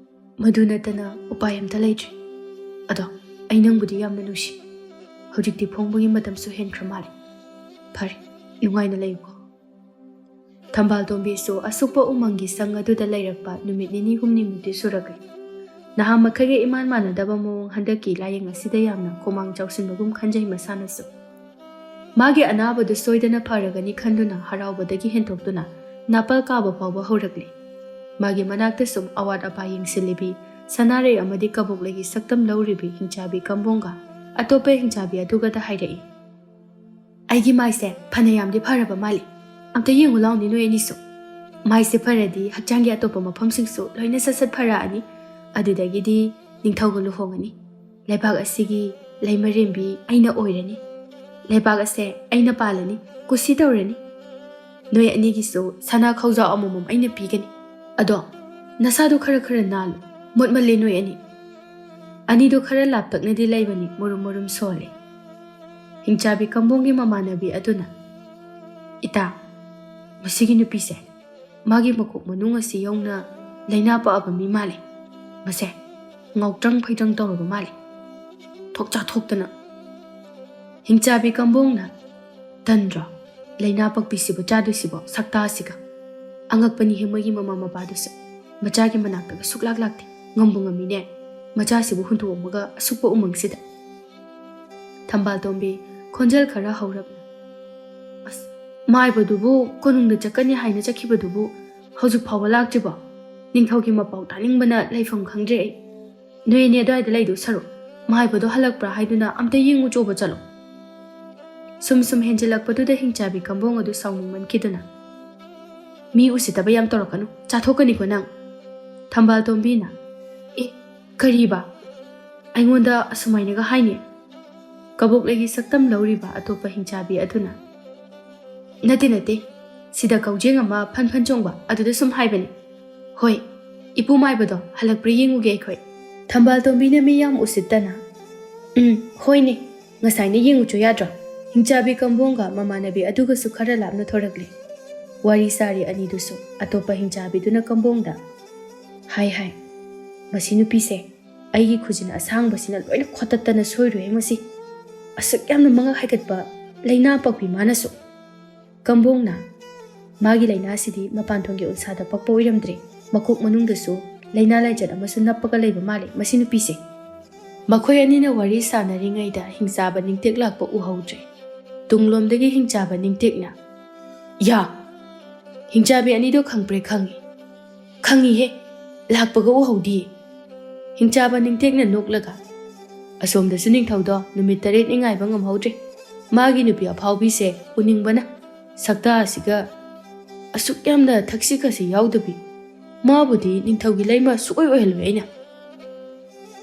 ꯃꯗꯨ ꯅꯠꯇꯅ ꯎꯄꯥꯏ ꯑꯝꯇ ꯂꯩꯇ꯭ꯔꯦ꯫ ꯑꯗꯣ ꯑꯩ ꯅꯪꯕꯨꯗꯤ ꯌꯥꯝꯅ ꯅꯨꯡꯁꯤ꯫ ꯍꯧꯖꯤꯛꯇꯤ ꯐꯣꯡꯕꯒꯤ ꯃꯇꯝꯁꯨ ꯍꯦꯟꯈ꯭ꯔ ꯃꯥꯜꯂꯦ꯫ ꯐꯔꯦ, ꯅꯨꯡꯉꯥꯏꯅ ꯂꯩꯌꯨꯀꯣ"꯫ ꯊꯝꯕꯥꯜ ꯇꯣꯝꯕꯤꯁꯨ ꯑꯁꯨꯛꯄ ꯎꯃꯪꯒꯤ ꯁꯪ ꯑꯗꯨꯗ ꯂꯩꯔꯛꯄ ꯅꯨꯃꯤꯠ ꯅꯤꯅꯤ ꯍꯨꯝꯅꯤꯃꯨꯛꯇꯤ ꯁꯨꯔꯛꯂꯦ꯫ ꯅꯍꯥ ꯃꯈꯩꯒ ꯏꯃꯥꯟ ꯃꯥꯟꯅꯗꯕ ꯃꯑꯣꯡ ꯍꯟꯗꯛꯀꯤ ꯂꯥꯏꯌꯦꯡ ꯑꯁꯤꯗ ꯌꯥꯝꯅ ꯈꯣꯃꯥꯡ ꯆꯥꯎꯁꯤꯟꯕꯒꯨꯝ ꯈꯟꯖꯩ ꯃꯁꯥꯅꯁꯨ꯫ ꯃꯥꯒꯤ ꯑꯅꯥꯕꯗꯨ ꯁꯣꯏꯗꯅ ꯐꯔꯒꯅꯤ ꯈꯟꯗꯨꯅ ꯍꯔꯥꯎꯕꯗꯒꯤ ꯍꯦꯟꯗꯣꯛꯇꯨꯅ ꯅꯥꯄꯜ ꯀꯥꯕ ꯐꯥꯎꯕ ꯍꯧꯔꯛꯂꯤ꯫ ꯃꯥꯒꯤ ꯃꯅꯥꯛꯇ ꯁꯨꯝ ꯑꯋꯥꯠ ꯑꯄꯥ ꯌꯦꯡꯁꯤꯜꯂꯤꯕꯤ ꯁꯅꯥꯔꯩ ꯑꯃꯗꯤ ꯀꯕꯣꯛꯂꯩꯒꯤ ꯁꯛꯇꯝ ꯂꯧꯔꯤꯕꯤ ꯍꯤꯡꯆꯥꯕꯤ ꯀꯝꯕꯣꯡꯒ ꯑꯇꯣꯞꯄ ꯍꯤꯡꯆꯥꯕꯤ ꯑꯗꯨꯒꯗ ꯍꯥꯏꯔꯛꯏ, "ꯑꯩꯒꯤ ꯃꯥꯏꯁꯦ ꯐꯅꯌꯥꯝꯗꯤ ꯐꯔꯕ ꯃꯥꯜꯂꯤ꯫ ꯑꯝꯇ ꯌꯦꯡꯉꯨ ꯂꯥꯎꯅꯦ ꯅꯣꯏ ꯑꯅꯤꯁꯨ꯫ ꯃꯥꯏꯁꯦ ꯐꯔꯗꯤ ꯍꯛꯆꯥꯡꯒꯤ ꯑꯇꯣꯞꯄ ꯃꯐꯝꯁꯤꯡꯁꯨ ꯂꯣꯏꯅ ꯁꯠ ꯁꯠ ꯐꯔꯛꯑꯅꯤ꯫ ꯑꯗꯨꯗꯒꯤꯗꯤ ꯅꯤꯡꯊꯧꯒ ꯂꯨꯍꯣꯡꯉꯅꯤ꯫ ꯂꯩꯕꯥꯛ ꯑꯁꯤꯒꯤ ꯂꯩꯃꯔꯦꯝꯕꯤ ꯑꯩꯅ ꯑꯣꯏꯔꯅꯤ꯫ ꯂꯩꯕꯥꯛ ꯑꯁꯦ ꯑꯩꯅ ꯄꯥꯜꯂꯅꯤ, ꯀꯨꯁꯤ ꯇꯧꯔꯅꯤ꯫ ꯅꯣꯏ ꯑꯅꯤꯒꯤꯁꯨ ꯁꯅꯥ ꯈꯧꯖꯥꯎ ꯑꯃꯃꯝ ꯑꯩꯅ ꯄꯤꯒꯅꯤ꯫ ꯑꯗꯣ ꯅꯁꯥꯗꯣ ꯈꯔ ꯈꯔ ꯅꯥꯜꯂꯨ, ꯃꯣꯠꯃꯜꯂꯦ ꯅꯣꯏ ꯑꯅꯤ"꯫ ꯑꯅꯤꯗꯣ ꯈꯔ ꯂꯥꯞꯇꯛꯅꯗꯤ ꯂꯩꯕꯅꯤ, ꯃꯨꯔꯨꯝ ꯃꯨꯔꯨꯝ ꯁꯣꯜꯂꯦ꯫ ꯍꯤꯡꯆꯥꯕꯤ ꯀꯝꯕꯣꯡꯒꯤ ꯃꯃꯥꯟꯅꯕꯤ ꯑꯗꯨꯅ, "ꯏꯇꯥ, ꯃꯁꯤꯒꯤ ꯅꯨꯄꯤꯁꯦ ꯃꯥꯒꯤ ꯃꯀꯣꯛ ꯃꯅꯨꯡ ꯑꯁꯤ ꯌꯧꯅ ꯂꯥꯏꯅꯥ ꯄꯛꯑꯕ ꯃꯤ ꯃꯥꯜꯂꯦ꯫ ꯃꯁꯦ ꯉꯥꯎꯇ꯭ꯔꯪ ꯐꯩꯇ꯭ꯔꯪ ꯇꯧꯔꯕ ꯃꯥꯜꯂꯦ꯫ ꯊꯣꯛ ꯆꯥꯊꯣꯛꯇꯅ"꯫ ꯍꯤꯡꯆꯥꯕꯤ ꯀꯝꯕꯣꯡꯅ, "ꯇꯟꯗ꯭ꯔꯣ ꯂꯥꯏꯅꯥ ꯄꯛꯄꯤꯁꯤꯕꯨ ꯆꯥꯗꯣꯏꯁꯤꯕꯣ ꯁꯛꯇꯥꯁꯤꯒ? ꯑꯉꯛꯄꯅꯤꯍꯦ ꯃꯣꯏꯒꯤ ꯃꯃꯥ ꯃꯄꯥꯗꯨꯁꯨ꯫ ꯃꯆꯥꯒꯤ ꯃꯅꯥꯛꯇꯒ ꯁꯨꯛꯂꯥꯛ ꯂꯥꯛꯇꯦ꯫ ꯉꯝꯕꯨ ꯉꯝꯃꯤꯅꯦ ꯃꯆꯥꯁꯤꯕꯨ ꯍꯨꯟꯗꯣꯛꯑꯝꯃꯒ ꯑꯁꯨꯛꯄ ꯎꯃꯪꯁꯤꯗ"꯫ ꯊꯝꯕꯥꯜ ꯇꯣꯝꯕꯤ ꯈꯣꯟꯖꯦꯜ ꯈꯔ ꯍꯧꯔꯞꯅ, "ꯑꯁ, ꯃꯥꯏꯕꯗꯨꯕꯨ ꯀꯣꯅꯨꯡꯗ ꯆꯠꯀꯅꯤ ꯍꯥꯏꯅ ꯆꯠꯈꯤꯕꯗꯨꯕꯨ ꯍꯧꯖꯤꯛ ꯐꯥꯎꯕ ꯂꯥꯛꯇ꯭ꯔꯤꯕꯣ? ꯅꯤꯡꯊꯧꯒꯤ ꯃꯄꯥꯎ ꯇꯥꯅꯤꯡꯕꯅ ꯂꯩꯐꯝ ꯈꯪꯗ꯭ꯔꯦ ꯑꯩ꯫ ꯅꯣꯏ ꯑꯅꯤ ꯑꯗꯨꯋꯥꯏꯗ ꯂꯩꯗꯧ ꯁꯔꯨꯛ ꯃꯥꯏꯕꯗꯣ ꯍꯜꯂꯛꯄ꯭ꯔꯥ ꯍꯥꯏꯗꯨꯅ ꯑꯝꯇ ꯌꯦꯡꯉꯨ ꯆꯣꯕ ꯆꯠꯂꯣ"꯫ ꯁꯨꯝ ꯁꯨꯝ ꯍꯦꯟꯖꯤꯜꯂꯛꯄꯗꯨꯗ ꯍꯤꯡꯆꯥꯕꯤ ꯀꯝꯕꯣꯡ ꯑꯗꯨ ꯁꯥꯎꯅꯤꯡꯃꯟꯈꯤꯗꯨꯅ, "ꯃꯤ ꯎꯁꯤꯠꯇꯕ ꯌꯥꯝ ꯇꯧꯔꯛꯀꯅꯨ, ꯆꯥꯊꯣꯛꯀꯅꯤꯀꯣ ꯅꯪ"꯫ ꯊꯝꯕꯥꯜ ꯇꯣꯝꯕꯤꯅ, "ꯑꯦ, ꯀꯔꯤꯕ? ꯑꯩꯉꯣꯟꯗ ꯑꯁꯨꯃꯥꯏꯅꯒ ꯍꯥꯏꯅꯤ? ꯀꯕꯣꯛꯂꯩꯒꯤ ꯁꯛꯇꯝ ꯂꯧꯔꯤꯕ ꯑꯇꯣꯞꯄ ꯍꯤꯡꯆꯥꯕꯤ ꯑꯗꯨꯅ, "ꯅꯠꯇꯦ, ꯅꯠꯇꯦ, ꯁꯤꯗ ꯀꯧꯖꯦꯡ ꯑꯃ ꯐꯟ ꯐꯟ ꯆꯣꯡꯕ ꯑꯗꯨꯗ ꯁꯨꯝ ꯍꯥꯏꯕꯅꯤ꯫ ꯍꯣꯏ, ꯏꯄꯨ ꯃꯥꯏꯕꯗꯣ ꯍꯜꯂꯛꯄ꯭ꯔꯥ ꯌꯦꯡꯉꯨꯒꯦ ꯑꯩꯈꯣꯏ꯫" ꯊꯝꯕꯥꯜ ꯇꯣꯝꯕꯤꯅ ꯃꯤ ꯌꯥꯝ ꯎꯁꯤꯠꯇꯅ, "ꯎꯝ, ꯍꯣꯏꯅꯦ, ꯉꯁꯥꯏꯅ ꯌꯦꯡꯉꯨꯆꯣ ꯌꯥꯗ꯭ꯔꯣ?" ꯍꯤꯡꯆꯥꯕꯤ ꯀꯝꯕꯣꯡꯒ ꯃꯃꯥꯟꯅꯕꯤ ꯑꯗꯨꯒꯁꯨ ꯈꯔ ꯂꯥꯞꯅ ꯊꯣꯔꯛꯂꯦ꯫ ꯋꯥꯔꯤ ꯁꯥꯔꯤ ꯑꯅꯤꯗꯨꯁꯨ ꯑꯇꯣꯞꯄ ꯍꯤꯡꯆꯥꯕꯤꯗꯨꯅ ꯀꯝꯕꯣꯡꯗ, "ꯍꯥꯏ ꯍꯥꯏ, ꯃꯁꯤ ꯅꯨꯄꯤꯁꯦ ꯑꯩꯒꯤ ꯈꯨꯖꯤꯟ ꯑꯁꯥꯡꯕꯁꯤꯅ ꯂꯣꯏꯅ ꯈꯣꯠꯇꯠꯇꯅ ꯁꯣꯏꯔꯨꯍꯦ ꯃꯁꯤ꯫ ꯑꯁꯨꯛ ꯌꯥꯝꯅ ꯃꯉꯛ ꯍꯥꯏꯒꯠꯄ ꯂꯥꯏꯅꯥ ꯄꯛꯄꯤ ꯃꯥꯅꯁꯨ꯫" ꯀꯝꯕꯣꯡꯅ, "ꯃꯥꯒꯤ ꯂꯥꯏꯅꯥꯁꯤꯗꯤ ꯃꯄꯥꯟ ꯊꯣꯡꯒꯤ ꯎꯟꯁꯥꯗ ꯄꯛꯄ ꯑꯣꯏꯔꯝꯗ꯭ꯔꯦ, ꯃꯀꯣꯛ ꯃꯅꯨꯡꯗꯁꯨ ꯂꯥꯏꯅꯥ ꯂꯥꯏꯆꯠ ꯑꯃꯁꯨ ꯅꯞꯄꯒ ꯂꯩꯕ ꯃꯥꯜꯂꯦ ꯃꯁꯤ ꯅꯨꯄꯤꯁꯦ꯫" ꯃꯈꯣꯏ ꯑꯅꯤꯅ ꯋꯥꯔꯤ ꯁꯥꯟꯅꯔꯤꯉꯩꯗ ꯍꯤꯡꯆꯥꯕ ꯅꯤꯡꯇꯦꯛ ꯂꯥꯛꯄ ꯎꯍꯧꯗ꯭ꯔꯦ꯫ ꯇꯨꯡꯂꯣꯝꯗꯒꯤ ꯍꯤꯡꯆꯥꯕ ꯅꯤꯡꯇꯦꯛꯅ, "ꯌꯥ! ꯍꯤꯡꯆꯥꯕꯤ ꯑꯅꯤꯗꯣ ꯈꯪꯕ꯭ꯔꯦ?" "ꯈꯪꯉꯤ꯫" "ꯈꯪꯉꯤꯍꯦ, ꯂꯥꯛꯄꯒ ꯎꯍꯧꯗꯤꯌꯦ꯫" ꯍꯤꯡꯆꯥꯕ ꯅꯤꯡꯇꯦꯛꯅ ꯅꯣꯛꯂꯒ, "ꯑꯁꯣꯝꯗꯁꯨ ꯅꯤꯡꯊꯧꯗꯣ ꯅꯨꯃꯤꯠ ꯇꯔꯦꯠꯅꯤ ꯉꯥꯏꯕ ꯉꯝꯍꯧꯗ꯭ꯔꯦ꯫ ꯃꯥꯒꯤ ꯅꯨꯄꯤ ꯑꯐꯥꯎꯕꯤꯁꯦ ꯎꯅꯤꯡꯕꯅ, ꯁꯛꯇꯥ ꯑꯁꯤꯒ ꯑꯁꯨꯛ ꯌꯥꯝꯅ ꯊꯛꯁꯤ ꯈꯥꯁꯤ ꯌꯥꯎꯗꯕꯤ꯫ ꯃꯥꯕꯨꯗꯤ ꯅꯤꯡꯊꯧꯒꯤ ꯂꯩꯃ ꯁꯨꯛꯑꯣꯏ ꯑꯣꯏꯍꯜꯂꯣꯏ ꯑꯩꯅ꯫"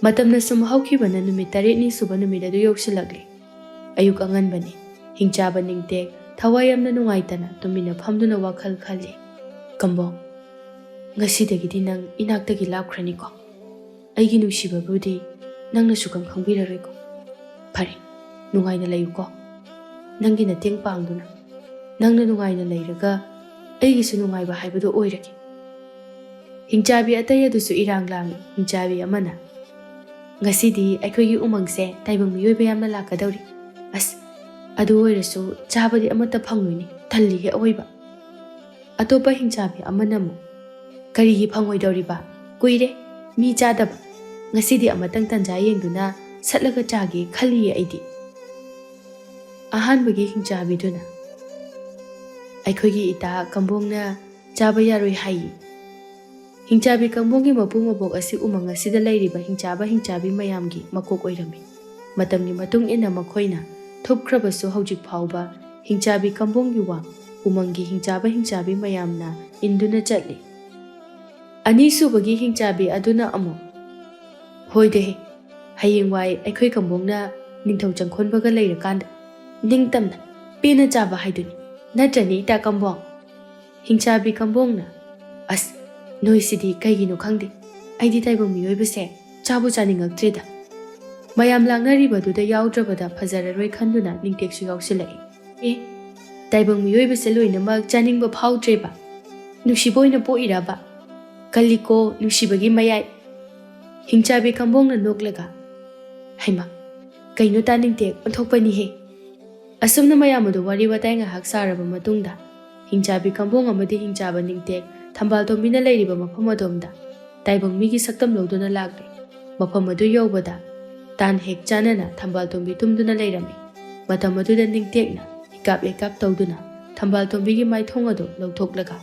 ꯃꯇꯝꯅ ꯁꯨꯝ ꯍꯧꯈꯤꯕꯅ ꯅꯨꯃꯤꯠ ꯇꯔꯦꯠꯅꯤ ꯁꯨꯕ ꯅꯨꯃꯤꯠ ꯑꯗꯨ ꯌꯧꯁꯤꯜꯂꯛꯂꯦ꯫ ꯑꯌꯨꯛ ꯑꯉꯟꯕꯅꯤ꯫ ꯍꯤꯡꯆꯥꯕ ꯅꯤꯡꯇꯦꯛ ꯊꯋꯥꯏ ꯌꯥꯝꯅ ꯅꯨꯡꯉꯥꯏꯇꯅ ꯇꯨꯃꯤꯟꯅ ꯐꯝꯗꯨꯅ ꯋꯥꯈꯜ ꯈꯜꯂꯤ꯫ "ꯀꯝꯕꯣꯡ, ꯉꯁꯤꯗꯒꯤꯗꯤ ꯅꯪ ꯏꯅꯥꯛꯇꯒꯤ ꯂꯥꯞꯈ꯭ꯔꯅꯤꯀꯣ꯫ ꯑꯩꯒꯤ ꯅꯨꯡꯁꯤꯕꯕꯨꯗꯤ ꯅꯪꯅꯁꯨ ꯀꯝ ꯈꯪꯕꯤꯔꯔꯣꯏꯀꯣ꯫ ꯐꯔꯦ, ꯅꯨꯡꯉꯥꯏꯅ ꯂꯩꯌꯨꯀꯣ꯫ ꯅꯪꯒꯤ ꯅꯇꯦꯡ ꯄꯥꯡꯗꯨꯅ ꯅꯪꯅ ꯅꯨꯡꯉꯥꯏꯅ ꯂꯩꯔꯒ ꯑꯩꯒꯤꯁꯨ ꯅꯨꯡꯉꯥꯏꯕ ꯍꯥꯏꯕꯗꯨ ꯑꯣꯏꯔꯒꯦ꯫" ꯍꯤꯡꯆꯥꯕꯤ ꯑꯇꯩ ꯑꯗꯨꯁꯨ ꯏꯔꯥꯡ ꯂꯥꯡꯏ꯫ ꯍꯤꯡꯆꯥꯕꯤ ꯑꯃꯅ, "ꯉꯁꯤꯗꯤ ꯑꯩꯈꯣꯏꯒꯤ ꯎꯃꯪꯁꯦ ꯇꯥꯏꯕꯪ ꯃꯤꯑꯣꯏꯕ ꯌꯥꯝꯅ ꯂꯥꯛꯀꯗꯧꯔꯤ꯫ ꯑꯁ, ꯑꯗꯨ ꯑꯣꯏꯔꯁꯨ ꯆꯥꯕꯗꯤ ꯑꯃꯠꯇ ꯐꯪꯂꯣꯏꯅꯦ, ꯊꯜꯂꯤꯍꯦ ꯑꯑꯣꯏꯕ꯫" ꯑꯇꯣꯞꯄ ꯍꯤꯡꯆꯥꯕꯤ ꯑꯃꯅ ꯑꯃꯨꯛ, "ꯀꯔꯤꯒꯤ ꯐꯪꯉꯣꯏꯗꯧꯔꯤꯕ? ꯀꯨꯏꯔꯦ ꯃꯤ ꯆꯥꯗꯕ꯫ ꯉꯁꯤꯗꯤ ꯑꯃꯇꯪ ꯇꯟꯖꯥ ꯌꯦꯡꯗꯨꯅ ꯁꯠꯂꯒ ꯆꯥꯒꯦ ꯈꯜꯂꯤꯌꯦ ꯑꯩꯗꯤ꯫" ꯑꯍꯥꯟꯕꯒꯤ ꯍꯤꯡꯆꯥꯕꯤꯗꯨꯅ, "ꯑꯩꯈꯣꯏꯒꯤ ꯏꯇꯥ ꯀꯝꯕꯣꯡꯅ ꯆꯥꯕ ꯌꯥꯔꯣꯏ ꯍꯥꯏꯌꯦ꯫" ꯍꯤꯡꯆꯥꯕꯤ ꯀꯝꯕꯣꯡꯒꯤ ꯃꯄꯨ ꯃꯕꯣꯛ ꯑꯁꯤ ꯎꯃꯪ ꯑꯁꯤꯗ ꯂꯩꯔꯤꯕ ꯍꯤꯡꯆꯥꯕ ꯍꯤꯡꯆꯥꯕꯤ ꯃꯌꯥꯝꯒꯤ ꯃꯀꯣꯛ ꯑꯣꯏꯔꯝꯃꯤ꯫ ꯃꯇꯝꯒꯤ ꯃꯇꯨꯡ ꯏꯟꯅ ꯃꯈꯣꯏꯅ ꯊꯨꯞꯈ꯭ꯔꯕꯁꯨ ꯍꯧꯖꯤꯛ ꯐꯥꯎꯕ ꯍꯤꯡꯆꯥꯕꯤ ꯀꯝꯕꯣꯡꯒꯤ ꯋꯥ ꯎꯃꯪꯒꯤ ꯍꯤꯡꯆꯥꯕ ꯍꯤꯡꯆꯥꯕꯤ ꯃꯌꯥꯝꯅ ꯏꯟꯗꯨꯅ ꯆꯠꯂꯤ꯫ ꯑꯅꯤꯁꯨꯕꯒꯤ ꯍꯤꯡꯆꯥꯕꯤ ꯑꯗꯨꯅ ꯑꯃꯨꯛ, "ꯍꯣꯏꯗꯍꯦ, ꯍꯌꯦꯡꯋꯥꯏ ꯑꯩꯈꯣꯏ ꯀꯝꯕꯣꯡꯅ ꯅꯤꯡꯊꯧ ꯆꯪꯈꯣꯟꯕꯒ ꯂꯩꯔꯀꯥꯟꯗ ꯅꯤꯡꯇꯝꯅ ꯄꯦꯟꯅ ꯆꯥꯕ ꯍꯥꯏꯗꯨꯅꯤ꯫ ꯅꯠꯇ꯭ꯔꯅꯦ, ꯏꯇꯥ ꯀꯝꯕꯣꯡ?" ꯍꯤꯡꯆꯥꯕꯤ ꯀꯝꯕꯣꯡꯅ, "ꯑꯁ, ꯅꯣꯏꯁꯤꯗꯤ ꯀꯩꯒꯤꯅꯣ ꯈꯪꯗꯦ, ꯑꯩꯗꯤ ꯇꯥꯏꯕꯪ ꯃꯤꯑꯣꯏꯕꯁꯦ ꯆꯥꯕꯨ ꯆꯥꯅꯤꯡꯉꯛꯇ꯭ꯔꯦꯗ꯫" ꯃꯌꯥꯝ ꯂꯥꯡꯅꯔꯤꯕꯗꯨꯗ ꯌꯥꯎꯗ꯭ꯔꯕꯗ ꯐꯖꯔꯔꯣꯏ ꯈꯟꯗꯨꯅ ꯅꯤꯡꯇꯦꯛꯁꯨ ꯌꯥꯎꯁꯤꯜꯂꯛꯏ꯫ "ꯑꯦ, ꯇꯥꯏꯕꯪ ꯃꯤꯑꯣꯏꯕꯁꯦ ꯂꯣꯏꯅꯃꯛ ꯆꯥꯅꯤꯡꯕ ꯐꯥꯎꯗ꯭ꯔꯦꯕ? ꯅꯨꯡꯁꯤꯕ ꯑꯣꯏꯅ ꯄꯣꯛꯏꯔꯕ? ꯀꯜꯂꯤꯀꯣ ꯅꯨꯡꯁꯤꯕꯒꯤ ꯃꯌꯥꯏ꯫" ꯍꯤꯡꯆꯥꯕꯤ ꯀꯝꯕꯣꯡꯅ ꯅꯣꯛꯂꯒ, "ꯍꯩꯃꯥ, ꯀꯩꯅꯣ ꯇꯥ ꯅꯤꯡꯇꯦꯛ, ꯑꯣꯟꯊꯣꯛꯄꯅꯤꯍꯦ!" ꯑꯁꯨꯝꯅ ꯃꯌꯥꯝ ꯑꯗꯨ ꯋꯥꯔꯤ ꯋꯥꯇꯥꯏ ꯉꯥꯏꯍꯥꯛ ꯁꯥꯔꯕ ꯃꯇꯨꯡꯗ, ꯍꯤꯡꯆꯥꯕꯤ ꯀꯝꯕꯣꯡ ꯑꯃꯗꯤ ꯍꯤꯡꯆꯥꯕ ꯅꯤꯡꯇꯦꯛ ꯊꯝꯕꯥꯜ ꯇꯣꯝꯕꯤꯅ ꯂꯩꯔꯤꯕ ꯃꯐꯝ ꯑꯗꯣꯝꯗ ꯇꯥꯏꯕꯪ ꯃꯤꯒꯤ ꯁꯛꯇꯝ ꯂꯧꯗꯨꯅ ꯂꯥꯛꯂꯦ꯫ ꯃꯐꯝ ꯑꯗꯨ ꯌꯧꯕꯗ ꯇꯥꯟ ꯍꯦꯛ ꯆꯥꯅꯅ ꯊꯝꯕꯥꯜ ꯇꯣꯝꯕꯤ ꯇꯨꯝꯗꯨꯅ ꯂꯩꯔꯝꯃꯤ꯫ ꯃꯇꯝ ꯑꯗꯨꯗ ꯅꯤꯡꯇꯦꯛꯅ ꯏꯀꯥꯞ ꯏꯀꯥꯞ ꯇꯧꯗꯨꯅ ꯊꯝꯕꯥꯜ ꯇꯣꯝꯕꯤꯒꯤ ꯃꯥꯏꯊꯣꯡ ꯑꯗꯨ ꯂꯧꯊꯣꯛꯂꯒ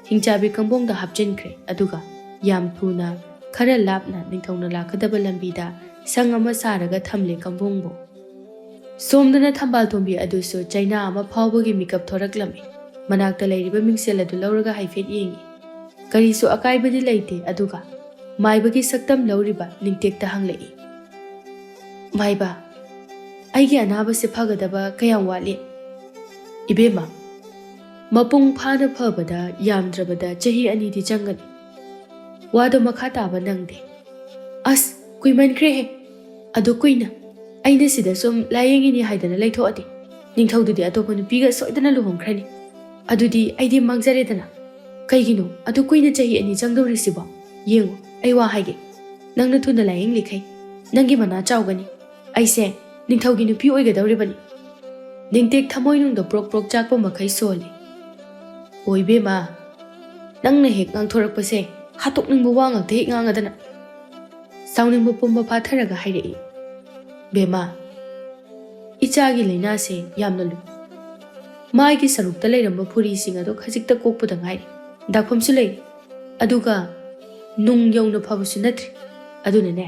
ꯍꯤꯡꯆꯥꯕꯤ ꯀꯝꯕꯣꯡꯗ ꯍꯥꯞꯆꯤꯟꯈ꯭ꯔꯦ꯫ ꯑꯗꯨꯒ ꯌꯥꯝ ꯊꯨꯅ ꯈꯔ ꯂꯥꯞꯅ ꯅꯤꯡꯊꯧꯅ ꯂꯥꯛꯀꯗꯕ ꯂꯝꯕꯤꯗ ꯁꯪ ꯑꯃ ꯁꯥꯔꯒ ꯊꯝꯂꯦ ꯀꯝꯕꯣꯡꯕꯨ꯫ ꯁꯣꯝꯗꯅ ꯊꯝꯕꯥꯜ ꯇꯣꯝꯕꯤ ꯑꯗꯨꯁꯨ ꯆꯩꯅꯥ ꯑꯃ ꯐꯥꯎꯕꯒꯤ ꯃꯤꯀꯞ ꯊꯣꯔꯛꯂꯝꯃꯤ꯫ ꯃꯅꯥꯛꯇ ꯂꯩꯔꯤꯕ ꯃꯤꯡꯁꯦꯜ ꯑꯗꯨ ꯂꯧꯔꯒ ꯍꯥꯏꯐꯦꯠ ꯌꯦꯡꯉꯤ꯫ ꯀꯔꯤꯁꯨ ꯑꯀꯥꯏꯕꯗꯤ ꯂꯩꯇꯦ꯫ ꯑꯗꯨꯒ ꯃꯥꯏꯕꯒꯤ ꯁꯛꯇꯝ ꯂꯧꯔꯤꯕ ꯅꯤꯡꯇꯦꯛꯇ ꯍꯪꯂꯛꯏ, "ꯃꯥꯏꯕ, ꯑꯩꯒꯤ ꯑꯅꯥꯕꯁꯦ ꯐꯒꯗꯕ ꯀꯌꯥꯝ ꯋꯥꯠꯂꯤ?" "ꯏꯕꯦꯝꯃ, ꯃꯄꯨꯡ ꯐꯥꯅ ꯐꯕꯗ ꯌꯥꯝꯗ꯭ꯔꯕꯗ ꯆꯍꯤ ꯑꯅꯤꯗꯤ ꯆꯪꯒꯅꯤ꯫ ꯋꯥꯗꯣ ꯃꯈꯥ ꯇꯥꯕ ꯅꯪꯗꯦ꯫" "ꯑꯁ, ꯀꯨꯏꯃꯟꯈ꯭ꯔꯦꯍꯦ꯫ ꯑꯗꯨ ꯀꯨꯏꯅ ꯑꯩꯅ ꯁꯤꯗ ꯁꯨꯝ ꯂꯥꯌꯦꯡꯉꯤꯅꯤ ꯍꯥꯏꯗꯅ ꯂꯩꯊꯣꯛꯑꯗꯤ, ꯅꯤꯡꯊꯧꯗꯨꯗꯤ ꯑꯇꯣꯞꯄ ꯅꯨꯄꯤꯒ ꯁꯣꯏꯗꯅ ꯂꯨꯍꯣꯡꯈ꯭ꯔꯅꯤ꯫ ꯑꯗꯨꯗꯤ ꯑꯩꯗꯤ ꯃꯥꯡꯖꯔꯦꯗꯅ꯫ ꯀꯩꯒꯤꯅꯣ ꯑꯗꯨ ꯀꯨꯏꯅ ꯆꯍꯤ ꯑꯅꯤ ꯆꯪꯗꯧꯔꯤꯁꯤꯕꯣ? ꯌꯦꯡꯉꯨ, ꯑꯩ ꯋꯥ ꯍꯥꯏꯒꯦ꯫ ꯅꯪꯅ ꯊꯨꯅ ꯂꯥꯌꯦꯡꯂꯤꯈꯩ ꯅꯪꯒꯤ ꯃꯅꯥ ꯆꯥꯎꯒꯅꯤ꯫ ꯑꯩꯁꯦ ꯅꯤꯡꯊꯧꯒꯤ ꯅꯨꯄꯤ ꯑꯣꯏꯒꯗꯧꯔꯤꯕꯅꯤ꯫" ꯅꯤꯡꯇꯦꯛ ꯊꯃꯣꯏꯅꯨꯡꯗ ꯄ꯭ꯔꯣꯛ ꯄ꯭ꯔꯣꯛ ꯆꯥꯛꯄ ꯃꯈꯩ ꯁꯣꯜꯂꯤ꯫ "ꯑꯣ ꯏꯕꯦꯝꯃ, ꯅꯪꯅ ꯍꯦꯛ ꯉꯥꯡꯊꯣꯔꯛꯄꯁꯦ ꯍꯥꯠꯇꯣꯛꯅꯤꯡꯕ ꯋꯥ ꯉꯥꯛꯇ ꯍꯦꯛ ꯉꯥꯡꯉꯗꯅ꯫" ꯁꯥꯎꯅꯤꯡꯕ ꯄꯨꯝꯕ ꯐꯥꯊꯔꯒ ꯍꯥꯏꯔꯛꯏ, "ꯕꯦꯝꯃ, ꯏꯆꯥꯒꯤ ꯂꯥꯏꯅꯥꯁꯦ ꯌꯥꯝꯅ ꯂꯨꯏ꯫ ꯃꯥꯏꯒꯤ ꯁꯔꯨꯛꯇ ꯂꯩꯔꯝꯕ ꯐꯨꯔꯤꯁꯤꯡ ꯑꯗꯣ ꯈꯖꯤꯛꯇ ꯀꯣꯛꯄꯗ ꯉꯥꯏꯔꯤ꯫ ꯗꯥꯛꯐꯝꯁꯨ ꯂꯩꯔꯤ꯫ ꯑꯗꯨꯒ ꯅꯨꯡ ꯌꯧꯅ ꯐꯕꯁꯨ ꯅꯠꯇ꯭ꯔꯤ꯫ ꯑꯗꯨꯅꯅꯦ,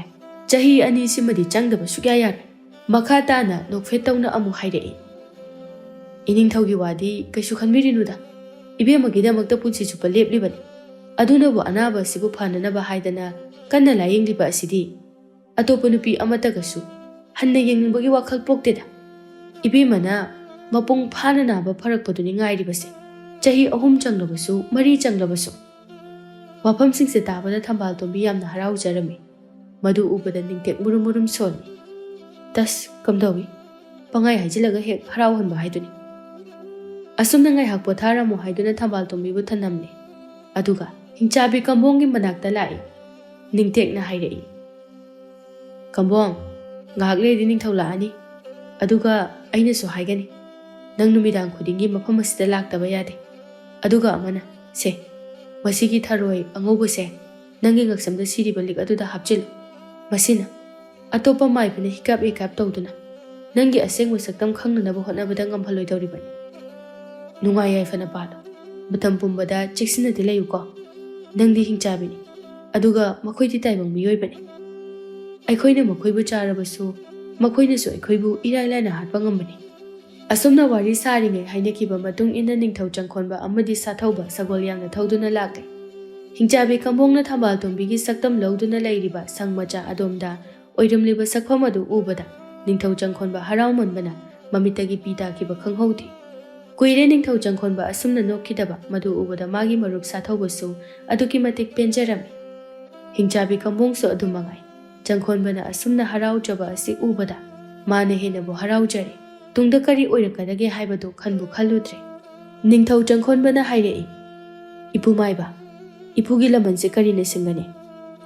ꯆꯍꯤ ꯑꯅꯤꯁꯤꯃꯗꯤ ꯆꯪꯗꯕ ꯁꯨꯛꯌꯥ ꯌꯥꯔꯣꯏ꯫" ꯃꯈꯥ ꯇꯥꯅ ꯅꯣꯛꯐꯦꯠ ꯇꯧꯅ ꯑꯃꯨꯛ ꯍꯥꯏꯔꯛꯏ, "ꯏꯅꯤꯡꯊꯧꯒꯤ ꯋꯥꯗꯤ ꯀꯩꯁꯨ ꯈꯟꯕꯤꯔꯨꯅꯨꯗ꯫ ꯏꯕꯦꯝꯃꯒꯤꯗꯃꯛꯇ ꯄꯨꯟꯁꯤ ꯆꯨꯞꯄ ꯂꯦꯞꯂꯤꯕꯅꯤ꯫ ꯑꯗꯨꯅꯕꯨ ꯑꯅꯥꯕ ꯑꯁꯤꯕꯨ ꯐꯅꯅꯕ ꯍꯥꯏꯗꯅ ꯀꯟꯅ ꯂꯥꯌꯦꯡꯂꯤꯕ ꯑꯁꯤꯗꯤ ꯑꯇꯣꯞꯄ ꯅꯨꯄꯤ ꯑꯃꯠꯇꯒꯁꯨ ꯍꯟꯅ ꯌꯦꯡꯅꯤꯡꯕꯒꯤ ꯋꯥꯈꯜ ꯄꯣꯛꯇꯦꯗ꯫ ꯏꯕꯦꯝꯃꯅ ꯃꯄꯨꯡ ꯐꯥꯅ ꯅꯥꯕ ꯐꯔꯛꯄꯗꯨꯅꯤ ꯉꯥꯏꯔꯤꯕꯁꯦ꯫ ꯆꯍꯤ ꯑꯍꯨꯝ ꯆꯪꯂꯕꯁꯨ, ꯃꯔꯤ ꯆꯪꯂꯕꯁꯨ꯫ ꯋꯥꯐꯝꯁꯤꯡꯁꯦ ꯇꯥꯕꯗ ꯊꯝꯕꯥꯜ ꯇꯣꯝꯕꯤ ꯌꯥꯝꯅ ꯍꯔꯥꯎꯖꯔꯝꯃꯤ꯫ ꯃꯗꯨ ꯎꯕꯗ ꯅꯤꯡꯇꯦꯛ ꯃꯨꯔꯨꯝ ꯃꯨꯔꯨꯝ ꯁꯣꯜꯂꯤ꯫ ꯇꯁ, ꯀꯝꯗꯧꯏ? ꯄꯪꯍꯥꯏ ꯍꯥꯏꯖꯤꯜꯂꯒ ꯍꯦꯛ ꯍꯔꯥꯎꯍꯟꯕ ꯍꯥꯏꯗꯨꯅꯤ꯫ ꯑꯁꯨꯝꯅ ꯉꯥꯏꯍꯥꯛ ꯄꯣꯊꯥꯔꯝꯃꯨ ꯍꯥꯏꯗꯨꯅ ꯊꯝꯕꯥꯜ ꯇꯣꯝꯕꯤꯕꯨ ꯊꯅꯝꯂꯦ꯫ ꯑꯗꯨꯒ ꯍꯤꯡꯆꯥꯕꯤ ꯀꯝꯕꯣꯡꯒꯤ ꯃꯅꯥꯛꯇ ꯂꯥꯛꯏ꯫ ꯅꯤꯡꯇꯦꯛꯅ ꯍꯥꯏꯔꯛꯏ, "ꯀꯝꯕꯣꯡ, ꯉꯥꯏꯍꯥꯛ ꯂꯩꯔꯗꯤ ꯅꯤꯡꯊꯧ ꯂꯥꯛꯑꯅꯤ꯫ ꯑꯗꯨꯒ ꯑꯩꯅꯁꯨ ꯍꯥꯏꯒꯅꯤ, ꯅꯪ ꯅꯨꯃꯤꯗꯥꯡ ꯈꯨꯗꯤꯡꯒꯤ ꯃꯐꯝ ꯑꯁꯤꯗ ꯂꯥꯛꯇꯕ ꯌꯥꯗꯦ꯫ ꯑꯗꯨꯒ ꯑꯃꯅ, ꯁꯦ, ꯃꯁꯤꯒꯤ ꯊꯔꯣꯏ ꯑꯉꯧꯕꯁꯦ ꯅꯪꯒꯤ ꯉꯛꯁꯝꯗ ꯁꯤꯔꯤꯕ ꯂꯤꯛ ꯑꯗꯨꯗ ꯍꯥꯞꯆꯤꯜꯂꯨ꯫ ꯃꯁꯤꯅ ꯑꯇꯣꯞꯄ ꯃꯥꯏꯕꯅ ꯍꯤꯀꯥꯞ ꯍꯤꯀꯥꯞ ꯇꯧꯗꯨꯅ ꯅꯪꯒꯤ ꯑꯁꯦꯡꯕ ꯁꯛꯇꯝ ꯈꯪꯅꯅꯕ ꯍꯣꯠꯅꯕꯗ ꯉꯝꯍꯜꯂꯣꯏꯗꯧꯔꯤꯕꯅꯤ꯫ ꯅꯨꯡꯉꯥꯏ ꯌꯥꯏꯐꯅ ꯄꯥꯜꯂꯨ꯫ ꯃꯇꯝ ꯄꯨꯝꯕꯗ ꯆꯦꯛꯁꯤꯟꯅꯗꯤ ꯂꯩꯌꯨꯀꯣ꯫ ꯅꯪꯗꯤ ꯍꯤꯡꯆꯥꯕꯤꯅꯤ, ꯑꯗꯨꯒ ꯃꯈꯣꯏꯗꯤ ꯇꯥꯏꯕꯪ ꯃꯤꯑꯣꯏꯕꯅꯤ꯫ ꯑꯩꯈꯣꯏꯅ ꯃꯈꯣꯏꯕꯨ ꯆꯥꯔꯕꯁꯨ, ꯃꯈꯣꯏꯅꯁꯨ ꯑꯩꯈꯣꯏꯕꯨ ꯏꯔꯥꯏ ꯂꯥꯏꯅ ꯍꯥꯠꯄ ꯉꯝꯕꯅꯤ"꯫ ꯑꯁꯨꯝꯅ ꯋꯥꯔꯤ ꯁꯥꯔꯤꯉꯩ ꯍꯥꯏꯅꯈꯤꯕ ꯃꯇꯨꯡ ꯏꯟꯅ ꯅꯤꯡꯊꯧ ꯆꯪꯈꯣꯟꯕ ꯑꯃꯗꯤ ꯁꯥꯊꯧꯕ ꯁꯒꯣꯜ ꯌꯥꯡꯅ ꯊꯧꯗꯨꯅ ꯂꯥꯛꯂꯦ꯫ ꯍꯤꯡꯆꯥꯕꯤ ꯀꯝꯕꯣꯡꯅ ꯊꯝꯕꯥꯜ ꯇꯣꯝꯕꯤꯒꯤ ꯁꯛꯇꯝ ꯂꯧꯗꯨꯅ ꯂꯩꯔꯤꯕ ꯁꯪ ꯃꯆꯥ ꯑꯗꯣꯝꯗ ꯑꯣꯏꯔꯝꯂꯤꯕ ꯁꯛꯐꯝ ꯑꯗꯨ ꯎꯕꯗ ꯅꯤꯡꯊꯧ ꯆꯪꯈꯣꯟꯕ ꯍꯔꯥꯎꯃꯟꯕꯅ ꯃꯃꯤꯠꯇꯒꯤ ꯄꯤ ꯇꯥꯈꯤꯕ ꯈꯪꯍꯧꯗꯦ꯫ ꯀꯨꯏꯔꯦ ꯅꯤꯡꯊꯧ ꯆꯪꯈꯣꯟꯕ ꯑꯁꯨꯝꯅ ꯅꯣꯛꯈꯤꯗꯕ꯫ ꯃꯗꯨ ꯎꯕꯗ ꯃꯥꯒꯤ ꯃꯔꯨꯞ ꯁꯥꯊꯧꯕꯁꯨ ꯑꯗꯨꯛꯀꯤ ꯃꯇꯤꯛ ꯄꯦꯟꯖꯔꯝꯃꯤ꯫ ꯍꯤꯡꯆꯥꯕꯤ ꯀꯝꯕꯣꯡꯁꯨ ꯑꯗꯨ ꯃꯉꯥꯏ꯫ ꯆꯪꯈꯣꯟꯕꯅ ꯑꯁꯨꯝꯅ ꯍꯔꯥꯎꯖꯕ ꯑꯁꯤ ꯎꯕꯗ ꯃꯥꯅ ꯍꯦꯟꯅꯕꯨ ꯍꯔꯥꯎꯖꯔꯦ꯫ ꯇꯨꯡꯗ ꯀꯔꯤ ꯑꯣꯏꯔꯛꯀꯗꯒꯦ ꯍꯥꯏꯕꯗꯨ ꯈꯟꯕꯨ ꯈꯜꯂꯨꯗ꯭ꯔꯦ꯫ ꯅꯤꯡꯊꯧ ꯆꯪꯈꯣꯟꯕꯅ ꯍꯥꯏꯔꯛꯏ, "ꯏꯄꯨ ꯃꯥꯏꯕ, ꯏꯄꯨꯒꯤ ꯂꯃꯟꯁꯦ ꯀꯔꯤꯅ ꯁꯤꯡꯒꯅꯤ?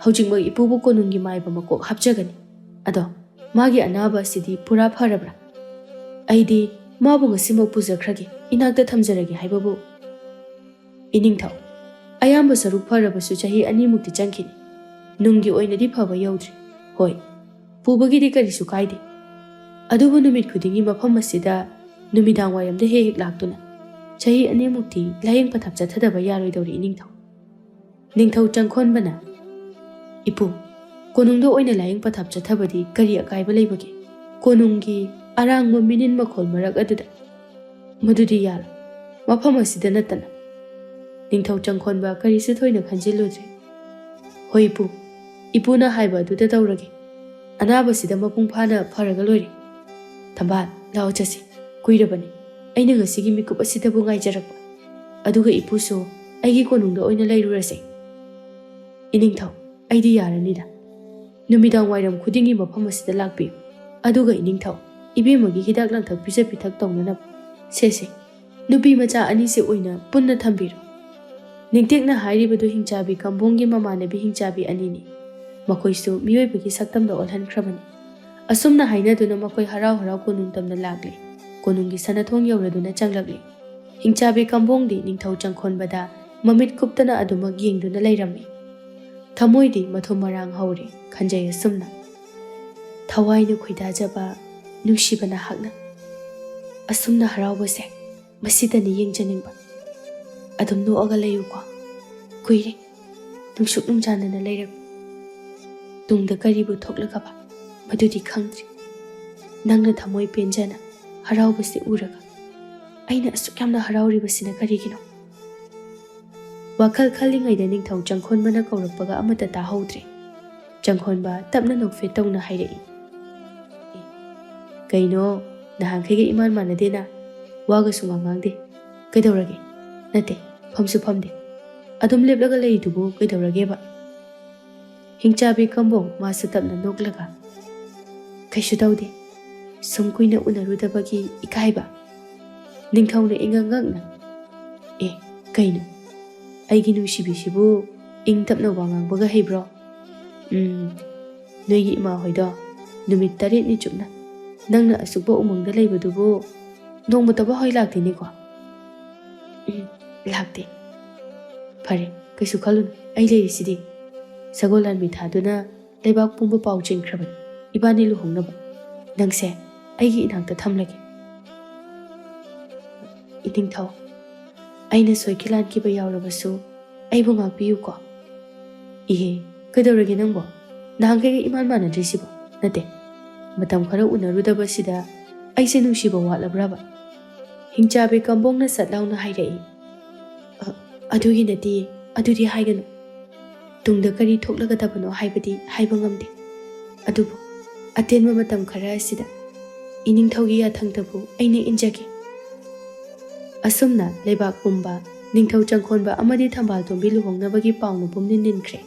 ꯍꯧꯖꯤꯛꯃꯛ ꯏꯄꯨꯕꯨ ꯀꯣꯅꯨꯡꯒꯤ ꯃꯥꯏꯕ ꯃꯀꯣꯛ ꯍꯥꯞꯆꯒꯅꯤ꯫ ꯑꯗꯣ ꯃꯥꯒꯤ ꯑꯅꯥꯕ ꯑꯁꯤꯗꯤ ꯄꯨꯔꯥ ꯐꯔꯕ꯭ꯔꯥ? ꯑꯩꯗꯤ ꯃꯥꯕꯨ ꯉꯁꯤꯃꯛ ꯄꯨꯖꯈ꯭ꯔꯒꯦ, ꯏꯅꯥꯛꯇ ꯊꯝꯖꯔꯒꯦ ꯍꯥꯏꯕꯕꯨ"꯫ ꯏꯅꯤꯡꯊꯧ, ꯑꯌꯥꯝꯕ ꯁꯔꯨꯛ ꯐꯔꯕꯁꯨ ꯆꯍꯤ ꯑꯅꯤꯃꯨꯛꯇꯤ ꯆꯪꯈꯤꯅꯤ꯫ ꯅꯨꯡꯒꯤ ꯑꯣꯏꯅꯗꯤ ꯐꯕ ꯌꯧꯗ꯭ꯔꯤ꯫ ꯍꯣꯏ, ꯄꯨꯕꯒꯤꯗꯤ ꯀꯔꯤꯁꯨ ꯀꯥꯏꯗꯦ꯫ ꯑꯗꯨꯕꯨ ꯅꯨꯃꯤꯠ ꯈꯨꯗꯤꯡꯒꯤ ꯃꯐꯝ ꯑꯁꯤꯗ ꯅꯨꯃꯤꯗꯥꯡ ꯋꯥꯏꯔꯝꯗ ꯍꯦꯛ ꯍꯦꯛ ꯂꯥꯛꯇꯨꯅ ꯆꯍꯤ ꯑꯅꯤꯃꯨꯛꯇꯤ ꯂꯥꯌꯦꯡ ꯄꯊꯥꯞ ꯆꯠꯊꯗꯕ ꯌꯥꯔꯣꯏꯗꯧꯔꯤ, ꯏꯅꯤꯡꯊꯧ꯫ ꯅꯤꯡꯊꯧ ꯆꯪꯈꯣꯟꯕꯅ, "ꯏꯄꯨ, ꯀꯣꯅꯨꯡꯗ ꯑꯣꯏꯅ ꯂꯥꯌꯦꯡ ꯄꯊꯥꯞ ꯆꯠꯊꯕꯗꯤ ꯀꯔꯤ ꯑꯀꯥꯏꯕ ꯂꯩꯕꯒꯦ? ꯀꯣꯅꯨꯡꯒꯤ ꯑꯔꯥꯡꯕ ꯃꯤꯅꯤꯟ ꯃꯈꯣꯜ ꯃꯔꯛ ꯑꯗꯨꯗ"꯫ "ꯃꯗꯨꯗꯤ ꯌꯥꯔꯣꯏ꯫ ꯃꯐꯝ ꯑꯁꯤꯗ ꯅꯠꯇꯅ"꯫ ꯅꯤꯡꯊꯧ ꯆꯪꯈꯣꯟꯕ ꯀꯔꯤꯁꯨ ꯊꯣꯏꯅ ꯈꯟꯖꯤꯜꯂꯨꯗ꯭ꯔꯦ꯫ "ꯍꯣꯏ ꯏꯄꯨ, ꯏꯄꯨꯅ ꯍꯥꯏꯕ ꯑꯗꯨꯗ ꯇꯧꯔꯒꯦ"꯫ ꯑꯅꯥꯕꯁꯤꯗ ꯃꯄꯨꯡ ꯐꯥꯅ ꯐꯔꯒ ꯂꯣꯏꯔꯦ꯫ ꯊꯝꯕꯥꯜ, ꯂꯥꯛꯑꯣ ꯆꯠꯁꯤ꯫ ꯀꯨꯏꯔꯕꯅꯤ ꯑꯩꯅ ꯉꯁꯤꯒꯤ ꯃꯤꯀꯨꯞ ꯑꯁꯤꯗꯕꯨ ꯉꯥꯏꯖꯔꯛꯄ꯫ ꯑꯗꯨꯒ ꯏꯄꯨꯁꯨ ꯑꯩꯒꯤ ꯀꯣꯅꯨꯡꯗ ꯑꯣꯏꯅ ꯂꯩꯔꯨꯔꯁꯦ꯫ ꯏꯅꯤꯡꯊꯧ, ꯑꯩꯗꯤ ꯌꯥꯔꯅꯤꯗ꯫ ꯅꯨꯃꯤꯗꯥꯡ ꯋꯥꯏꯔꯝ ꯈꯨꯗꯤꯡꯒꯤ ꯃꯐꯝ ꯑꯁꯤꯗ ꯂꯥꯛꯄꯤꯌꯨ꯫ ꯑꯗꯨꯒ ꯏꯅꯤꯡꯊꯧ, ꯏꯕꯦꯝꯃꯒꯤ ꯍꯤꯗꯥꯛ ꯂꯥꯡꯊꯛ ꯄꯤꯖ ꯄꯤꯊꯛ ꯇꯧꯅꯅꯕ꯫ ꯁꯦ ꯁꯦ, ꯅꯨꯄꯤ ꯃꯆꯥ ꯑꯅꯤꯁꯦ ꯑꯣꯏꯅ ꯄꯨꯟꯅ ꯊꯝꯕꯤꯔꯣ꯫ ꯅꯤꯡꯇꯦꯛꯅ ꯍꯥꯏꯔꯤꯕꯗꯨ ꯍꯤꯡꯆꯥꯕꯤ ꯀꯝꯕꯣꯡꯒꯤ ꯃꯃꯥꯟꯅꯕꯤ ꯍꯤꯡꯆꯥꯕꯤ ꯑꯅꯤꯅꯤ꯫ ꯃꯈꯣꯏꯁꯨ ꯃꯤꯑꯣꯏꯕꯒꯤ ꯁꯛꯇꯝꯗ ꯑꯣꯜꯍꯟꯈ꯭ꯔꯕꯅꯤ꯫ ꯑꯁꯨꯝꯅ ꯍꯥꯏꯅꯗꯨꯅ ꯃꯈꯣꯏ ꯍꯔꯥꯎ ꯍꯔꯥꯎ ꯀꯣꯅꯨꯡ ꯇꯝꯅ ꯂꯥꯛꯂꯦ꯫ ꯀꯣꯅꯨꯡꯒꯤ ꯁꯅꯥꯊꯣꯡ ꯌꯧꯔꯗꯨꯅ ꯆꯪꯂꯛꯂꯦ꯫ ꯍꯤꯡꯆꯥꯕꯤ ꯀꯝꯕꯣꯡꯗꯤ ꯅꯤꯡꯊꯧ ꯆꯪꯈꯣꯟꯕꯗ ꯃꯃꯤꯠ ꯀꯨꯞꯇꯅ ꯑꯗꯨꯃꯛ ꯌꯦꯡꯗꯨꯅ ꯂꯩꯔꯝꯃꯤ꯫ ꯊꯃꯣꯏꯗꯤ ꯃꯊꯨꯝ ꯃꯔꯥꯡ ꯍꯧꯔꯦ, ꯈꯟꯖꯩ ꯑꯁꯨꯝꯅ꯫ ꯊꯋꯥꯏꯅ ꯈꯣꯏꯗꯥꯖꯕ ꯅꯨꯡꯁꯤꯕ ꯅꯍꯥꯛꯅ꯫ ꯑꯁꯨꯝꯅ ꯍꯔꯥꯎꯕꯁꯦ ꯃꯁꯤꯗꯅꯤ ꯌꯦꯡꯖꯅꯤꯡꯕ꯫ ꯑꯗꯨꯝ ꯅꯣꯛꯑꯒ ꯂꯩꯌꯨꯀꯣ꯫ ꯀꯨꯏꯔꯦ ꯅꯨꯡꯁꯨꯛ ꯅꯨꯡꯖꯥꯅꯅ ꯂꯩꯔꯛ꯫ ꯇꯨꯡꯗ ꯀꯔꯤꯕꯨ ꯊꯣꯛꯂꯒꯕ ꯃꯗꯨꯗꯤ ꯈꯪꯗ꯭ꯔꯤ꯫ ꯅꯪꯅ ꯊꯃꯣꯏ ꯄꯦꯟꯖꯅ ꯍꯔꯥꯎꯕꯁꯤ ꯎꯔꯒ ꯑꯩꯅ ꯑꯁꯨꯛ ꯌꯥꯝꯅ ꯍꯔꯥꯎꯔꯤꯕꯁꯤꯅ ꯀꯔꯤꯒꯤꯅꯣ? ꯋꯥꯈꯜ ꯈꯜꯂꯤꯉꯩꯗ ꯅꯤꯡꯊꯧ ꯆꯪꯈꯣꯟꯕꯅ ꯀꯧꯔꯛꯄꯒ ꯑꯃꯠꯇ ꯇꯥꯍꯧꯗ꯭ꯔꯦ꯫ ꯆꯪꯈꯣꯟꯕ ꯇꯞꯅ ꯅꯣꯛꯐꯦꯠ ꯇꯧꯅ ꯍꯥꯏꯔꯛꯏ, "ꯀꯩꯅꯣ, ꯅꯍꯥꯟꯈꯩꯒ ꯏꯃꯥꯟ ꯃꯥꯟꯅꯗꯦꯅ? ꯋꯥꯒꯁꯨ ꯉꯥꯡ ꯉꯥꯡꯗꯦ꯫ ꯀꯩꯗꯧꯔꯒꯦ? ꯅꯠꯇꯦ, ꯐꯝꯁꯨ ꯐꯝꯗꯦ꯫ ꯑꯗꯨꯝ ꯂꯦꯞꯂꯒ ꯂꯩꯔꯤꯗꯨꯕꯨ ꯀꯩꯗꯧꯔꯒꯦꯕ?" ꯍꯤꯡꯆꯥꯕꯤ ꯀꯝꯕꯣꯡ ꯃꯥꯁꯨ ꯇꯞꯅ ꯅꯣꯛꯂꯒ, "ꯀꯩꯁꯨ ꯇꯧꯗꯦ꯫ ꯁꯨꯝ ꯀꯨꯏꯅ ꯎꯅꯔꯨꯗꯕꯒꯤ ꯏꯀꯥꯏꯕ꯫" ꯅꯤꯡꯊꯧꯅ ꯏꯉꯛ ꯉꯛꯅ, "ꯑꯦ, ꯀꯩꯅꯣ? ꯑꯩꯒꯤ ꯅꯨꯡꯁꯤꯕꯤꯁꯤꯕꯨ ꯏꯪ ꯇꯞꯅ ꯋꯥ ꯉꯥꯡꯕꯒ ꯍꯩꯕ꯭ꯔꯣ? ꯎꯝ, ꯅꯣꯏꯒꯤ ꯏꯃꯥ ꯍꯣꯏꯗꯣ ꯅꯨꯃꯤꯠ ꯇꯔꯦꯠꯅꯤ ꯆꯨꯞꯅ ꯅꯪꯅ ꯑꯁꯨꯛꯄ ꯎꯃꯪꯗ ꯂꯩꯕꯗꯨꯕꯨ ꯅꯣꯡꯃꯇꯕꯨ ꯍꯣꯏ ꯂꯥꯛꯇꯦꯅꯦꯀꯣ?" "ꯎꯝ, ꯂꯥꯛꯇꯦ꯫" "ꯐꯔꯦ, ꯀꯩꯁꯨ ꯈꯜꯂꯨꯅꯨ, ꯑꯩ ꯂꯩꯔꯤꯁꯤꯗꯤ꯫" ꯁꯒꯣꯜ ꯂꯥꯟꯃꯤ ꯊꯥꯗꯨꯅ ꯂꯩꯕꯥꯛ ꯄꯨꯝꯕ ꯄꯥꯎ ꯆꯦꯟꯈ꯭ꯔꯕꯅꯤ ꯏꯕꯥꯅꯤ ꯂꯨꯍꯣꯡꯅꯕ꯫ ꯅꯪꯁꯦ ꯑꯩꯒꯤ ꯏꯅꯥꯛꯇ ꯊꯝꯂꯒꯦ꯫ "ꯏꯅꯤꯡꯊꯧ, ꯑꯩꯅ ꯁꯣꯏꯈꯤ ꯂꯥꯟꯈꯤꯕ ꯌꯥꯎꯔꯕꯁꯨ ꯑꯩꯕꯨ ꯉꯥꯛꯄꯤꯌꯨꯀꯣ꯫" "ꯏꯍꯦ, ꯀꯩꯗꯧꯔꯒꯦ ꯅꯪꯕꯣ? ꯅꯍꯥꯟꯈꯩꯒ ꯏꯃꯥꯟ ꯃꯥꯟꯅꯗ꯭ꯔꯤꯁꯤꯕꯣ?" "ꯅꯠꯇꯦ, ꯃꯇꯝ ꯈꯔ ꯎꯅꯔꯨꯗꯕꯁꯤꯗ ꯑꯩꯁꯦ ꯅꯨꯡꯁꯤꯕ ꯋꯥꯠꯂꯕ꯭ꯔꯕ?" ꯍꯤꯡꯆꯥꯕꯤ ꯀꯝꯕꯣꯡꯅ ꯁꯠ ꯂꯥꯎꯅ ꯍꯥꯏꯔꯛꯏ, "ꯑ, ꯑꯗꯨꯒꯤ ꯅꯠꯇꯦ, ꯑꯗꯨꯗꯤ ꯍꯥꯏꯒꯅꯨ꯫ ꯇꯨꯡꯗ ꯀꯔꯤ ꯊꯣꯛꯂꯒꯗꯕꯅꯣ ꯍꯥꯏꯕꯗꯤ ꯍꯥꯏꯕ ꯉꯝꯗꯦ꯫ ꯑꯗꯨꯕꯨ ꯑꯇꯦꯟꯕ ꯃꯇꯝ ꯈꯔ ꯑꯁꯤꯗ ꯏꯅꯤꯡꯊꯧꯒꯤ ꯌꯥꯊꯪꯗꯕꯨ ꯑꯩꯅ ꯏꯟꯖꯒꯦ꯫ ꯑꯁꯨꯝꯅ ꯂꯩꯕꯥꯛ ꯄꯨꯝꯕ, ꯅꯤꯡꯊꯧ ꯆꯪꯈꯣꯟꯕ ꯑꯃꯗꯤ ꯊꯝꯕꯥꯜ ꯇꯣꯝꯕꯤ ꯂꯨꯍꯣꯡꯅꯕꯒꯤ ꯄꯥꯎꯅ ꯄꯨꯝꯅꯤꯟ ꯅꯤꯟꯈ꯭ꯔꯦ꯫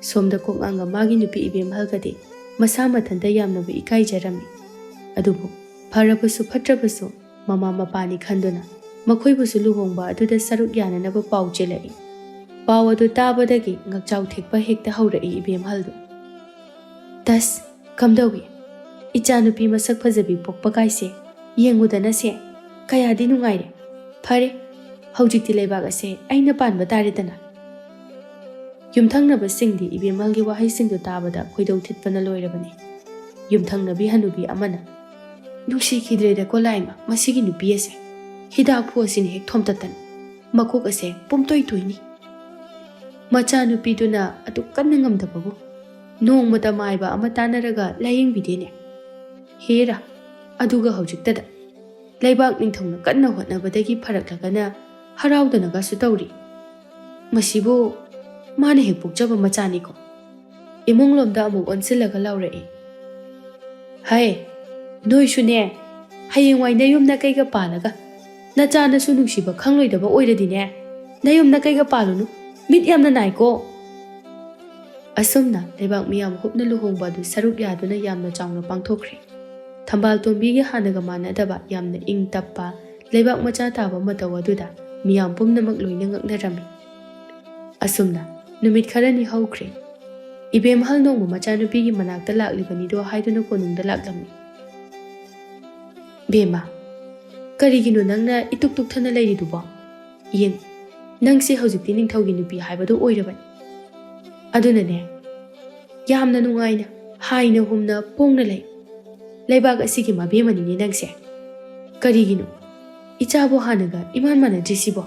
ꯁꯣꯝꯗ ꯀꯣꯛꯉꯥꯡꯒ ꯃꯥꯒꯤ ꯅꯨꯄꯤ ꯏꯕꯦꯝꯍꯜꯒꯗꯤ ꯃꯁꯥ ꯃꯊꯟꯇ ꯌꯥꯝꯅꯕꯨ ꯏꯀꯥꯏꯖꯔꯝꯃꯤ꯫ ꯑꯗꯨꯕꯨ ꯐꯔꯕꯁꯨ ꯐꯠꯇ꯭ꯔꯕꯁꯨ ꯃꯃꯥ ꯃꯄꯥꯅꯤ ꯈꯟꯗꯨꯅ ꯃꯈꯣꯏꯕꯨꯁꯨ ꯂꯨꯍꯣꯡꯕ ꯑꯗꯨꯗ ꯁꯔꯨꯛ ꯌꯥꯅꯅꯕ ꯄꯥꯎ ꯆꯦꯜꯂꯛꯏ꯫ ꯄꯥꯎ ꯑꯗꯨ ꯇꯥꯕꯗꯒꯤ ꯉꯛꯆꯥꯎ ꯊꯦꯛꯄ ꯍꯦꯛꯇ ꯍꯧꯔꯛꯏ ꯏꯕꯦꯝꯍꯜꯗꯨ꯫ "ꯇꯁ, ꯀꯝꯗꯧꯏ? ꯏꯆꯥꯅꯨꯄꯤ ꯃꯁꯛ ꯐꯖꯕꯤ ꯄꯣꯛꯄ ꯀꯥꯏꯁꯦ ꯌꯦꯡꯉꯨꯗꯅꯁꯦ, ꯀꯌꯥꯗꯤ ꯅꯨꯡꯉꯥꯏꯔꯦ꯫ ꯐꯔꯦ, ꯍꯧꯖꯤꯛꯇꯤ ꯂꯩꯕꯥꯛ ꯑꯁꯦ ꯑꯩꯅ ꯄꯥꯟꯕ ꯇꯥꯔꯦꯗꯅ꯫" ꯌꯨꯝꯊꯪꯅꯕꯁꯤꯡꯗꯤ ꯏꯕꯦꯝꯃꯜꯒꯤ ꯋꯥꯍꯩꯁꯤꯡꯗꯨ ꯇꯥꯕꯗ ꯈꯣꯏꯗꯧ ꯊꯤꯠꯄꯅ ꯂꯣꯏꯔꯕꯅꯤ꯫ ꯌꯨꯝꯊꯪꯅꯕꯤ ꯍꯅꯨꯕꯤ ꯑꯃꯅ, "ꯅꯨꯡꯁꯤꯈꯤꯗ꯭ꯔꯦꯗꯀꯣ ꯂꯥꯏꯃ, ꯃꯁꯤꯒꯤ ꯅꯨꯄꯤ ꯑꯁꯦ ꯍꯤꯗꯥꯛ ꯐꯨ ꯑꯁꯤꯅ ꯍꯦꯛ ꯊꯣꯝꯇꯠꯇꯅ ꯃꯀꯣꯛ ꯑꯁꯦ ꯄꯨꯝꯇꯣꯏ ꯇꯣꯏꯅꯤ꯫ ꯃꯆꯥꯅꯨꯄꯤꯗꯨꯅ ꯑꯗꯨꯛ ꯀꯟꯅ ꯉꯝꯗꯕꯕꯨ ꯅꯣꯡꯃꯇ ꯃꯥꯏꯕ ꯑꯃ ꯇꯥꯟꯅꯔꯒ ꯂꯥꯌꯦꯡꯕꯤꯗꯦꯅꯦ꯫ ꯍꯦꯔꯥ, ꯑꯗꯨꯒ ꯍꯧꯖꯤꯛꯇꯗ ꯂꯩꯕꯥꯛ ꯅꯤꯡꯊꯧꯅ ꯀꯟꯅ ꯍꯣꯠꯅꯕꯗꯒꯤ ꯐꯔꯛꯂꯒꯅ ꯍꯔꯥꯎꯗꯅꯒꯁꯨ ꯇꯧꯔꯤ꯫ ꯃꯁꯤꯕꯨ ꯃꯥꯅ ꯍꯦꯛ ꯄꯣꯛꯆꯕ ꯃꯆꯥꯅꯤꯀꯣ꯫" ꯏꯃꯨꯡꯂꯣꯝꯗ ꯑꯃꯨꯛ ꯑꯣꯟꯁꯤꯜꯂꯒ ꯂꯥꯎꯔꯛꯏ꯫ "ꯍꯩ, ꯅꯣꯏꯁꯨꯅꯦ, ꯍꯌꯦꯡꯋꯥꯏ ꯅꯌꯨꯝ ꯅꯀꯩꯒ ꯄꯥꯜꯂꯒ ꯅꯆꯥꯅꯁꯨ ꯅꯨꯡꯁꯤꯕ ꯈꯪꯂꯣꯏꯗꯕ ꯑꯣꯏꯔꯗꯤꯅꯦ, ꯅꯌꯨꯝ ꯅꯀꯩꯒ ꯄꯥꯜꯂꯨꯅꯨ꯫ ꯃꯤꯠ ꯌꯥꯝꯅ ꯅꯥꯏꯀꯣ꯫" ꯑꯁꯨꯝꯅ ꯂꯩꯕꯥꯛ ꯃꯤꯌꯥꯝ ꯍꯨꯞꯅ ꯂꯨꯍꯣꯡꯕ ꯑꯗꯨ ꯁꯔꯨꯛ ꯌꯥꯗꯨꯅ ꯌꯥꯝꯅ ꯆꯥꯎꯅ ꯄꯥꯡꯊꯣꯛꯈ꯭ꯔꯦ꯫ ꯊꯝꯕꯥꯜ ꯇꯣꯝꯕꯤꯒꯤ ꯍꯥꯟꯅꯒ ꯃꯥꯟꯅꯗꯕ ꯌꯥꯝꯅ ꯏꯪ ꯇꯞꯄ ꯂꯩꯕꯥꯛ ꯃꯆꯥ ꯇꯥꯕ ꯃꯇꯧ ꯑꯗꯨꯗ ꯃꯤꯌꯥꯝ ꯄꯨꯝꯅꯃꯛ ꯂꯣꯏꯅ ꯉꯛꯅꯔꯝꯃꯤ꯫ ꯑꯁꯨꯝꯅ ꯅꯨꯃꯤꯠ ꯈꯔꯅꯤ ꯍꯧꯈ꯭ꯔꯦ꯫ ꯏꯕꯦꯝꯍꯜ ꯅꯣꯡꯃ ꯃꯆꯥꯅꯨꯄꯤꯒꯤ ꯃꯅꯥꯛꯇ ꯂꯥꯛꯂꯤꯕꯅꯤꯗꯣ ꯍꯥꯏꯗꯨꯅ ꯀꯣꯅꯨꯡꯗ ꯂꯥꯛꯂꯝꯃꯤ꯫ "ꯕꯦꯝꯃ, ꯀꯔꯤꯒꯤꯅꯣ ꯅꯪꯅ ꯏꯇꯨꯛ ꯇꯨꯛꯊꯅ ꯂꯩꯔꯤꯗꯨꯕꯣ? ꯌꯦꯡ, ꯅꯪꯁꯦ ꯍꯧꯖꯤꯛꯇꯤ ꯅꯤꯡꯊꯧꯒꯤ ꯅꯨꯄꯤ ꯍꯥꯏꯕꯗꯨ ꯑꯣꯏꯔꯕꯅꯤ꯫ ꯑꯗꯨꯅꯅꯦ, ꯌꯥꯝꯅ ꯅꯨꯡꯉꯥꯏꯅ, ꯍꯥꯏꯅ ꯍꯨꯝꯅ ꯄꯣꯡꯅ ꯂꯩ꯫ ꯂꯩꯕꯥꯛ ꯑꯁꯤꯒꯤ ꯃꯕꯦꯝꯃꯅꯤꯅꯦ ꯅꯪꯁꯦ꯫ ꯀꯔꯤꯒꯤꯅꯣ ꯏꯆꯥꯕꯨ ꯍꯥꯟꯅꯒ ꯏꯃꯥꯟ ꯃꯥꯟꯅꯗ꯭ꯔꯤꯁꯤꯕꯣ?"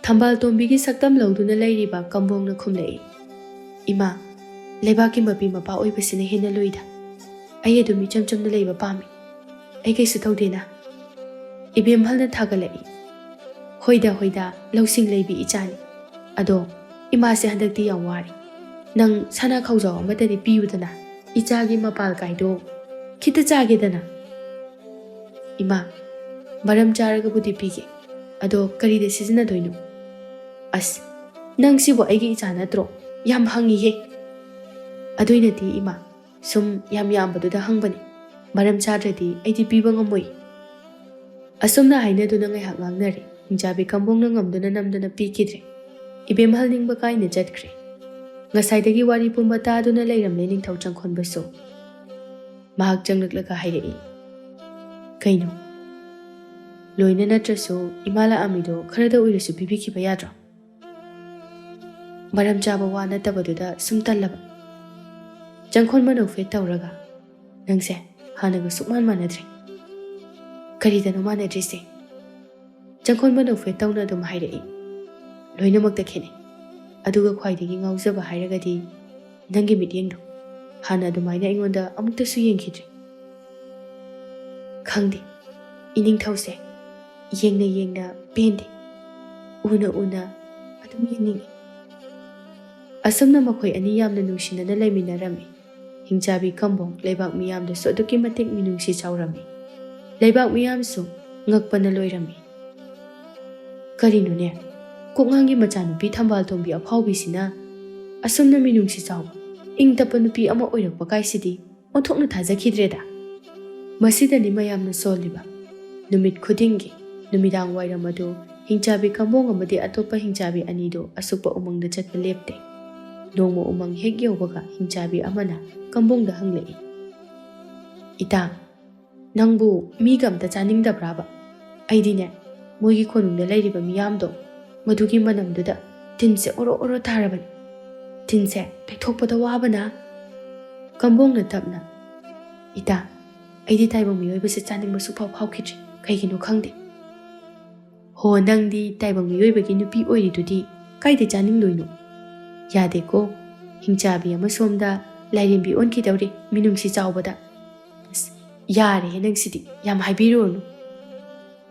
ꯊꯝꯕꯥꯜ ꯇꯣꯝꯕꯤꯒꯤ ꯁꯛꯇꯝ ꯂꯧꯗꯨꯅ ꯂꯩꯔꯤꯕ ꯀꯝꯕꯣꯡꯅ ꯈꯨꯝꯂꯛꯏ꯫ "ꯏꯃꯥ, ꯂꯩꯕꯥꯛꯀꯤ ꯃꯄꯤ ꯃꯄꯥ ꯑꯣꯏꯕꯁꯤꯅ ꯍꯦꯟꯅ ꯂꯨꯏꯗ꯫ ꯑꯩ ꯑꯗꯨꯝ ꯏꯆꯝ ꯆꯝꯅ ꯂꯩꯕ ꯄꯥꯝꯃꯤ꯫ ꯑꯩ ꯀꯩꯁꯨ ꯇꯧꯗꯦꯅ꯫" ꯏꯕꯦꯝꯍꯜꯅ ꯊꯥꯒꯠꯂꯛꯏ꯫ "ꯍꯣꯏꯗ, ꯍꯣꯏꯗ, ꯂꯧꯁꯤꯡ ꯂꯩꯕꯤ ꯏꯆꯥꯅꯤ꯫ ꯑꯗꯣ ꯏꯃꯥꯁꯦ ꯍꯟꯗꯛꯇꯤ ꯌꯥꯝ ꯋꯥꯔꯦ꯫ ꯅꯪ ꯁꯅꯥ ꯈꯧꯖꯥꯎ ꯑꯃꯇꯗꯤ ꯄꯤꯌꯨꯗꯅ, ꯏꯆꯥꯒꯤ ꯃꯄꯥꯜ ꯀꯥꯏꯗꯣ ꯈꯤꯇ ꯆꯥꯒꯦꯗꯅ꯫ ꯏꯃꯥ, ꯃꯔꯝ ꯆꯥꯔꯒꯕꯨꯗꯤ ꯄꯤꯒꯦ, ꯑꯗꯣ ꯀꯔꯤꯗ ꯁꯤꯖꯤꯟꯅꯗꯣꯏꯅꯣ? ꯑꯁ, ꯅꯪꯁꯤꯕꯨ ꯑꯩꯒꯤ ꯏꯆꯥ ꯅꯠꯇ꯭ꯔꯣ? ꯌꯥꯝ ꯍꯪꯉꯤꯍꯦ꯫ ꯑꯗꯨꯏ ꯅꯠꯇꯦ ꯏꯃꯥ, ꯁꯨꯝ ꯌꯥꯝ ꯌꯥꯝꯕꯗꯨꯗ ꯍꯪꯕꯅꯦ꯫ ꯃꯔꯝ ꯆꯥꯗ꯭ꯔꯗꯤ ꯑꯩꯗꯤ ꯄꯤꯕ ꯉꯝꯃꯣꯏ꯫ ꯑꯁꯨꯝꯅ ꯍꯥꯏꯅꯗꯨꯅ ꯉꯥꯏꯍꯥꯛ ꯉꯥꯡꯅꯔꯦ꯫ ꯍꯤꯡꯆꯥꯕꯤ ꯀꯝꯕꯣꯡꯅ ꯉꯝꯗꯨꯅ ꯅꯝꯗꯅ ꯄꯤꯈꯤꯗ꯭ꯔꯦ꯫ ꯏꯕꯦꯝꯍꯜ ꯅꯤꯡꯕ ꯀꯥꯏꯅ ꯆꯠꯈ꯭ꯔꯦ꯫ ꯉꯁꯥꯏꯗꯒꯤ ꯋꯥꯔꯤ ꯄꯨꯝꯕ ꯇꯥꯗꯨꯅ ꯂꯩꯔꯝꯂꯦ ꯅꯤꯡꯊꯧ ꯆꯪꯈꯣꯟꯕꯁꯨ꯫ ꯃꯍꯥꯛ ꯆꯪꯂꯛꯂꯒ ꯍꯥꯏꯔꯛꯏ, "ꯀꯩꯅꯣ? ꯂꯣꯏꯅ ꯅꯠꯇ꯭ꯔꯁꯨ ꯏꯃꯥ ꯂꯥꯛꯑꯝꯃꯤꯗꯣ ꯈꯔꯗ ꯑꯣꯏꯔꯁꯨ ꯄꯤꯕꯤꯈꯤꯕ ꯌꯥꯗ꯭ꯔꯣ?" ꯃꯔꯝ ꯆꯥꯕ ꯋꯥ ꯅꯠꯇꯕꯗꯨꯗ ꯁꯨꯝ ꯇꯜꯂꯕ꯫ ꯆꯪꯈꯣꯟꯕ ꯅꯣꯛꯐꯦꯠ ꯇꯧꯔꯒ, "ꯅꯪꯁꯦ ꯍꯥꯟꯅꯒ ꯁꯨꯛꯃꯥꯟ ꯃꯥꯟꯅꯗ꯭ꯔꯦ꯫ ꯀꯔꯤꯗꯅꯣ ꯃꯥꯟꯅꯗ꯭ꯔꯤꯁꯦ?" ꯆꯪꯈꯣꯟꯕ ꯅꯣꯛꯐꯦꯠ ꯇꯧꯅ ꯑꯗꯨꯝ ꯍꯥꯏꯔꯛꯏ, "ꯂꯣꯏꯅꯃꯛꯇ ꯈꯦꯠꯅꯩ꯫ ꯑꯗꯨꯒ ꯈ꯭ꯋꯥꯏꯗꯒꯤ ꯉꯥꯎꯖꯕ ꯍꯥꯏꯔꯒꯗꯤ ꯅꯪꯒꯤ ꯃꯤꯠꯌꯦꯡꯗꯣ꯫ ꯍꯥꯟꯅ ꯑꯗꯨꯃꯥꯏꯅ ꯑꯩꯉꯣꯟꯗ ꯑꯃꯨꯛꯇꯁꯨ ꯌꯦꯡꯈꯤꯗ꯭ꯔꯤ꯫ ꯈꯪꯗꯦ, ꯏꯅꯤꯡꯊꯧꯁꯦ ꯌꯦꯡꯅ ꯌꯦꯡꯅ ꯄꯦꯟꯗꯦ꯫ ꯎꯅ ꯎꯅ ꯑꯗꯨꯝ ꯌꯦꯡꯅꯤꯡꯉꯤ꯫" ꯑꯁꯨꯝꯅ ꯃꯈꯣꯏ ꯑꯅꯤ ꯌꯥꯝꯅ ꯅꯨꯡꯁꯤꯅꯅ ꯂꯩꯃꯤꯟꯅꯔꯝꯃꯤ꯫ ꯍꯤꯡꯆꯥꯕꯤ ꯀꯝꯕꯣꯡ ꯂꯩꯕꯥꯛ ꯃꯤꯌꯥꯝꯗꯁꯨ ꯑꯗꯨꯛꯀꯤ ꯃꯇꯤꯛ ꯃꯤꯅꯨꯡꯁꯤ ꯆꯥꯎꯔꯝꯃꯤ꯫ ꯂꯩꯕꯥꯛ ꯃꯤꯌꯥꯝꯁꯨ ꯉꯛꯄꯅ ꯂꯣꯏꯔꯝꯃꯤ꯫ "ꯀꯔꯤꯅꯣꯅꯦ, ꯀꯣꯛꯉꯥꯡꯒꯤ ꯃꯆꯥꯅꯨꯄꯤ ꯊꯝꯕꯥꯜ ꯊꯣꯡꯕꯤ ꯑꯐꯥꯎꯕꯤꯁꯤꯅ ꯑꯁꯨꯝꯅ ꯃꯤꯅꯨꯡꯁꯤ ꯆꯥꯎꯕ, ꯏꯪ ꯇꯞꯄ ꯅꯨꯄꯤ ꯑꯃ ꯑꯣꯏꯔꯛꯄ ꯀꯥꯏꯁꯤꯗꯤ ꯑꯣꯟꯊꯣꯛꯅ ꯊꯥꯖꯈꯤꯗ꯭ꯔꯦꯗ꯫" ꯃꯁꯤꯗꯅꯤ ꯃꯌꯥꯝꯅ ꯁꯣꯜꯂꯤꯕ꯫ ꯅꯨꯃꯤꯠ ꯈꯨꯗꯤꯡꯒꯤ ꯅꯨꯃꯤꯗꯥꯡ ꯋꯥꯏꯔꯝ ꯑꯗꯨ ꯍꯤꯡꯆꯥꯕꯤ ꯀꯝꯕꯣꯡ ꯑꯃꯗꯤ ꯑꯇꯣꯞꯄ ꯍꯤꯡꯆꯥꯕꯤ ꯑꯅꯤꯗꯨ ꯑꯁꯨꯛꯄ ꯎꯃꯪꯗ ꯆꯠꯄ ꯂꯦꯞꯇꯦ꯫ ꯅꯣꯡꯃ ꯎꯃꯪ ꯍꯦꯛ ꯌꯧꯕꯒ ꯍꯤꯡꯆꯥꯕꯤ ꯑꯃꯅ ꯀꯝꯕꯣꯡꯗ ꯍꯪꯂꯛꯏ, "ꯏꯇꯥ, ꯅꯪꯕꯨ ꯃꯤꯒ ꯑꯝꯇ ꯆꯥꯅꯤꯡꯗꯕ꯭ꯔꯥꯕ? ꯑꯩꯗꯤꯅꯦ, ꯃꯣꯏꯒꯤ ꯀꯣꯅꯨꯡꯗ ꯂꯩꯔꯤꯕ ꯃꯤꯌꯥꯝꯗꯣ, ꯃꯗꯨꯒꯤ ꯃꯅꯝꯗꯨꯗ ꯇꯤꯟꯁꯦ ꯑꯣꯔꯣ ꯑꯣꯔꯣ ꯇꯥꯔꯕꯅꯤ꯫ ꯇꯤꯟꯁꯦ ꯂꯩꯊꯣꯛꯄꯗ ꯋꯥꯕꯅ꯫" ꯀꯝꯕꯣꯡꯅ ꯇꯞꯅ, "ꯏꯇꯥ, ꯑꯩꯗꯤ ꯇꯥꯏꯕꯪ ꯃꯤꯑꯣꯏꯕꯁꯦ ꯆꯥꯅꯤꯡꯕ ꯁꯨꯛꯐꯥꯎ ꯐꯥꯎꯈꯤꯗ꯭ꯔꯤ꯫ ꯀꯩꯒꯤꯅꯣ ꯈꯪꯗꯦ꯫" "ꯍꯣ, ꯅꯪꯗꯤ ꯇꯥꯏꯕꯪ ꯃꯤꯑꯣꯏꯕꯒꯤ ꯅꯨꯄꯤ ꯑꯣꯏꯔꯤꯗꯨꯗꯤ ꯀꯥꯏꯗ ꯆꯥꯅꯤꯡꯗꯣꯏꯅꯣ? ꯌꯥꯗꯦꯀꯣ꯫ ꯍꯤꯡꯆꯥꯕꯤ ꯑꯃ ꯁꯣꯝꯗ ꯂꯥꯏꯔꯦꯝꯕꯤ ꯑꯣꯟꯈꯤꯗꯧꯔꯦ ꯃꯤꯅꯨꯡꯁꯤ ꯆꯥꯎꯕꯗ꯫" "ꯑꯁ, ꯌꯥꯔꯦꯍꯦ ꯅꯪꯁꯤꯗꯤ, ꯌꯥꯝ ꯍꯥꯏꯕꯤꯔꯨꯔꯅꯨ꯫"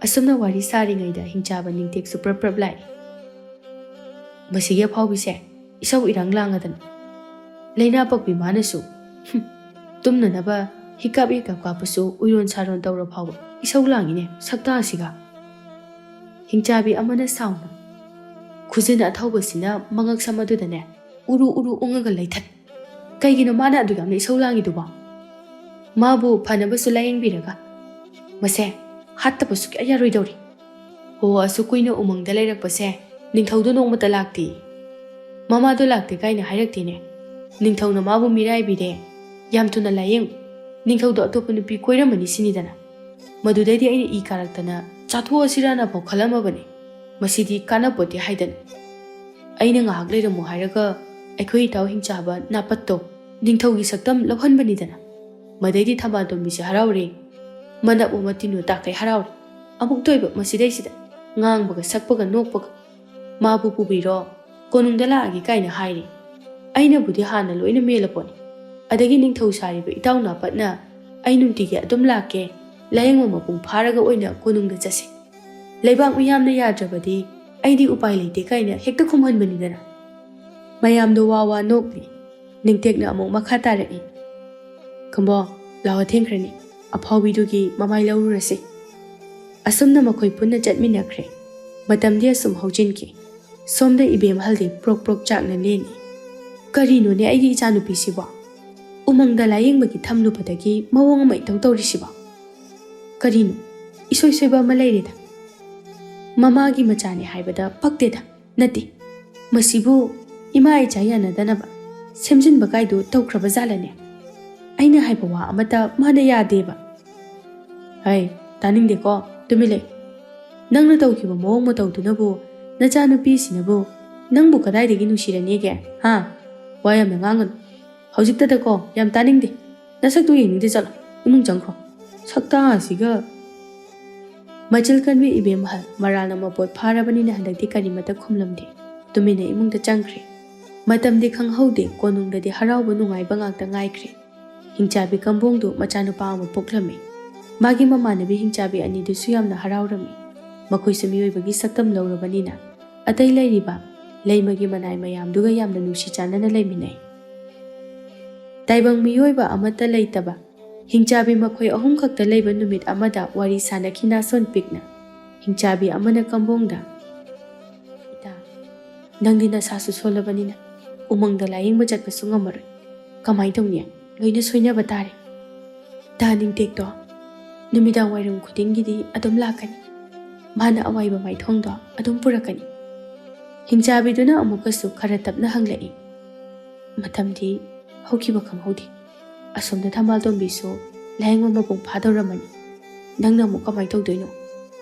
ꯑꯁꯨꯝꯅ ꯋꯥꯔꯤ ꯁꯥꯔꯤꯉꯩꯗ ꯍꯤꯡꯆꯥꯕ ꯅꯤꯡꯇꯦꯛꯁꯨ ꯄ꯭ꯔꯞ ꯄ꯭ꯔꯞ ꯂꯥꯛꯏ꯫ "ꯃꯁꯤꯒꯤ ꯑꯐꯥꯎꯕꯤꯁꯦ ꯏꯁꯧ ꯏꯔꯥꯡ ꯂꯥꯡꯉꯗꯅ꯫ ꯂꯩꯅꯥ ꯄꯛꯄꯤ ꯃꯥꯅꯁꯨ꯫ ꯍꯨꯝ, ꯇꯨꯝꯅꯅꯕ ꯍꯤꯀꯥꯞ ꯍꯤꯀꯥꯞ ꯀꯥꯞꯄꯁꯨ ꯎꯏꯔꯣꯟ ꯁꯥꯔꯣꯟ ꯇꯧꯔ ꯐꯥꯎꯕ ꯏꯁꯧ ꯂꯥꯡꯉꯤꯅꯦ ꯁꯛꯇꯥꯁꯤꯒ꯫ ꯍꯤꯡꯆꯥꯕꯤ ꯑꯃꯅ ꯁꯥꯎꯅ ꯈꯨꯖꯤꯟ ꯑꯊꯧꯕꯁꯤꯅ ꯃꯉꯛ ꯁꯝ ꯑꯗꯨꯗꯅꯦ ꯎꯔꯨ ꯎꯔꯨ ꯎꯪꯉꯒ ꯂꯩꯊꯠ꯫ ꯀꯩꯒꯤꯅꯣ ꯃꯥꯅ ꯑꯗꯨ ꯌꯥꯝꯅ ꯏꯁꯧ ꯂꯥꯡꯉꯤꯗꯨꯕꯣ? ꯃꯥꯕꯨ ꯐꯅꯕꯁꯨ ꯂꯥꯌꯦꯡꯕꯤꯔꯒ ꯃꯁꯦ ꯍꯥꯠꯇꯕ ꯁꯨꯛꯌꯥ ꯌꯥꯔꯣꯏꯗꯧꯔꯤ꯫ ꯍꯣ, ꯑꯁꯨꯛ ꯀꯨꯏꯅ ꯎꯃꯪꯗ ꯂꯩꯔꯛꯄꯁꯦ ꯅꯤꯡꯊꯧꯗꯣ ꯅꯣꯡꯃꯇ ꯂꯥꯛꯇꯦ꯫ ꯃꯃꯥꯗꯣ ꯂꯥꯛꯇꯦ ꯀꯥꯏꯅ ꯍꯥꯏꯔꯛꯇꯦꯅꯦ꯫ ꯅꯤꯡꯊꯧꯅ ꯃꯥꯕꯨ ꯃꯤꯔꯥꯏꯕꯤꯔꯦ꯫ ꯌꯥꯝ ꯊꯨꯅ ꯂꯥꯌꯦꯡꯉꯨ꯫ ꯅꯤꯡꯊꯧꯗꯣ ꯑꯇꯣꯞꯄ ꯅꯨꯄꯤ ꯀꯣꯏꯔꯝꯃꯅꯤ ꯁꯤꯅꯤꯗꯅ꯫ ꯃꯗꯨꯗꯩꯗꯤ ꯑꯩꯅ ꯏ ꯀꯥꯔꯛꯇꯅ ꯆꯥꯊꯣꯛꯑꯁꯤꯔꯥꯅ ꯐꯥꯎ ꯈꯜꯂꯝꯃꯕꯅꯤ꯫ ꯃꯁꯤꯗꯤ ꯀꯥꯟꯅꯄꯣꯠꯇꯦ ꯍꯥꯏꯗꯅ꯫ ꯑꯩꯅ ꯉꯥꯏꯍꯥꯛ ꯂꯩꯔꯝꯃꯨ ꯍꯥꯏꯔꯒ ꯑꯩꯈꯣꯏ ꯏꯇꯥꯎ ꯍꯤꯡꯆꯥꯕ ꯅꯥꯄꯠꯇꯣ ꯅꯤꯡꯊꯧꯒꯤ ꯁꯛꯇꯝ ꯂꯧꯍꯟꯕꯅꯤꯗꯅ꯫ ꯃꯗꯩꯗꯤ ꯊꯝꯕꯥꯜ ꯇꯣꯝꯕꯤꯁꯦ ꯍꯔꯥꯎꯔꯦ꯫ ꯃꯅꯞ ꯃꯃ ꯇꯤꯟꯅꯨ ꯇꯥꯛꯈꯩ ꯍꯔꯥꯎꯔꯦ꯫ ꯑꯃꯨꯛꯇ ꯑꯣꯏꯕ ꯃꯁꯤꯗꯩꯁꯤꯗ ꯉꯥꯡꯕꯒ ꯁꯛꯄꯒ ꯅꯣꯛꯄꯒ꯫ ꯃꯥꯕꯨ ꯄꯨꯕꯤꯔꯣ, ꯀꯣꯅꯨꯡꯗ ꯂꯥꯛꯑꯒꯦ ꯀꯥꯏꯅ ꯍꯥꯏꯔꯤ꯫ ꯑꯩꯅꯕꯨꯗꯤ ꯍꯥꯟꯅ ꯂꯣꯏꯅ ꯃꯦꯜꯂꯄꯣꯠꯅꯤ꯫ ꯑꯗꯒꯤ ꯅꯤꯡꯊꯧ ꯁꯥꯔꯤꯕ ꯏꯇꯥꯎ ꯅꯥꯄꯠꯅ ꯑꯩ ꯅꯨꯡꯇꯤꯒꯤ ꯑꯗꯨꯝ ꯂꯥꯛꯀꯦ, ꯂꯥꯌꯦꯡꯕ ꯃꯄꯨꯡ ꯐꯥꯔꯒ ꯑꯣꯏꯅ ꯀꯣꯅꯨꯡꯗ ꯆꯠꯁꯤ꯫ ꯂꯩꯕꯥꯛ ꯃꯤꯌꯥꯝꯅ ꯌꯥꯗ꯭ꯔꯕꯗꯤ ꯑꯩꯗꯤ ꯎꯄꯥꯏ ꯂꯩꯇꯦ ꯀꯥꯏꯅ ꯍꯦꯛꯇ ꯈꯨꯝꯍꯟꯕꯅꯤꯗꯅ꯫ ꯃꯌꯥꯝꯗꯣ ꯋꯥ ꯋꯥ ꯅꯣꯛꯂꯤ꯫ ꯅꯤꯡꯇꯦꯛꯅ ꯑꯃꯨꯛ ꯃꯈꯥ ꯇꯥꯔꯛꯏ꯫ ꯀꯝꯕꯣ, ꯂꯥꯛꯑꯣ ꯊꯦꯡꯈ꯭ꯔꯅꯤ꯫ ꯑꯐꯥꯎꯕꯤꯗꯨꯒꯤ ꯃꯃꯥꯏ ꯂꯧꯔꯨꯔꯁꯤ꯫ ꯑꯁꯨꯝꯅ ꯃꯈꯣꯏ ꯄꯨꯟꯅ ꯆꯠꯃꯤꯟꯅꯈ꯭ꯔꯦ꯫ ꯃꯇꯝꯗꯤ ꯑꯁꯨꯝ ꯍꯧꯖꯤꯟꯈꯤ꯫ ꯁꯣꯝꯗ ꯏꯕꯦꯝꯍꯜꯗꯤ ꯄ꯭ꯔꯣꯛ ꯄ꯭ꯔꯣꯛ ꯆꯥꯛꯅ ꯂꯦꯟꯅꯤ꯫ ꯀꯔꯤꯅꯣꯅꯦ ꯑꯩꯒꯤ ꯏꯆꯥꯅꯨꯄꯤꯁꯤꯕꯣ? ꯎꯃꯪꯗ ꯂꯥꯌꯦꯡꯕꯒꯤ ꯊꯝꯂꯨꯕꯗꯒꯤ ꯃꯑꯣꯡ ꯑꯃ ꯏꯇꯧ ꯇꯧꯔꯤꯁꯤꯕꯣ? ꯀꯔꯤꯅꯣ? ꯏꯁꯣꯏ ꯁꯣꯏꯕ ꯑꯃ ꯂꯩꯔꯦꯗ꯫ ꯃꯃꯥꯒꯤ ꯃꯆꯥꯅꯤ ꯍꯥꯏꯕꯗ ꯄꯛꯇꯦꯗ꯫ ꯅꯠꯇꯦ, ꯃꯁꯤꯕꯨ ꯏꯃꯥ ꯏꯆꯥ ꯌꯥꯅꯗꯅꯕ ꯁꯦꯝꯖꯤꯟꯕ ꯀꯥꯏꯗꯨ ꯇꯧꯈ꯭ꯔꯕ ꯖꯥꯠꯂꯅꯦ? ꯑꯩꯅ ꯍꯥꯏꯕ ꯋꯥ ꯑꯃꯠꯇ ꯃꯥꯅ ꯌꯥꯗꯦꯕ꯫ ꯍꯩ, ꯇꯥꯅꯤꯡꯗꯦꯀꯣ, ꯇꯨꯃꯤꯟ ꯂꯩ꯫ ꯅꯪꯅ ꯇꯧꯈꯤꯕ ꯃꯑꯣꯡ ꯃꯇꯧꯗꯨꯅꯕꯨ ꯅꯆꯥꯅꯨꯄꯤꯁꯤꯅꯕꯨ ꯅꯪꯕꯨ ꯀꯗꯥꯏꯗꯒꯤ ꯅꯨꯡꯁꯤꯔꯅꯤꯒꯦ? ꯍꯥ? ꯋꯥ ꯌꯥꯝꯅ ꯉꯥꯡꯒꯅꯨ꯫ ꯍꯧꯖꯤꯛꯇꯗꯀꯣ ꯌꯥꯝ ꯇꯥꯅꯤꯡꯗꯦ꯫ ꯅꯁꯛꯇꯨ ꯌꯦꯡꯅꯤꯡꯗꯦ, ꯆꯠꯂꯣ, ꯏꯃꯨꯡ ꯆꯪꯈ꯭ꯔꯣ꯫ ꯁꯛꯇꯥ ꯑꯁꯤꯒ꯫ ꯃꯆꯤꯜ ꯀꯟꯕꯤ ꯏꯕꯦꯝꯍꯜ ꯃꯔꯥꯜꯅ ꯃꯄꯣꯠ ꯐꯥꯔꯕꯅꯤꯅ ꯍꯟꯗꯛꯇꯤ ꯀꯔꯤꯃꯠꯇ ꯈꯨꯝꯂꯝꯗꯦ꯫ ꯇꯨꯃꯤꯟꯅ ꯏꯃꯨꯡꯗ ꯆꯪꯈ꯭ꯔꯦ꯫ ꯃꯇꯝꯗꯤ ꯈꯪꯍꯧꯗꯦ, ꯀꯣꯅꯨꯡꯗꯗꯤ ꯍꯔꯥꯎꯕ ꯅꯨꯡꯉꯥꯏꯕ ꯉꯥꯛꯇ ꯉꯥꯏꯈ꯭ꯔꯦ꯫ ꯍꯤꯡꯆꯥꯕꯤ ꯀꯝꯕꯣꯡꯗꯨ ꯃꯆꯥꯅꯨꯄꯥ ꯑꯃ ꯄꯣꯛꯂꯝꯃꯤ꯫ ꯃꯥꯒꯤ ꯃꯃꯥꯟꯅꯕꯤ ꯍꯤꯡꯆꯥꯕꯤ ꯑꯅꯤꯗꯨꯁꯨ ꯌꯥꯝꯅ ꯍꯔꯥꯎꯔꯝꯃꯤ꯫ ꯃꯈꯣꯏꯁꯨ ꯃꯤꯑꯣꯏꯕꯒꯤ ꯁꯛꯇꯝ ꯂꯧꯔꯕꯅꯤꯅ ꯑꯇꯩ ꯂꯩꯔꯤꯕ ꯂꯩꯃꯒꯤ ꯃꯅꯥꯏ ꯃꯌꯥꯝꯗꯨꯒ ꯌꯥꯝꯅ ꯅꯨꯡꯁꯤ ꯆꯥꯟꯅꯅ ꯂꯩꯃꯤꯟꯅꯩ꯫ ꯇꯥꯏꯕꯪ ꯃꯤꯑꯣꯏꯕ ꯑꯃꯠꯇ ꯂꯩꯇꯕ ꯍꯤꯡꯆꯥꯕꯤ ꯃꯈꯣꯏ ꯑꯍꯨꯝ ꯈꯛꯇ ꯂꯩꯕ ꯅꯨꯃꯤꯠ ꯑꯃꯗ ꯋꯥꯔꯤ ꯁꯥꯅꯈꯤ ꯅꯥꯁꯣꯟ ꯄꯤꯛꯅ꯫ ꯍꯤꯡꯆꯥꯕꯤ ꯑꯃꯅ ꯀꯝꯕꯣꯡꯗ, "ꯏꯇꯥ, ꯅꯪꯗꯤ ꯅꯁꯥꯁꯨ ꯁꯣꯜꯂꯕꯅꯤꯅ ꯎꯃꯪꯗ ꯂꯥꯌꯦꯡꯕ ꯆꯠꯄꯁꯨ ꯉꯝꯃꯔꯣꯏ꯫ ꯀꯃꯥꯏ ꯇꯧꯅꯤ? ꯂꯣꯏꯅ ꯁꯣꯏꯅꯕ ꯇꯥꯔꯦ꯫ ꯇꯥ ꯅꯤꯡꯇꯦꯛꯇꯣ ꯅꯨꯃꯤꯗꯥꯡ ꯋꯥꯏꯔꯝ ꯈꯨꯗꯤꯡꯒꯤꯗꯤ ꯑꯗꯨꯝ ꯂꯥꯛꯀꯅꯤ꯫ ꯃꯥꯅ ꯑꯋꯥꯏꯕ ꯃꯥꯏꯊꯣꯡꯗꯣ ꯑꯗꯨꯝ ꯄꯨꯔꯛꯀꯅꯤ꯫" ꯍꯤꯡꯆꯥꯕꯤꯗꯨꯅ ꯑꯃꯨꯛꯀꯁꯨ ꯈꯔ ꯇꯞꯅ ꯍꯪꯂꯛꯏ꯫ "ꯃꯇꯝꯗꯤ ꯍꯧꯈꯤꯕ ꯈꯪꯍꯧꯗꯦ꯫ ꯑꯁꯣꯝꯗ ꯊꯝꯕꯥꯜꯇꯣꯝꯕꯤꯁꯨ ꯂꯥꯌꯦꯡꯕ ꯃꯄꯨꯡ ꯐꯥꯗꯧꯔꯝꯃꯅꯤ꯫ ꯅꯪꯅ ꯑꯃꯨꯛ ꯀꯃꯥꯏ ꯇꯧꯗꯣꯏꯅꯣ?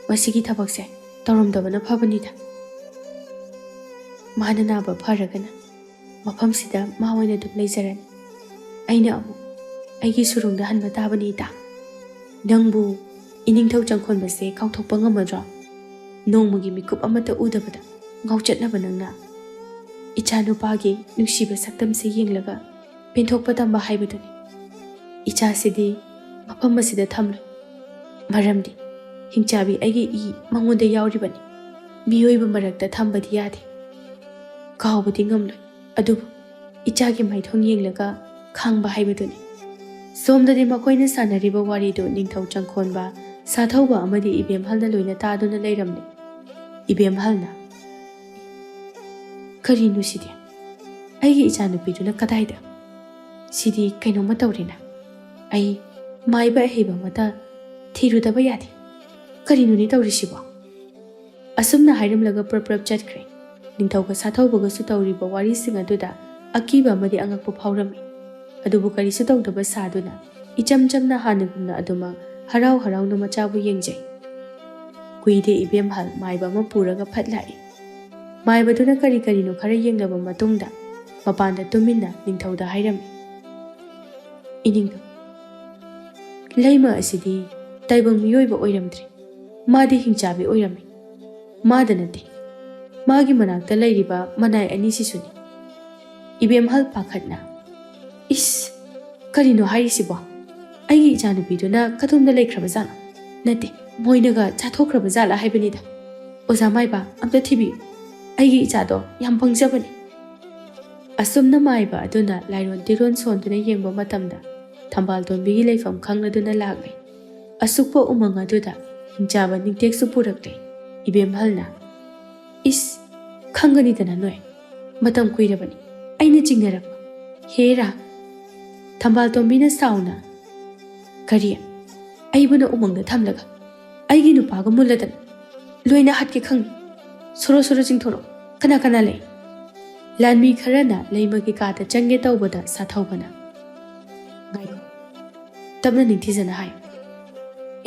ꯃꯁꯤꯒꯤ ꯊꯕꯛꯁꯦ ꯇꯧꯔꯝꯗꯕꯅ ꯐꯕꯅꯤꯗ꯫ ꯃꯥꯅ ꯅꯥꯕ ꯐꯔꯒꯅ ꯃꯐꯝꯁꯤꯗ ꯃꯥ ꯑꯣꯏꯅ ꯑꯗꯨꯝ ꯂꯩꯖꯔꯅꯤ꯫ ꯑꯩꯅ ꯑꯃꯨꯛ ꯑꯩꯒꯤ ꯁꯨꯔꯨꯡꯗ ꯍꯟꯕ ꯇꯥꯕꯅꯤ, ꯏꯇꯥ꯫ ꯅꯪꯕꯨ ꯏꯅꯤꯡꯊꯧ ꯆꯪꯈꯣꯟꯕꯁꯦ ꯀꯥꯎꯊꯣꯛꯄ ꯉꯝꯃꯗ꯭ꯔꯣ? ꯅꯣꯡꯃꯒꯤ ꯃꯤꯀꯨꯞ ꯑꯃꯠꯇ ꯎꯗꯕꯗ ꯉꯥꯎꯆꯠꯅꯕ ꯅꯪꯅ ꯏꯆꯥꯅꯨꯄꯥꯒꯤ ꯅꯨꯡꯁꯤꯕ ꯁꯛꯇꯝꯁꯦ ꯌꯦꯡꯂꯒ ꯄꯦꯟꯊꯣꯛꯄ ꯇꯝꯕ ꯍꯥꯏꯕꯗꯨꯅꯤ꯫ ꯏꯆꯥꯁꯤꯗꯤ ꯃꯐꯝ ꯑꯁꯤꯗ ꯊꯝꯂꯣꯏ꯫ ꯃꯔꯝꯗꯤ ꯍꯤꯡꯆꯥꯕꯤ ꯑꯩꯒꯤ ꯏ ꯃꯉꯣꯟꯗ ꯌꯥꯎꯔꯤꯕꯅꯤ꯫ ꯃꯤꯑꯣꯏꯕ ꯃꯔꯛꯇ ꯊꯝꯕꯗꯤ ꯌꯥꯗꯦ꯫ ꯀꯥꯎꯕꯗꯤ ꯉꯝꯂꯣꯏ꯫ ꯑꯗꯨꯕꯨ ꯏꯆꯥꯒꯤ ꯃꯥꯏꯊꯣꯡ ꯌꯦꯡꯂꯒ ꯈꯥꯡꯕ ꯍꯥꯏꯕꯗꯨꯅꯤ꯫" ꯁꯣꯝꯗꯗꯤ ꯃꯈꯣꯏꯅ ꯁꯥꯟꯅꯔꯤꯕ ꯋꯥꯔꯤꯗꯨ ꯅꯤꯡꯊꯧ ꯆꯪꯈꯣꯟꯕ, ꯁꯥꯊꯧꯕ ꯑꯃꯗꯤ ꯏꯕꯦꯝꯍꯜꯅ ꯂꯣꯏꯅ ꯇꯥꯗꯨꯅ ꯂꯩꯔꯝꯂꯦ꯫ ꯏꯕꯦꯝꯍꯜꯅ, "ꯀꯔꯤꯅꯣ ꯁꯤꯗꯤ? ꯑꯩꯒꯤ ꯏꯆꯥꯅꯨꯄꯤꯗꯨꯅ ꯀꯗꯥꯏꯗ? ꯁꯤꯗꯤ ꯀꯩꯅꯣꯝꯃ ꯇꯧꯔꯦꯅ꯫ ꯑꯩ ꯃꯥꯏꯕ ꯑꯍꯩꯕ ꯑꯃꯇ ꯊꯤꯔꯨꯗꯕ ꯌꯥꯗꯦ꯫ ꯀꯔꯤꯅꯣꯅꯦ ꯇꯧꯔꯤꯁꯤꯕꯣ?" ꯑꯁꯨꯝꯅ ꯍꯥꯏꯔꯝꯂꯒ ꯄ꯭ꯔꯞ ꯄ꯭ꯔꯞ ꯆꯠꯈ꯭ꯔꯦ꯫ ꯅꯤꯡꯊꯧꯒ ꯁꯥꯊꯧꯕꯒꯁꯨ ꯇꯧꯔꯤꯕ ꯋꯥꯔꯤꯁꯤꯡ ꯑꯗꯨꯗ ꯑꯀꯤꯕ ꯑꯃꯗꯤ ꯑꯉꯛꯄ ꯐꯥꯎꯔꯝꯃꯤ꯫ ꯑꯗꯨꯕꯨ ꯀꯔꯤꯁꯨ ꯇꯧꯗꯕ ꯁꯥꯗꯨꯅ ꯏꯆꯝ ꯆꯝꯅ ꯍꯥꯟꯅꯒꯨꯝꯅ ꯑꯗꯨꯃꯛ ꯍꯔꯥꯎ ꯍꯔꯥꯎꯅ ꯃꯆꯥꯕꯨ ꯌꯦꯡꯖꯩ꯫ ꯀꯨꯏꯗꯦ ꯏꯕꯦꯝꯍꯜ ꯃꯥꯏꯕ ꯑꯃ ꯄꯨꯔꯒ ꯐꯠ ꯂꯥꯛꯏ꯫ ꯃꯥꯏꯕꯗꯨꯅ ꯀꯔꯤ ꯀꯔꯤꯅꯣ ꯈꯔ ꯌꯦꯡꯂꯕ ꯃꯇꯨꯡꯗ ꯃꯄꯥꯟꯗ ꯇꯨꯃꯤꯟꯅ ꯅꯤꯡꯊꯧꯗ ꯍꯥꯏꯔꯝꯃꯤ, "ꯏꯅꯤꯡꯊꯧ, ꯂꯩꯃ ꯑꯁꯤꯗꯤ ꯇꯥꯏꯕꯪ ꯃꯤꯑꯣꯏꯕ ꯑꯣꯏꯔꯝꯗ꯭ꯔꯦ꯫ ꯃꯥꯗꯤ ꯍꯤꯡꯆꯥꯕꯤ ꯑꯣꯏꯔꯝꯃꯤ꯫ ꯃꯥꯗ ꯅꯠꯇꯦ, ꯃꯥꯒꯤ ꯃꯅꯥꯛꯇ ꯂꯩꯔꯤꯕ ꯃꯅꯥꯏ ꯑꯅꯤꯁꯤꯁꯨꯅꯤ꯫" ꯏꯕꯦꯝꯍꯜ ꯄꯥꯈꯠꯅ, "ꯏꯁ, ꯀꯔꯤꯅꯣ ꯍꯥꯏꯔꯤꯁꯤꯕꯣ? ꯑꯩꯒꯤ ꯏꯆꯥꯅꯨꯄꯤꯗꯨꯅ ꯀꯗꯣꯝꯗ ꯂꯩꯈ꯭ꯔꯕ ꯖꯥꯠꯅꯣ? ꯅꯠꯇꯦ, ꯃꯣꯏꯅꯒ ꯆꯥꯊꯣꯛꯈ꯭ꯔꯕ ꯖꯥꯠꯂ ꯍꯥꯏꯕꯅꯤꯗ꯫ ꯑꯣꯖꯥ ꯃꯥꯏꯕ, ꯑꯝꯇ ꯊꯤꯕꯤꯌꯨ꯫ ꯑꯩꯒꯤ ꯏꯆꯥꯗꯣ ꯌꯥꯝ ꯄꯪꯖꯕꯅꯤ꯫" ꯑꯁꯨꯝꯅ ꯃꯥꯏꯕ ꯑꯗꯨꯅ ꯂꯥꯏꯔꯣꯟ ꯇꯤꯔꯣꯟ ꯁꯣꯟꯗꯨꯅ ꯌꯦꯡꯕ ꯃꯇꯝꯗ, ꯊꯝꯕꯥꯜ ꯇꯣꯝꯕꯤꯒꯤ ꯂꯩꯐꯝ ꯈꯪꯂꯗꯨꯅ ꯂꯥꯛꯂꯦ꯫ ꯑꯁꯨꯛꯄ ꯎꯃꯪ ꯑꯗꯨꯗ ꯍꯤꯡꯆꯥꯕ ꯅꯤꯡꯇꯦꯛꯁꯨ ꯄꯨꯔꯛꯂꯦ꯫ ꯏꯕꯦꯝꯍꯜꯅ, "ꯏꯁ, ꯈꯪꯒꯅꯤꯗꯅ ꯅꯣꯏ, ꯃꯇꯝ ꯀꯨꯏꯔꯕꯅꯤ ꯑꯩꯅ ꯆꯤꯡꯅꯔꯛꯄ꯫ ꯍꯦꯔꯥ!" ꯊꯝꯕꯥꯜ ꯇꯣꯝꯕꯤꯅ ꯁꯥꯎꯅ, "ꯀꯔꯤ? ꯑꯩꯕꯨꯅ ꯎꯃꯪꯗ ꯊꯝꯂꯒ ꯑꯩꯒꯤ ꯅꯨꯄꯥꯒ ꯃꯨꯜꯂꯗꯅ ꯂꯣꯏꯅ ꯍꯥꯠꯀꯦ ꯈꯪꯉꯤ꯫ ꯁꯣꯔꯣ ꯁꯣꯔꯣ ꯆꯤꯡꯊꯣꯔꯛꯑꯣ꯫ ꯀꯅꯥ ꯀꯅꯥ ꯂꯩ?" ꯂꯥꯟꯃꯤ ꯈꯔꯅ ꯂꯩꯃꯒꯤ ꯀꯥꯗ ꯆꯪꯒꯦ ꯇꯧꯕꯗ ꯁꯥꯊꯧꯕꯅ, "ꯉꯥꯏꯈꯣ, ꯇꯞꯅ ꯅꯤꯡꯊꯤꯖꯅ ꯍꯥꯏꯌꯨ꯫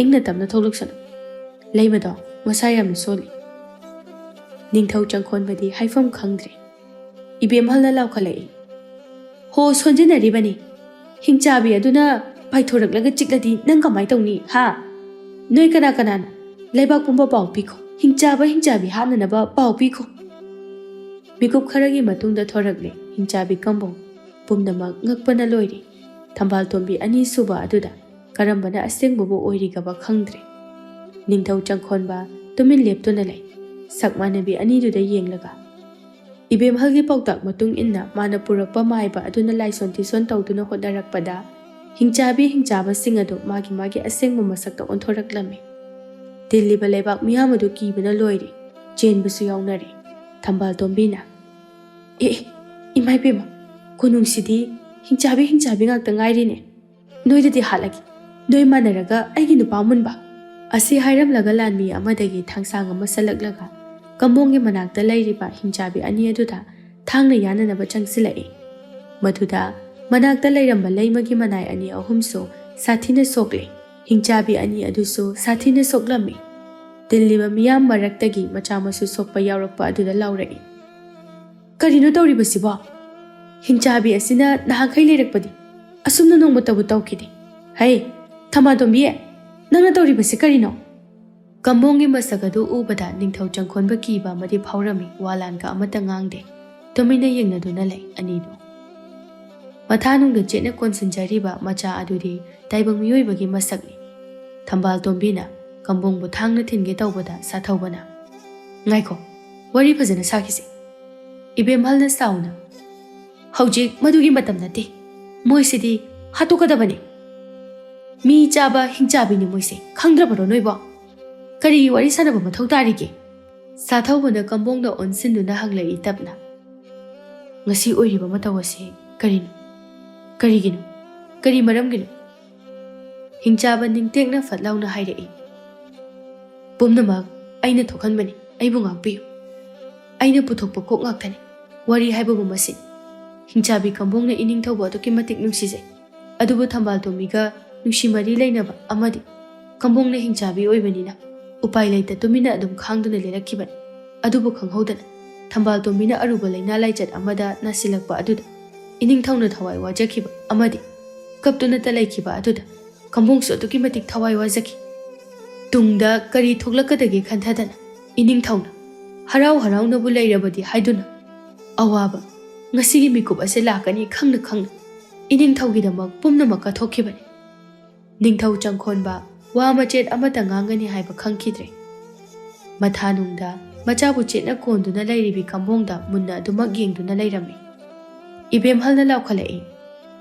ꯏꯪꯅ ꯇꯞꯅ ꯊꯣꯛꯂꯛꯁꯅꯨ꯫ ꯂꯩꯃꯗꯣ ꯃꯁꯥ ꯌꯥꯝꯅ ꯁꯣꯜꯂꯤ꯫" ꯅꯤꯡꯊꯧ ꯆꯪꯈꯣꯟꯕꯗꯤ ꯍꯥꯏꯐꯝ ꯈꯪꯗ꯭ꯔꯦ꯫ ꯏꯕꯦꯝꯍꯜꯅ ꯂꯥꯎꯈꯠꯂꯛꯏ, "ꯍꯣ, ꯁꯣꯟꯖꯤꯟꯅꯔꯤꯕꯅꯤ꯫ ꯍꯤꯡꯆꯥꯕꯤ ꯑꯗꯨꯅ ꯄꯥꯏꯊꯣꯔꯛꯂꯒ ꯆꯤꯛꯂꯗꯤ ꯅꯪ ꯀꯃꯥꯏ ꯇꯧꯅꯤ, ꯍꯥ? ꯅꯣꯏ ꯀꯅꯥ ꯀꯅꯥꯅꯣ ꯂꯩꯕꯥꯛ ꯄꯨꯝꯕ ꯄꯥꯎ ꯄꯤꯈꯣ꯫ ꯍꯤꯡꯆꯥꯕ ꯍꯤꯡꯆꯥꯕꯤ ꯍꯥꯠꯅꯅꯕ ꯄꯥꯎ ꯄꯤꯈꯣ꯫" ꯃꯤꯀꯨꯞ ꯈꯔꯒꯤ ꯃꯇꯨꯡꯗ ꯊꯣꯔꯛꯂꯦ ꯍꯤꯡꯆꯥꯕꯤ ꯀꯝꯕꯣꯡ꯫ ꯄꯨꯝꯅꯃꯛ ꯉꯛꯄꯅ ꯂꯣꯏꯔꯦ꯫ ꯊꯝꯕꯥꯜ ꯇꯣꯝꯕꯤ ꯑꯅꯤꯁꯨꯕ ꯑꯗꯨꯗ ꯀꯔꯝꯕꯅ ꯑꯁꯦꯡꯕꯕꯨ ꯑꯣꯏꯔꯤꯒꯕ ꯈꯪꯗ꯭ꯔꯦ꯫ ꯅꯤꯡꯊꯧ ꯆꯪꯈꯣꯟꯕ ꯇꯨꯃꯤꯟ ꯂꯦꯞꯇꯨꯅ ꯂꯩ, ꯁꯛ ꯃꯥꯟꯅꯕꯤ ꯑꯅꯤꯗꯨꯗ ꯌꯦꯡꯂꯒ꯫ ꯏꯕꯦꯝꯍꯜꯒꯤ ꯄꯥꯎꯇꯥꯛ ꯃꯇꯨꯡ ꯏꯟꯅ ꯃꯥꯅ ꯄꯨꯔꯛꯄ ꯃꯥꯏꯕ ꯑꯗꯨꯅ ꯂꯥꯏꯁꯣꯟ ꯇꯤꯁꯣꯟ ꯇꯧꯗꯨꯅ ꯍꯣꯠꯅꯔꯛꯄꯗ, ꯍꯤꯡꯆꯥꯕꯤ ꯍꯤꯡꯆꯥꯕꯁꯤꯡ ꯑꯗꯨ ꯃꯥꯒꯤ ꯃꯥꯒꯤ ꯑꯁꯦꯡꯕ ꯃꯁꯛꯇ ꯑꯣꯟꯊꯣꯔꯛꯂꯝꯃꯤ꯫ ꯇꯤꯜꯂꯤꯕ ꯂꯩꯕꯥꯛ ꯃꯤꯌꯥꯝ ꯑꯗꯨ ꯀꯤꯕꯅ ꯂꯣꯏꯔꯦ, ꯆꯦꯟꯕꯁꯨ ꯌꯥꯎꯅꯔꯦ꯫ ꯊꯝꯕꯥꯜ ꯇꯣꯝꯕꯤꯅ, "ꯑꯦ, ꯑꯦ, ꯏꯃꯥ ꯏꯕꯦꯝꯃ, ꯀꯣꯅꯨꯡꯁꯤꯗꯤ ꯍꯤꯡꯆꯥꯕꯤ ꯍꯤꯡꯆꯥꯕꯤ ꯉꯥꯛꯇ ꯉꯥꯏꯔꯤꯅꯦ꯫ ꯅꯣꯏꯗꯗꯤ ꯍꯥꯠꯂꯒꯦ, ꯅꯣꯏ ꯃꯥꯟꯅꯔꯒ ꯑꯩꯒꯤ ꯅꯨꯄꯥ ꯃꯨꯟꯕ꯫" ꯑꯁꯤ ꯍꯥꯏꯔꯝꯂꯒ ꯂꯥꯟꯃꯤ ꯑꯃꯗꯒꯤ ꯊꯥꯡꯁꯥꯡ ꯑꯃ ꯁꯠꯂꯛꯂꯒ ꯀꯝꯕꯣꯡꯒꯤ ꯃꯅꯥꯛꯇ ꯂꯩꯔꯤꯕ ꯍꯤꯡꯆꯥꯕꯤ ꯑꯅꯤ ꯑꯗꯨꯗ ꯊꯥꯡꯅ ꯌꯥꯅꯅꯕ ꯆꯪꯁꯤꯜꯂꯛꯏ꯫ ꯃꯗꯨꯗ ꯃꯅꯥꯛꯇ ꯂꯩꯔꯝꯕ ꯂꯩꯃꯒꯤ ꯃꯅꯥꯏ ꯑꯅꯤ ꯑꯍꯨꯝꯁꯨ ꯁꯥꯊꯤꯅ ꯁꯣꯛꯂꯦ꯫ ꯍꯤꯡꯆꯥꯕꯤ ꯑꯅꯤ ꯑꯗꯨꯁꯨ ꯁꯥꯊꯤꯅ ꯁꯣꯛꯂꯝꯃꯤ꯫ ꯇꯤꯜꯂꯤꯕ ꯃꯤꯌꯥꯝ ꯃꯔꯛꯇꯒꯤ ꯃꯆꯥ ꯃꯁꯨ ꯁꯣꯛꯄ ꯌꯥꯎꯔꯛꯄ ꯑꯗꯨꯗ ꯂꯥꯎꯔꯛꯏ, "ꯀꯔꯤꯅꯣ ꯇꯧꯔꯤꯕꯁꯤꯕꯣ? ꯍꯤꯡꯆꯥꯕꯤ ꯑꯁꯤꯅ ꯅꯍꯥꯟꯈꯩ ꯂꯩꯔꯛꯄꯗꯤ ꯑꯁꯨꯝꯅ ꯅꯣꯡꯃꯇꯕꯨ ꯇꯧꯈꯤꯗꯦ꯫ ꯍꯩ, ꯊꯃꯥꯇꯣꯝꯕꯤ, ꯅꯪꯅ ꯇꯧꯔꯤꯕꯁꯤ ꯀꯔꯤꯅꯣ?" ꯀꯝꯕꯣꯡꯒꯤ ꯃꯁꯛ ꯑꯗꯨ ꯎꯕꯗ ꯅꯤꯡꯊꯧ ꯆꯪꯈꯣꯟꯕ ꯀꯤꯕ ꯑꯃꯗꯤ ꯐꯥꯎꯔꯝꯃꯤ꯫ ꯋꯥ ꯂꯥꯟꯒ ꯑꯃꯠꯇ ꯉꯥꯡꯗꯦ꯫ ꯇꯨꯃꯤꯟꯅ ꯌꯦꯡꯅꯗꯨꯅ ꯂꯩ ꯑꯅꯤꯗꯨ꯫ ꯃꯊꯥꯅꯨꯡꯗ ꯆꯦꯠꯅ ꯀꯣꯟꯁꯤꯟꯖꯔꯤꯕ ꯃꯆꯥ ꯑꯗꯨꯗꯤ ꯇꯥꯏꯕꯪ ꯃꯤꯑꯣꯏꯕꯒꯤ ꯃꯁꯛꯅꯤ꯫ ꯊꯝꯕꯥꯜ ꯇꯣꯝꯕꯤꯅ ꯀꯝꯕꯣꯡꯕꯨ ꯊꯥꯡꯅ ꯊꯤꯟꯒꯦ ꯇꯧꯕꯗ ꯁꯥꯊꯧꯕꯅ, "ꯉꯥꯏꯈꯣ, ꯋꯥꯔꯤ ꯐꯖꯅ ꯁꯥꯈꯤꯁꯤ꯫" ꯏꯕꯦꯝꯍꯜꯅ ꯁꯥꯎꯅ, "ꯍꯧꯖꯤꯛ ꯃꯗꯨꯒꯤ ꯃꯇꯝ ꯅꯠꯇꯦ꯫ ꯃꯣꯏꯁꯤꯗꯤ ꯍꯥꯠꯇꯣꯛꯀꯗꯕꯅꯤ꯫ ꯃꯤ ꯆꯥꯕ ꯍꯤꯡꯆꯥꯕꯤꯅꯤ ꯃꯣꯏꯁꯦ, ꯈꯪꯗ꯭ꯔꯕꯔꯣ ꯅꯣꯏꯕꯣ? ꯀꯔꯤꯒꯤ ꯋꯥꯔꯤ ꯁꯥꯟꯅꯕ ꯃꯊꯧ ꯇꯥꯔꯤꯒꯦ? ꯁꯥꯊꯧꯕꯅ ꯀꯝꯕꯣꯡꯗ ꯑꯣꯟꯁꯤꯟꯗꯨꯅ ꯍꯪꯂꯛꯏ ꯇꯞꯅ꯫ "ꯉꯁꯤ ꯑꯣꯏꯔꯤꯕ ꯃꯇꯧ ꯑꯁꯤ ꯀꯔꯤꯅꯣ? ꯀꯔꯤꯒꯤꯅꯣ? ꯀꯔꯤ ꯃꯔꯝꯒꯤꯅꯣ?" ꯍꯤꯡꯆꯥꯕ ꯅꯤꯡꯇꯦꯛꯅ ꯐꯠ ꯂꯥꯎꯅ ꯍꯥꯏꯔꯛꯏ꯫ "ꯄꯨꯝꯅꯃꯛ ꯑꯩꯅ ꯊꯣꯛꯍꯟꯕꯅꯤ, ꯑꯩꯕꯨ ꯉꯥꯛꯄꯤꯌꯨ꯫ ꯑꯩꯅ ꯄꯨꯊꯣꯛꯄ ꯀꯣꯛ ꯉꯥꯛꯇꯅꯤ꯫ ꯋꯥꯔꯤ ꯍꯥꯏꯕꯕꯨ ꯃꯁꯤꯅꯤ꯫ ꯍꯤꯡꯆꯥꯕꯤ ꯀꯝꯕꯣꯡꯅ ꯏꯅꯤꯡꯊꯧꯕꯨ ꯑꯗꯨꯛꯀꯤ ꯃꯇꯤꯛ ꯅꯨꯡꯁꯤꯖꯩ꯫ ꯑꯗꯨꯕꯨ ꯊꯝꯕꯥꯜ ꯇꯣꯝꯕꯤꯒ ꯅꯨꯡꯁꯤ ꯃꯔꯤ ꯂꯩꯅꯕ ꯑꯃꯗꯤ ꯀꯝꯕꯣꯡꯅ ꯍꯤꯡꯆꯥꯕꯤ ꯑꯣꯏꯕꯅꯤꯅ ꯎꯄꯥꯏ ꯂꯩꯇ ꯇꯨꯃꯤꯟꯅ ꯑꯗꯨꯝ ꯈꯥꯡꯗꯨꯅ ꯂꯩꯔꯛꯈꯤꯕꯅꯤ꯫ ꯑꯗꯨꯕꯨ ꯈꯪꯍꯧꯗꯅ ꯊꯝꯕꯥꯜ ꯇꯣꯝꯕꯤꯅ ꯑꯔꯨꯕ ꯂꯥꯏꯅꯥ ꯂꯥꯏꯆꯠ ꯑꯃꯗ ꯅꯥꯁꯤꯜꯂꯛꯄ ꯑꯗꯨꯗ ꯏꯅꯤꯡꯊꯧꯅ ꯊꯋꯥꯏ ꯋꯥꯖꯈꯤꯕ ꯑꯃꯗꯤ ꯀꯞꯇꯨꯅꯇ ꯂꯩꯈꯤꯕ ꯑꯗꯨꯗ ꯀꯝꯕꯣꯡꯁꯨ ꯑꯗꯨꯛꯀꯤ ꯃꯇꯤꯛ ꯊꯋꯥꯏ ꯋꯥꯖꯈꯤ꯫ ꯇꯨꯡꯗ ꯀꯔꯤ ꯊꯣꯛꯂꯛꯀꯗꯒꯦ ꯈꯟꯊꯗꯅ ꯏꯅꯤꯡꯊꯧꯅ ꯍꯔꯥꯎ ꯍꯔꯥꯎꯅꯕꯨ ꯂꯩꯔꯕꯗꯤ ꯍꯥꯏꯗꯨꯅ ꯑꯋꯥꯕ ꯉꯁꯤꯒꯤ ꯃꯤꯀꯨꯞ ꯑꯁꯤ ꯂꯥꯛꯀꯅꯤ ꯈꯪꯅ ꯈꯪꯅ ꯏꯅꯤꯡꯊꯧꯒꯤꯗꯃꯛ ꯄꯨꯝꯅꯃꯛ ꯀꯠꯊꯣꯛꯈꯤꯕꯅꯤ꯫" ꯅꯤꯡꯊꯧ ꯆꯪꯈꯣꯟꯕ ꯋꯥ ꯃꯆꯦꯠ ꯑꯃꯠꯇ ꯉꯥꯡꯒꯅꯤ ꯍꯥꯏꯕ ꯈꯪꯈꯤꯗ꯭ꯔꯦ꯫ ꯃꯊꯥꯅꯨꯡꯗ ꯃꯆꯥꯕꯨ ꯆꯦꯠꯅ ꯀꯣꯟꯗꯨꯅ ꯂꯩꯔꯤꯕꯤ ꯀꯝꯕꯣꯡꯗ ꯃꯨꯟꯅ ꯑꯗꯨꯃꯛ ꯌꯦꯡꯗꯨꯅ ꯂꯩꯔꯝꯃꯤ꯫ ꯏꯕꯦꯝꯍꯜꯅ ꯂꯥꯎꯈꯠꯂꯛꯏ,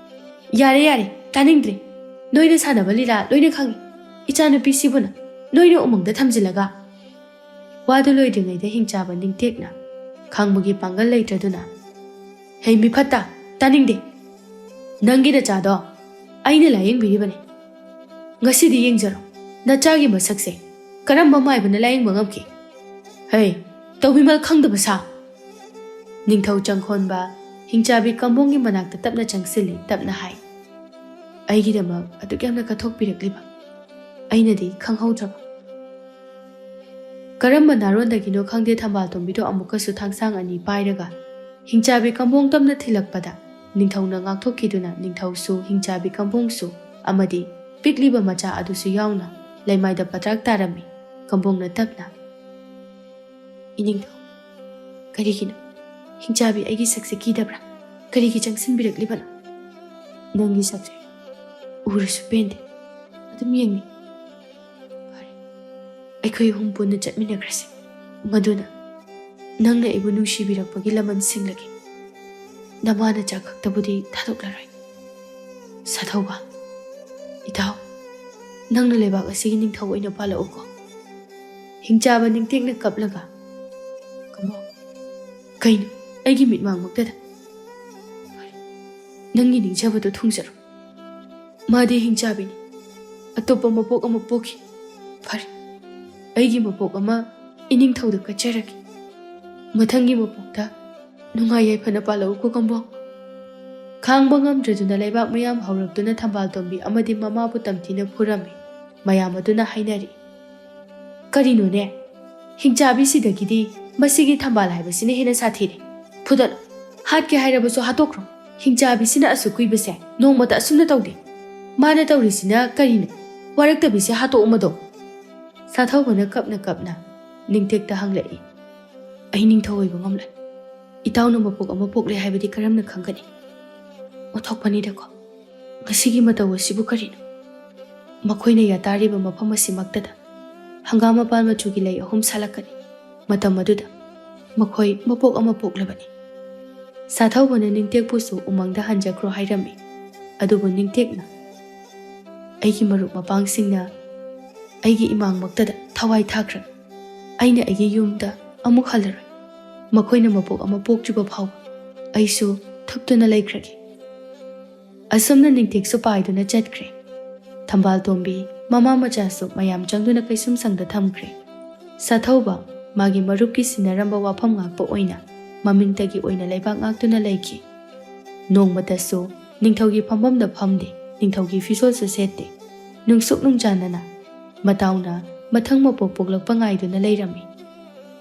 "ꯌꯥꯔꯦ, ꯌꯥꯔꯦ, ꯇꯥꯅꯤꯡꯗ꯭ꯔꯦ꯫ ꯅꯣꯏꯅ ꯁꯥꯟꯅꯕ ꯂꯤꯂꯥ ꯂꯣꯏꯅ ꯈꯪꯉꯤ꯫ ꯏꯆꯥꯅꯨꯄꯤꯁꯤꯕꯨꯅ ꯅꯣꯏꯅ ꯎꯃꯪꯗ ꯊꯝꯖꯤꯜꯂꯒ?" ꯋꯥꯗꯨ ꯂꯣꯏꯗ꯭ꯔꯤꯉꯩꯗ ꯍꯤꯡꯆꯥꯕ ꯅꯤꯡꯇꯦꯛꯅ ꯈꯥꯡꯕꯒꯤ ꯄꯥꯡꯒꯜ ꯂꯩꯇ꯭ꯔꯗꯨꯅ, "ꯍꯩ ꯃꯤꯐꯠꯇ, ꯇꯥꯅꯤꯡꯗꯦ꯫ ꯅꯪꯒꯤ ꯅꯆꯥꯗꯣ ꯑꯩꯅ ꯂꯥꯌꯦꯡꯕꯤꯔꯤꯕꯅꯤ꯫ ꯉꯁꯤꯗꯤ ꯌꯦꯡꯖꯔꯣ, ꯅꯆꯥꯒꯤ ꯃꯁꯛꯁꯦ ꯀꯔꯝꯕ ꯃꯥꯏꯕꯅ ꯂꯥꯌꯦꯡꯕ ꯉꯝꯈꯤ? ꯍꯩ, ꯇꯧꯕꯤꯃꯜ ꯈꯪꯗꯕ ꯁꯥ!" ꯅꯤꯡꯊꯧ ꯆꯪꯈꯣꯟꯕ ꯍꯤꯡꯆꯥꯕꯤ ꯀꯝꯕꯣꯡꯒꯤ ꯃꯅꯥꯛꯇ ꯇꯞꯅ ꯆꯪꯁꯤꯜꯂꯤ, ꯇꯞꯅ ꯍꯥꯏ, "ꯑꯩꯒꯤꯗꯃꯛ ꯑꯗꯨꯛ ꯌꯥꯝꯅ ꯀꯠꯊꯣꯛꯄꯤꯔꯛꯂꯤꯕ ꯑꯩꯅꯗꯤ ꯈꯪꯍꯧꯗ꯭ꯔꯕ꯫" ꯀꯔꯝꯕ ꯅꯥꯔꯣꯟꯗꯒꯤꯅꯣ ꯈꯪꯗꯦ, ꯊꯝꯕꯥꯜ ꯇꯣꯝꯕꯤꯗꯣ ꯑꯃꯨꯛꯀꯁꯨ ꯊꯥꯡꯁꯥꯡ ꯑꯅꯤ ꯄꯥꯏꯔꯒ ꯍꯤꯡꯆꯥꯕꯤ ꯀꯝꯕꯣꯡ ꯇꯞꯅ ꯊꯤꯜꯂꯛꯄꯗ ꯅꯤꯡꯊꯧꯅ ꯉꯥꯛꯊꯣꯛꯈꯤꯗꯨꯅ ꯅꯤꯡꯊꯧꯁꯨ ꯍꯤꯡꯆꯥꯕꯤ ꯀꯝꯕꯣꯡꯁꯨ ꯑꯃꯗꯤ ꯄꯤꯛꯂꯤꯕ ꯃꯆꯥ ꯑꯗꯨꯁꯨ ꯌꯥꯎꯅ ꯂꯩꯃꯥꯏꯗ ꯄꯇ꯭ꯔꯥꯛ ꯇꯥꯔꯝꯃꯤ꯫ ꯀꯝꯕꯣꯡꯅ ꯇꯞꯅ, "ꯏꯅꯤꯡꯊꯧ, ꯀꯔꯤꯒꯤꯅꯣ? ꯍꯤꯡꯆꯥꯕꯤ ꯑꯩꯒꯤ ꯁꯛꯁꯦ ꯀꯤꯗꯕ꯭ꯔꯥ? ꯀꯔꯤꯒꯤ ꯆꯪꯁꯤꯟꯕꯤꯔꯛꯂꯤꯕꯅꯣ? ꯅꯪꯒꯤ ꯁꯛꯁꯦ ꯎꯔꯁꯨ ꯄꯦꯟꯗꯦ, ꯑꯗꯨꯝ ꯌꯦꯡꯅꯤꯡ꯫ ꯐꯔꯦ, ꯑꯩꯈꯣꯏ ꯑꯍꯨꯝ ꯄꯨꯟꯅ ꯆꯠꯃꯤꯟꯅꯈ꯭ꯔꯁꯤ꯫ ꯃꯗꯨꯅ ꯅꯪꯅ ꯑꯩꯕꯨ ꯅꯨꯡꯁꯤꯕꯤꯔꯛꯄꯒꯤ ꯂꯃꯟ ꯁꯤꯡꯂꯒꯦ꯫ ꯅꯃꯥ ꯅꯆꯥ ꯈꯛꯇꯕꯨꯗꯤ ꯊꯥꯗꯣꯛꯂꯔꯣꯏ꯫" ꯁꯥꯊꯧꯕ, ꯏꯇꯥꯎ, ꯅꯪꯅ ꯂꯩꯕꯥꯛ ꯑꯁꯤꯒꯤ ꯅꯤꯡꯊꯧ ꯑꯣꯏꯅ ꯄꯥꯜꯂꯛꯎꯀꯣ꯫ ꯍꯤꯡꯆꯥꯕ ꯅꯤꯡꯇꯦꯛꯅ ꯀꯞꯂꯒ, "ꯀꯝꯕꯣ, ꯀꯩꯅꯣ ꯑꯩꯒꯤ ꯃꯤꯠꯃꯥꯡꯃꯛꯇꯗ? ꯅꯪꯒꯤ ꯅꯤꯡꯖꯕꯗꯣ ꯊꯨꯡꯖꯔꯣ꯫ ꯃꯥꯗꯤ ꯍꯤꯡꯆꯥꯕꯤꯅꯤ, ꯑꯇꯣꯞꯄ ꯃꯄꯣꯛ ꯑꯃ ꯄꯣꯛꯈꯤ꯫ ꯐꯔꯦ, ꯑꯩꯒꯤ ꯃꯄꯣꯛ ꯑꯃ ꯏꯅꯤꯡꯊꯧꯗ ꯀꯠꯆꯔꯒꯦ꯫ ꯃꯊꯪꯒꯤ ꯃꯄꯣꯛꯇ ꯅꯨꯡꯉꯥꯏ ꯌꯥꯏꯐꯅ ꯄꯥꯜꯂꯛꯎꯀꯣ ꯀꯝꯕꯣ"꯫ ꯈꯥꯡꯕ ꯉꯝꯗ꯭ꯔꯗꯨꯅ ꯂꯩꯕꯥꯛ ꯃꯌꯥꯝ ꯍꯧꯔꯛꯇꯨꯅ ꯊꯝꯕꯥꯜ ꯇꯣꯝꯕꯤ ꯑꯃꯗꯤ ꯃꯃꯥꯕꯨ ꯇꯝꯊꯤꯅ ꯐꯨꯔꯝꯃꯤ꯫ ꯃꯌꯥꯝ ꯑꯗꯨꯅ ꯍꯥꯏꯅꯔꯤ, "ꯀꯔꯤꯅꯣꯅꯦ? ꯍꯤꯡꯆꯥꯕꯤꯁꯤꯗꯒꯤꯗꯤ ꯃꯁꯤꯒꯤ ꯊꯝꯕꯥꯜ ꯍꯥꯏꯕꯁꯤꯅ ꯍꯦꯟꯅ ꯁꯥꯊꯤꯔꯦ꯫ ꯐꯨꯗꯠꯂꯣ꯫ ꯍꯥꯠꯀꯦ ꯍꯥꯏꯔꯕꯁꯨ ꯍꯥꯠꯇꯣꯛꯈ꯭ꯔꯣ꯫ ꯍꯤꯡꯆꯥꯕꯤꯁꯤꯅ ꯑꯁꯨꯛ ꯀꯨꯏꯕꯁꯦ ꯅꯣꯡꯃꯇ ꯑꯁꯨꯝꯅ ꯇꯧꯗꯦ꯫ ꯃꯥꯅ ꯇꯧꯔꯤꯁꯤꯅ ꯀꯔꯤꯅꯣ? ꯋꯥꯔꯛꯇꯕꯤꯁꯦ ꯍꯥꯠꯇꯣꯛꯑꯣ ꯃꯗꯣ"꯫ ꯁꯥꯊꯧꯕꯅ ꯀꯞꯅ ꯀꯞꯅ ꯅꯤꯡꯇꯦꯛꯇ ꯍꯪꯂꯛꯏ, "ꯑꯩ ꯅꯤꯡꯊꯧ ꯑꯣꯏꯕ ꯉꯝꯂꯣꯏ꯫ ꯏꯇꯥꯎꯅ ꯃꯄꯣꯛ ꯑꯃ ꯄꯣꯛꯂꯦ ꯍꯥꯏꯕꯗꯤ ꯀꯔꯝꯅ ꯈꯪꯒꯅꯤ? ꯑꯣꯟꯊꯣꯛꯄꯅꯤꯗꯀꯣ꯫ ꯉꯁꯤꯒꯤ ꯃꯇꯧ ꯑꯁꯤꯕꯨ ꯀꯔꯤꯅꯣ? ꯃꯈꯣꯏꯅ ꯌꯥꯇꯥꯔꯤꯕ ꯃꯐꯝ ꯑꯁꯤꯃꯛꯇꯗ ꯍꯪꯒꯥꯝ ꯃꯄꯥꯜ ꯃꯆꯨꯒꯤ ꯂꯩ ꯑꯍꯨꯝ ꯁꯥꯠꯂꯛꯀꯅꯤ꯫ ꯃꯇꯝ ꯑꯗꯨꯗ ꯃꯈꯣꯏ ꯃꯄꯣꯛ ꯑꯃ ꯄꯣꯛꯂꯕꯅꯤ"꯫ ꯁꯥꯊꯧꯕꯅ ꯅꯤꯡꯇꯦꯛꯄꯨꯁꯨ ꯎꯃꯪꯗ ꯍꯟꯖꯈ꯭ꯔꯣ ꯍꯥꯏꯔꯝꯃꯤ꯫ ꯑꯗꯨꯕꯨ ꯅꯤꯡꯇꯦꯛꯅ, "ꯑꯩꯒꯤ ꯃꯔꯨꯞ ꯃꯄꯥꯡꯁꯤꯡꯅ ꯑꯩꯒꯤ ꯏꯃꯥꯡꯃꯛꯇꯗ ꯊꯋꯥꯏ ꯊꯥꯈ꯭ꯔꯦ꯫ ꯑꯩꯅ ꯑꯩꯒꯤ ꯌꯨꯝꯗ ꯑꯃꯨꯛ ꯍꯜꯂꯔꯣꯏ꯫ ꯃꯈꯣꯏꯅ ꯃꯄꯣꯛ ꯑꯃ ꯄꯣꯛꯇ꯭ꯔꯤꯕ ꯐꯥꯎꯕ ꯑꯩꯁꯨ ꯊꯨꯞꯇꯨꯅ ꯂꯩꯈ꯭ꯔꯒꯦ"꯫ ꯑꯁꯨꯝꯅ ꯅꯤꯡꯇꯦꯛꯁꯨ ꯄꯥꯏꯗꯨꯅ ꯆꯠꯈ꯭ꯔꯦ꯫ ꯊꯝꯕꯥꯜ ꯇꯣꯝꯕꯤ ꯃꯃꯥ ꯃꯆꯥꯁꯨ ꯃꯌꯥꯝ ꯆꯪꯗꯨꯅ ꯀꯩꯁꯨꯝꯁꯪꯗ ꯊꯝꯈ꯭ꯔꯦ꯫ ꯁꯥꯊꯧꯕ ꯃꯥꯒꯤ ꯃꯔꯨꯞꯀꯤ ꯁꯤꯟꯅꯔꯝꯕ ꯋꯥꯐꯝ ꯉꯥꯛꯄ ꯑꯣꯏꯅ ꯃꯃꯤꯡꯇꯒꯤ ꯑꯣꯏꯅ ꯂꯩꯕꯥꯛ ꯉꯥꯛꯇꯨꯅ ꯂꯩꯈꯤ꯫ ꯅꯣꯡꯃꯇꯁꯨ ꯅꯤꯡꯊꯧꯒꯤ ꯐꯝꯐꯝꯗ ꯐꯝꯗꯦ, ꯅꯤꯡꯊꯧꯒꯤ ꯐꯤꯖꯣꯜꯁꯨ ꯁꯦꯠꯇꯦ꯫ ꯅꯨꯡꯁꯨꯛ ꯅꯨꯡꯖꯥꯅꯅ ꯃꯇꯥꯎꯅ ꯃꯊꯪ ꯃꯄꯣꯛ ꯄꯣꯛꯂꯛꯄ ꯉꯥꯏꯗꯨꯅ ꯂꯩꯔꯝꯃꯤ꯫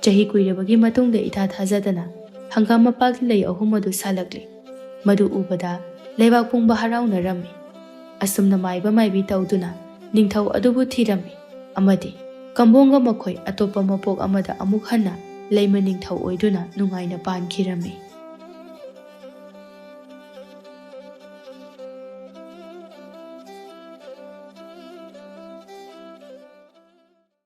ꯆꯍꯤ ꯀꯨꯏꯔꯕꯒꯤ ꯃꯇꯨꯡꯗ ꯏꯊꯥ ꯊꯥꯖꯗꯅ ꯍꯪꯒꯥꯝ ꯃꯄꯥꯜꯒꯤ ꯂꯩ ꯑꯍꯨꯝ ꯑꯗꯨ ꯁꯥꯠꯂꯛꯂꯤ꯫ ꯃꯗꯨ ꯎꯕꯗ ꯂꯩꯕꯥꯛ ꯄꯨꯝꯕ ꯍꯔꯥꯎꯅꯔꯝꯃꯤ꯫ ꯑꯁꯨꯝꯅ ꯃꯥꯏꯕ ꯃꯥꯏꯕꯤ ꯇꯧꯗꯨꯅ ꯅꯤꯡꯊꯧ ꯑꯗꯨꯕꯨ ꯊꯤꯔꯝꯃꯤ ꯑꯃꯗꯤ ꯀꯝꯕꯣꯡꯒ ꯃꯈꯣꯏ ꯑꯇꯣꯞꯄ ꯃꯄꯣꯛ ꯑꯃꯗ ꯑꯃꯨꯛ ꯍꯟꯅ ꯂꯩꯃ ꯅꯤꯡꯊꯧ ꯑꯣꯏꯗꯨꯅ ꯅꯨꯡꯉꯥꯏꯅ ꯄꯥꯟꯈꯤꯔꯝꯃꯤ꯫